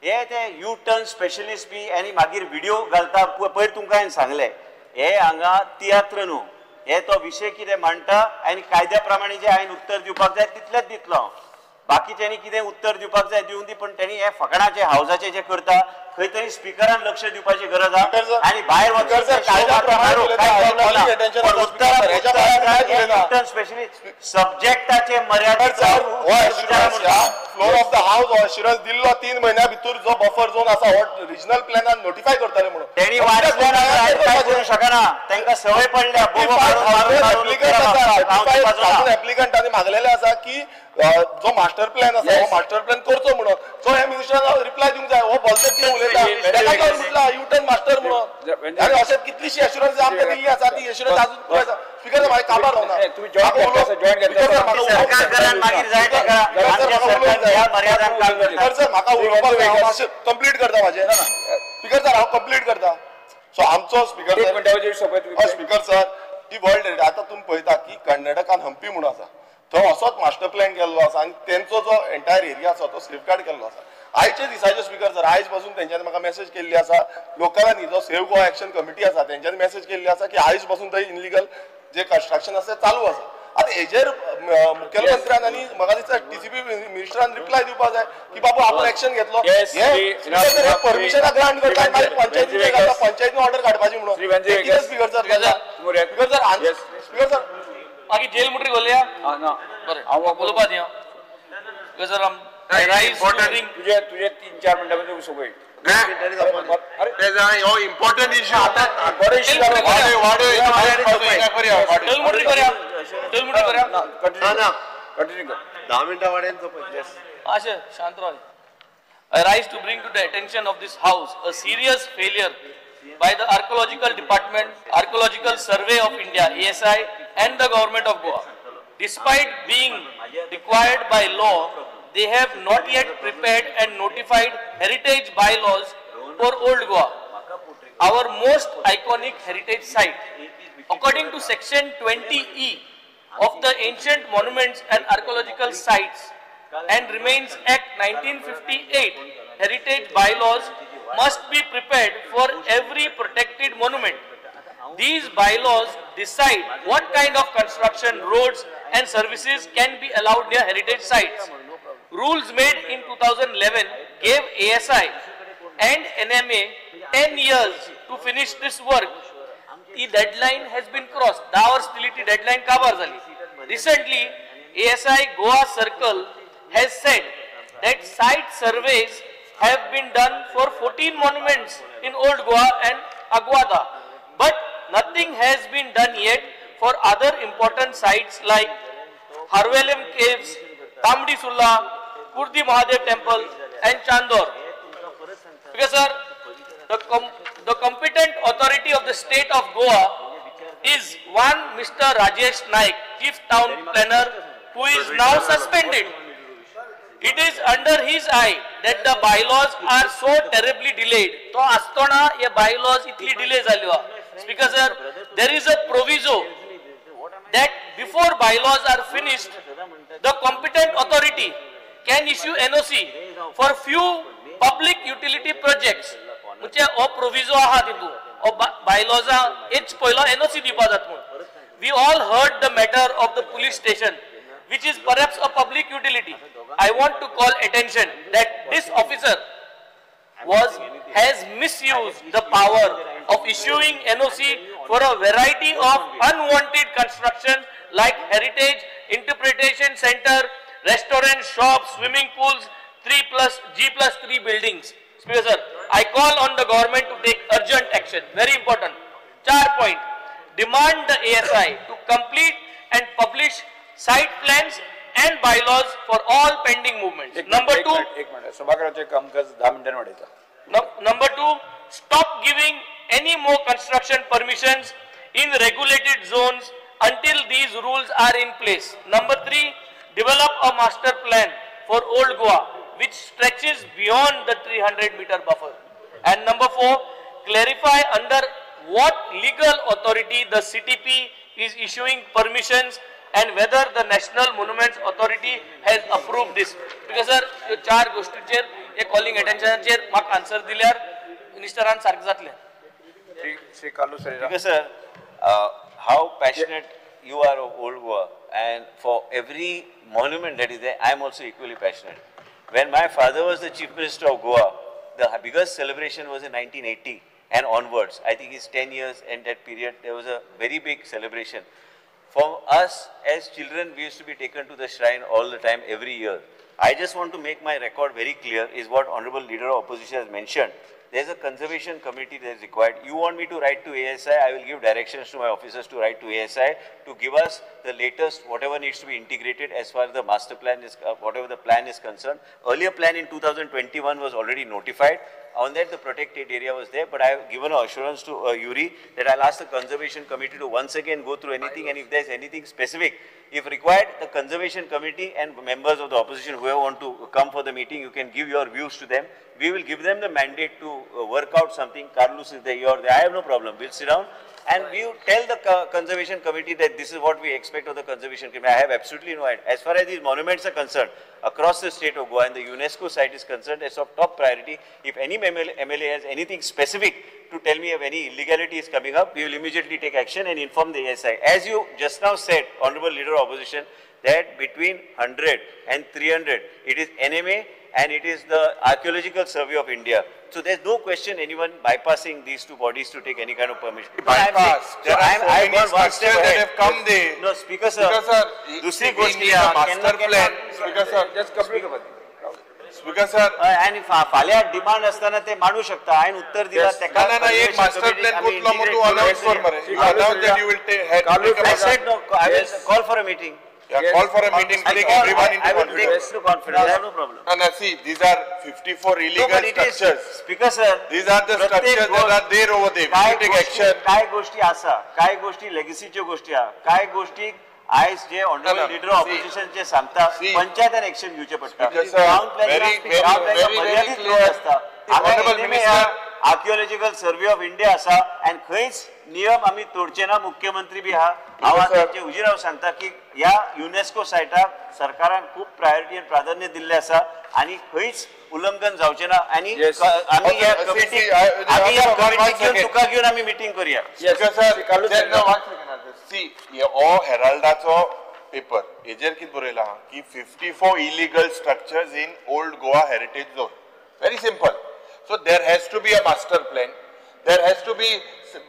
हे ते यू टर्न स्पेशलिस्ट बी आनी मागीर व्हिडिओ घालता. पयर तुमकां हांवें सांगलें, हे हांगा तियात्र न्हू, हे तो विशय कितें मांडटा आनी कायद्या प्रमाणे जे हांवें उत्तर दिवपाक जाय तितलेंच दितलो हांव. बाकीच्यांनी कितें उत्तर दिवपाक जाय दिवन दी, पण तेणी हे फकाणाचे हावजाचे जे करता खंय तरी स्पिकरान लक्ष दिवपाची गरज आसा. आनी भायर वचून स्पेशली सब्जेक्टाचे मर्यादीत floor of the house assurance दिल्लो 3 म्हयन्या भितर जो बफर झोन आसा हो रिजनल प्लॅनान नोटिफाय करतले म्हणून. तेणी वाचले काय करूंक शकना, तांकां संवय पडल्या. एप्लिकंटांनी मागलेले आसा की जो मास्टर प्लॅन आसा हो मास्टर प्लॅन करचो म्हणून. सो हे मिनिस्टरान रिप्लाय दिवंक जाय. हो बोलता कितें उलयता ताका म्हटला यू टर्न मास्टर म्हणून. आनी अशें कितलीशी एश्युरन्स आमकां दिल्ली आसा ती एश्युरन्स अजून पुराय आसा. स्पीकर म्हाका काबार जावना. स्पीकर सर म्हाका उलोवपाक जाय, हांव मातशें कंप्लीट करता म्हाजें. स्पीकर सर हांव कंप्लीट करता. सो आमचो स्पीकर स्पीकर सर ती वर्ल्ड हेरिटेज आतां तुमी पळयता की कर्नाटकान हम्पी म्हणून आसा, थंय असोच मास्टर प्लॅन केल्लो आसा आनी तेंचो जो एंटायर एरिया आसा तो सेफगार्ड केल्लो आसा. आयचे दिसाचे स्पीकर सर, आयज पासून तेंच्यांनी म्हाका मॅसेज केल्ली आसा लोकलांनी, जो सेव्ह गोवा एक्शन कमिटी आसा तेंच्यांनी मॅसेज केल्ली आसा की आयज पासून थंय इनलिगल जे कन्स्ट्रक्शन आसा चालू आसा. आतां हेजेर मुखेलमंत्र्यान आनी म्हाका दिसता टीसीपी मिनिस्टरान रिप्लाय दिवपाक जाय की बाबू आपूण एक्शन घेतलो. हे परमिशनां ग्रांट करता आनी मागीर पंचायतीन घालता, पंचायतीन ऑर्डर काडपाची म्हणून. कितें speaker sir, speaker sir, speaker sir मागीर जेल मुटरी घोलया. बरें, उलोवपा दी. हांव सर, तुजे तुजे 3-4 मिनटां भितर सोंपय. इम्पॉर्टंट इश्यू धा मिनटां वाडेन सोंपय. अशें शांत राव. I rise to bring to the attention of this house a serious failure by the Archaeological Department, Archaeological Survey of India, ASI, and the Government of Goa. Despite being required by law, they have not yet prepared and notified heritage bylaws for Old Goa, our most iconic heritage site. According to Section 20E of the Ancient Monuments and Archaeological Sites and Remains Act 1958, heritage bylaws must be prepared for every protected monument. These bylaws decide what kind of construction, roads and services can be allowed near heritage sites. Rules made in 2011 gave ASI and NMA 10 years to finish this work. The deadline has been crossed. 10 वर्स दिली ती deadline काबार जाली. Recently, ASI Goa Circle has said that site surveys have been done for 14 monuments in Old Goa and Aguada, but nothing has been done yet for other important sites like Harvelim Caves, Tambdi Sulla, Kurdi Mahadev Temple and Chandor. Because sir, the competent authority of the state of Goa is one Mr. Rajesh Naik, Chief Town Planner, who is now suspended. It is under his eye that the bylaws are so terribly delayed. तो आसतना हे bylaws इतली delay जाल्यो. Speaker sir, there is a proviso that before bylaws are finished, the competent authority can issue NOC for few public utility projects. म्हणजे हो प्रोविजो आहा तितून बायलॉजां हेच पयलो एनओसी दिवपा जात म्हूण. We all heard the matter of the police station, which is perhaps a public utility. I want to call attention that this officer has misused the power of issuing NOC for a variety of unwanted construction like heritage, interpretation center, restaurant, shops, swimming pools, 3+G+3 buildings. Speaker sir, I call on the government to take urgent action. Very important. 4 point. Demand the ASI to complete and publish site plans and bylaws for all pending movements. Number 2. सभागृहाचे कामकाज 10 मिनटांनी वाडयता. Number 2, stop giving any more construction permissions in regulated zones until these rules are in place. Number 3, develop a master plan for Old Goa which stretches beyond the 300-meter buffer. And number 4, clarify under what legal authority the CTP is issuing permissions and whether the National Monuments Authority has approved this. Because sir, ह्यो चार गोष्टीचेर हे calling attentionचेर म्हाका आन्सर दिल्यार मिनिस्टरान सारकें जातलें. Shri Carlos Ferreira. Because sir, how passionate you are of Old Goa, and for every monument that is there, I am also equally passionate. When my father was the Chief Minister of Goa, the biggest celebration was in 1980 and onwards. I think it's 10 years and that period, there was a very big celebration. For us as children, we used to be taken to the shrine all the time, every year. I just want to make my record very clear is what Honorable Leader of Opposition has mentioned. There is a conservation committee that is required. You want me to write to ASI, I will give directions to my officers to write to ASI to give us the latest, whatever needs to be integrated as far as the master plan is, whatever the plan is concerned. Earlier plan in 2021 was already notified. On that, the protected area was there, but I have given an assurance to Yuri that I'll ask the conservation committee to once again go through anything, and if there's anything specific, if required, the conservation committee and members of the opposition, whoever want to come for the meeting, you can give your views to them. We will give them the mandate to work out something. Carlos is there, you're there. I have no problem. We'll sit down and we will tell the conservation committee that this is what we expect of the conservation committee. I have absolutely no idea. As far as these monuments are concerned, across the state of Goa and the UNESCO site is concerned, it's of top priority. If any MLA has anything specific to tell me of any illegality is coming up, we will immediately take action and inform the ASI. As you just now said, Honorable Leader of Opposition, that between 100 and 300, it is NMA and it is the Archaeological Survey of India. So there's no question anyone bypassing these two bodies to take any kind of permission. Bypass. There are so many structures that have come there. No, Speaker sir. Speaker sir, we need a master plan. Speaker sir, just complete. Speaker sir. आणि फाल्यां डिमांड असताना ते मांडू शकता. हांवें उत्तर दिला तेका. ना ना, एक मास्टर प्लॅन कोतलो मग तू अनाउन्स कर मरे. Announce that you will take. I said no, I will call for a meeting. Yeah, call for a meeting, take everyone into confidence. I have no problem. No, see, these are 54 illegal structures. Speaker sir, these are the structures that are there over there. We take action. काय गोष्टी आसा, काय गोष्टी लेगसीच्यो गोष्टी आहा, काय गोष्टी आयज जे ऑनरेबल लीडर ऑफ ऑपोजिशन जे सांगता पंचायतान एक्शन घेवचें पडटा. टाउन प्लॅनिंग मर्यादीत लोक आसता. आर्किओलॉजिकल सर्वे ऑफ इंडिया आसा आनी खंयच नियम आमी तोडचे ना. मुख्यमंत्री बी आहा. हांव तांचे हुजीर हांव सांगता की ह्या युनेस्को सायटाक सरकारान खूब प्रायोरिटी आनी प्राधान्य दिल्लें आसा आनी खंयच उल्लंघन जावचें ना. आनी आमी ह्या कमिटीक घेवन तुका घेवन आमी मिटींग करुया. हो हेराल्डाचो पेपर हेजेर कितें बरयलां की 54 illegal structures in Old Goa heritage zone. Very simple. So there has to be a master plan. There has to be,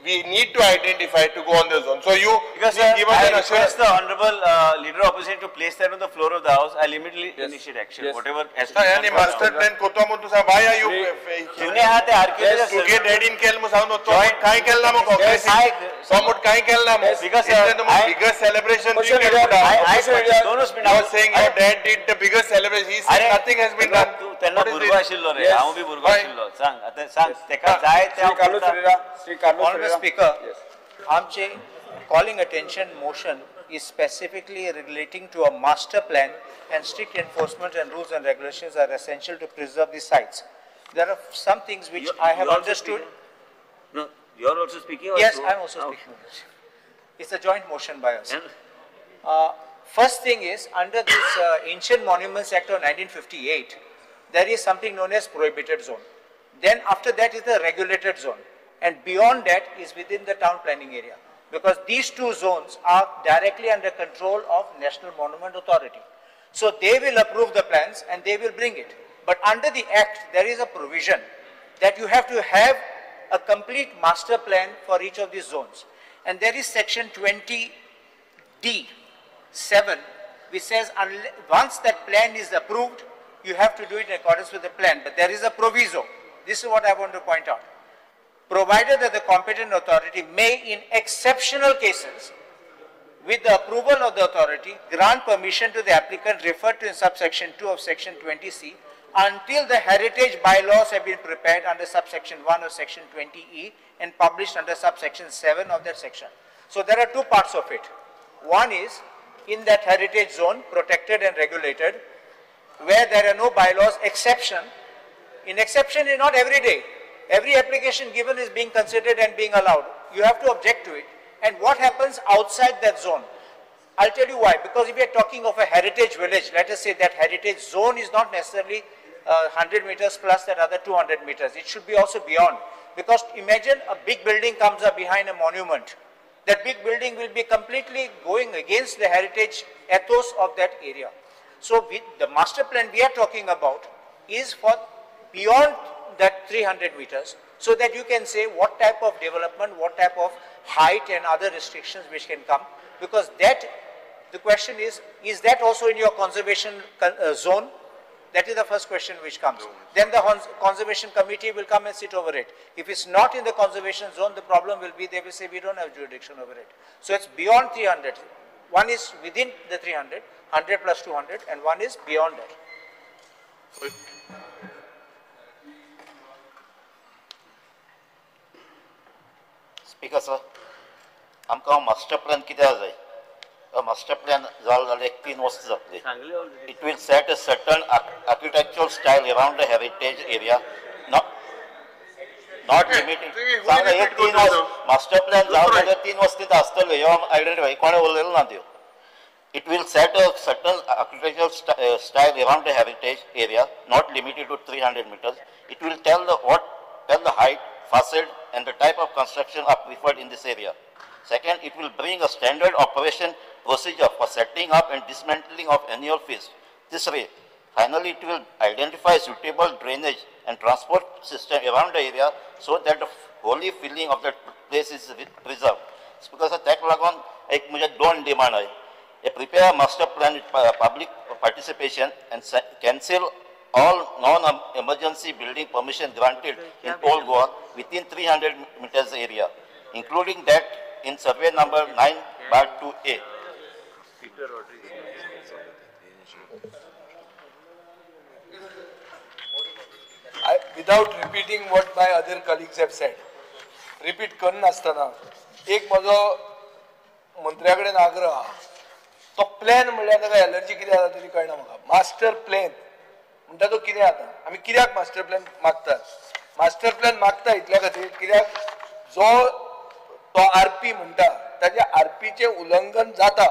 we need to identify to go on the zone. So you because sir, give us I an assurance. request the honorable leader of opposition to place that on the floor of the house. I'll immediately initiate action. Yes. Whatever has to be done. Master plan कोतो म्हूण तूं सांग. Why are you? जुने आहा ते archaeological तुगे डॅडीन केल म्हूण सांग. तो कांय केल ना मग काँग्रेसीन. तो म्हूण कांय केल ना मग. Because biggest celebration. दोनच मिनटां. You are saying your dad did the biggest celebration. He said nothing has been done. तूं तेन्ना भुरगो आशिल्लो रे. हांव बी भुरगो आशिल्लो. सांग आतां सांग तेका जाय ते. Honorable Speaker, आमचे calling attention motion is specifically relating to a master plan and strict enforcement and rules and regulations are essential to preserve the sites. There are some things which I have understood. No, you are also speaking? Or yes, I am also speaking. It's a joint motion by us. First thing is, under this Ancient Monuments Act of 1958, there is something known as prohibited zone. Then after that is the regulated zone. and beyond that is within the town planning area, because these two zones are directly under control of National Monument Authority. So they will approve the plans and they will bring it. But under the Act, there is a provision that you have to have a complete master plan for each of these zones. And there is section 20D 7, which says once that plan is approved, you have to do it in accordance with the plan. But there is a proviso. This is what I want to point out. Provided that the competent authority may, in exceptional cases, with the approval of the authority, grant permission to the applicant referred to in subsection 2 of section 20C until the heritage bylaws have been prepared under subsection 1 of section 20E and published under subsection 7 of that section. So there are two parts of it. One is in that heritage zone, protected and regulated, where there are no bylaws, exception. In exception is not every day. Every application given is being considered and being allowed. You have to object to it. And what happens outside that zone? I'll tell you why. Because if we are talking of a heritage village, let us say that heritage zone is not necessarily 100 meters plus that other 200 meters. It should be also beyond. Because imagine a big building comes up behind a monument. That big building will be completely going against the heritage ethos of that area. So the master plan we are talking about is for beyond that 300 meters, so that you can say what type of development, what type of height and other restrictions which can come. Because that, the question is that also in your conservation zone? That is the first question which comes. Then the conservation committee will come and sit over it. If it's not in the conservation zone, the problem will be they will say we don't have jurisdiction over it. So it's beyond 300. One is within the 300, 100 plus 200, and one is beyond that. Speaker sir, आमकां मास्टर प्लॅन कित्याक जाय? मास्टर प्लॅन जालो जाल्यार एक 3 वर्सां जातली. It will set a certain architectural style around the heritage area, not limited. एक 3 वर्स मास्टर प्लॅन जालो जाल्यार 3 वर्सां तितूंत आसतल्यो, ह्यो आयडेंटिफाय कोणें उलयलें ना त्यो. It will set a certain architectural style around the heritage area, not limited to 300 meters. It will tell the tell the height, facade, and the type of construction are preferred in this area. Second, it will bring a standard operation procedure for setting up and dismantling of annual fees. This way, finally, it will identify suitable drainage and transport system around the area so that the holy feeling of that place is preserved. Because ताका लागून एक म्हजे 2 डिमांड आहे. Prepare a master plan with public participation and cancel all non-emergency building permission granted in Old Goa within 300 meters area, including that in survey number 9/2A. Without repeating what my other colleagues have said, repeat करनासतना एक म्हजो मंत्र्या कडेन आग्रह आहा. तो प्लॅन म्हणल्यार ताका एलर्जी कितें जाता तरी कळना म्हाका. मास्टर प्लॅन म्हणटा तो कितें जाता? आमी कित्याक मास्टर प्लॅन मागतात? मास्टर प्लॅन मागता इतल्या खातीर कित्याक जो तो आरपी म्हणटा ताच्या आरपीचें उल्लंघन जाता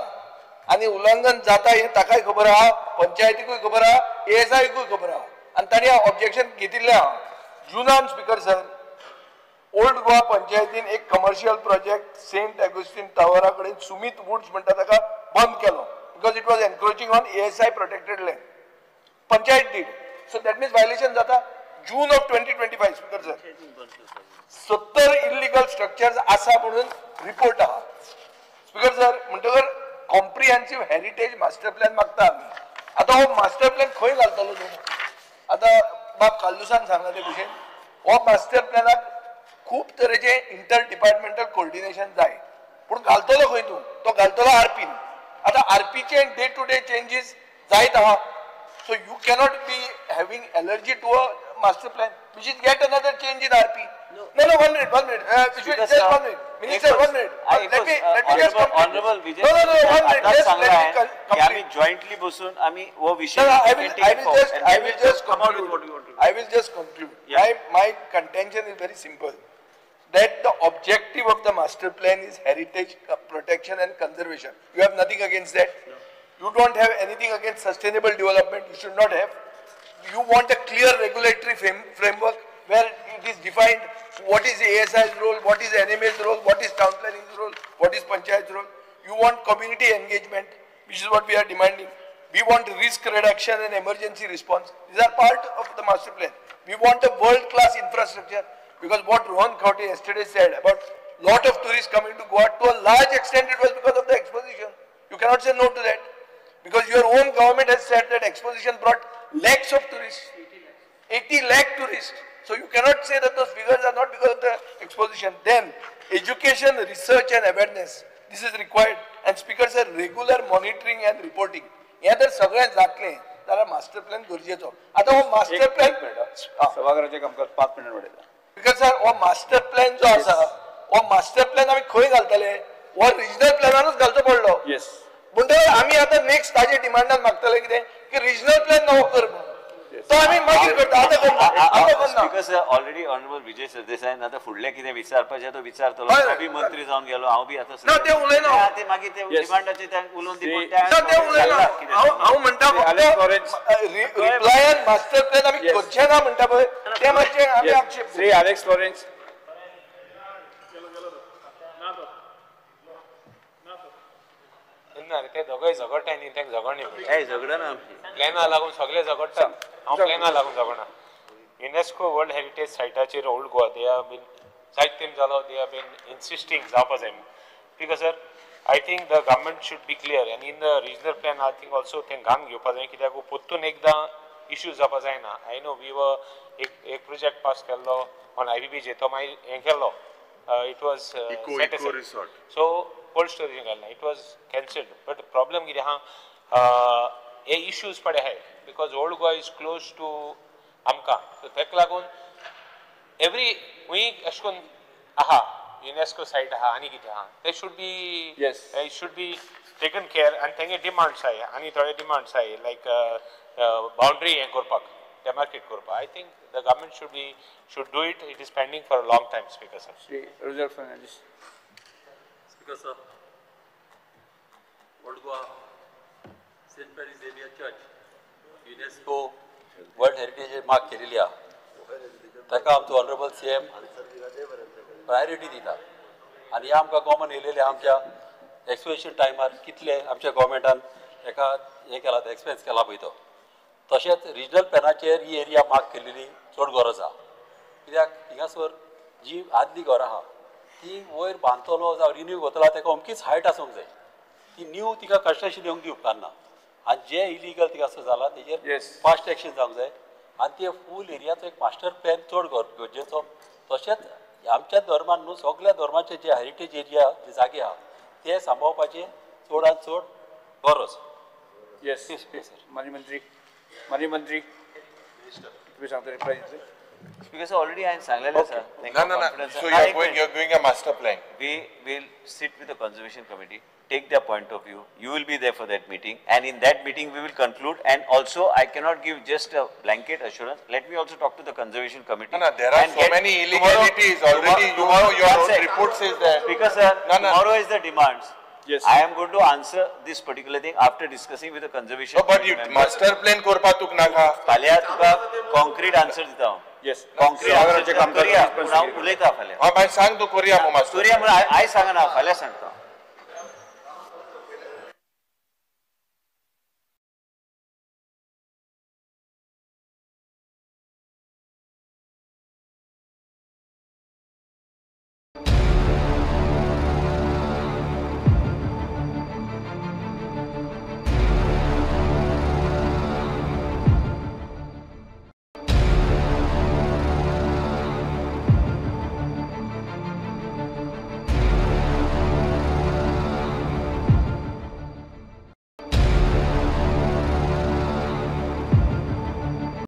आनी उल्लंघन जाता हें ताकाय खबर आहा, पंचायतीकूय खबर आहा, एएसआयकूय खबर आहा आनी तांणी ऑब्जेक्शन घेतिल्लें आहा. जुनान स्पीकर सर, ओल्ड गोवा पंचायतीन एक कमर्शियल प्रोजेक्ट सेंट ऑगस्टीन टावरा कडेन सुमीत वुड्स म्हणटा ताका बंद केलो because it was encroaching on ASI protected land. Panchayat did. So that means violation जाता. June of 2025 speaker sir, 70 illegal structures आसा म्हणून रिपोर्ट आहा. स्पीकर सर, म्हणटकर कॉम्प्रिहेन्सिव हेरिटेज मास्टर प्लॅन मागता आमी. आतां हो मास्टर प्लॅन खंय घालतलो तूं? आतां बाब कार्लुसान सांगला ते भशेन हो मास्टर प्लॅनाक खूब तरेचे इंटर डिपार्टमेंटल कोऑर्डिनेशन जाय, पूण घालतलो खंय तूं? तो घालतलो आरपीन. आतां आरपीचे डे टू डे चेंजीस जायत आहा. So you cannot be having allergy to a master plan, which is yet another change in RP. No, no, 1 minute, 1 minute. Just 1 minute. Minister, 1 minute. Let me just complete. Honorable Vijay. No, no, no, 1 minute. Just let me complete. आमी jointly बसून आमी हो विषय. No, I will just come out with what you want to do. I will just conclude. Yeah. My contention is very simple. That the objective of the master plan is heritage protection and conservation. You have nothing against that. No. You don't have anything against sustainable development. You should not have. You want a clear regulatory framework where it is defined What is ASI's role, what is NMA's role, what is town planning's role, what is panchayat's role. You want community engagement, which is what we are demanding. We want risk reduction and emergency response. These are part of the master plan. We want a world-class infrastructure, because what Rohan Khaute yesterday said about lot of tourists coming to Goa, to a large extent it was because of the exposition. You cannot say no to that, because your own government has said that exposition brought lakhs of tourists, 80 lakh tourists. So you cannot say that those figures are not because of the exposition. Then education, research and awareness, this is required. And speakers are regular monitoring and reporting. हे जर सगळें जातलें जाल्यार मास्टर प्लॅन गरजेचो. आतां हो मास्टर प्लॅन सभाघराचें कामकाज 5 मिनट वाडयता. Because sir हो मास्टर प्लॅन जो आसा, हो मास्टर प्लॅन आमी खंय घालतले? हो रिजनल प्लॅनानूच घालचो पडलो. येस. म्हणटकच आमी आतां नेक्स्ट ताजे डिमांडान मागतले कितें की रिजनल प्लॅन नवो कर म्हणून. तो आमी मागीर करता, आतां करना, आतां करना. Because already honourable विजय सरदेसायन आतां फुडलें कितें विचारपाचें तो विचारतलो. तो बी मंत्री जावन गेलो, हांव बी आतां ना तें उलयना. ते मागीर ते डिमांडाचे ते उलोवन दी. ना तें उलयना. हांव म्हणटा फक्त रिप्लायन मास्टर प्लॅन आमी करचे ना म्हणटा पळय तें मातशें आमी आक्षेप. Shri Alex Lawrence. ना ते दोगय झगडटा न्ही, तांकां झगडणी झगडना प्लॅना लागून सगळे झगडटा. हांव प्लॅना लागून झगडना. युनेस्को वर्ल्ड हेरिटेज सायटाचेर old Goa they have been जायत तेम जालो, they have been insisting जावपा जाय म्हणून. Because sir I think the government should be clear आनी in the regional plan I think also तें घाम घेवपा जाय, कित्याक परतून एकदां इश्यू जावपा जायना. I know we वर एक प्रोजेक्ट पास केल्लो ऑन IBBJ, तो मागीर हें केल्लो, it was so cold storage घालना, it was cancelled. But problem कितें आहा, हे इश्यूज पडे आहाय because old Goa is close to आमकां, सो तेका लागून एवरी वीक अशें करून आहा युनेस्को सायट आहा आनी कितें आहा, ते should be it should be taken care. आनी तेंगे डिमांड्स आहाय आनी थोडे डिमांड्स आहाय लायक बाउंड्री हें करपाक, डेमार्केट करपाक. I think the government should do it. It is pending for a long time. Speaker sir. Shri Roger Fernandes. Speaker sir, old Goa Saint Mary Xavier church UNESCO world heritage mark केलेली आहा, ताका आमचो ऑनरेबल CM priority दिता. आनी हे आमकां कॉमन येयलेले आमच्या एक्सपोजिशन टायमार कितले आमच्या गव्हर्मेंटान हेका हें केला, एक्सपेन्स केला पळय तो. तशेंच रिजनल प्लॅनाचेर ही एरिया मार्क केलेली चड गरज आहा, कित्याक हिंगासर जी आदली घरां आहा ती वयर बांदतलो जावं रिन्यू करतलो ताका अमकीच हायट आसूंक जाय, ती न्यू तिका कन्स्ट्रक्शन येवंक दी उपकारना. आनी जे इलिगल थिंगासर जाला तेजेर फास्ट एक्शन जावंक जाय आनी ते फूल एरियाचो एक मास्टर प्लॅन चड गरजेचो. तशेंच आमच्या धर्मान न्हू सगळ्या धर्माचे जे हेरिटेज एरिया जे जागे आहा ते सांबाळपाचे चडान चड गरज. येस माननीय मंत्री, माननीय मंत्री तुमी सांगता रिप्लाय दितले. Speaker sir, already I सांगलेलें sir. No, no, no. So you are doing a master plan. We will sit with the conservation committee, take their point of view. You will be there for that meeting, and in that meeting we will conclude. And also, I cannot give just a blanket assurance. Let me also talk to the conservation committee. No, no, there are so many illegalities already. Tomorrow your own report says that. Because sir, no, no. Tomorrow is the demands. Yes. I am going to answer this particular thing after discussing with the conservation. No, but you master plan करपा तुका नाका. फाल्यां तुका concrete answer दिता हांव. Yes. Concrete answer करूया. हांव उलयता फाल्यां. हां मागीर सांग तूं करूया मग मास्टर. करूया म्हणून आयज सांगना, फाल्यां सांगता.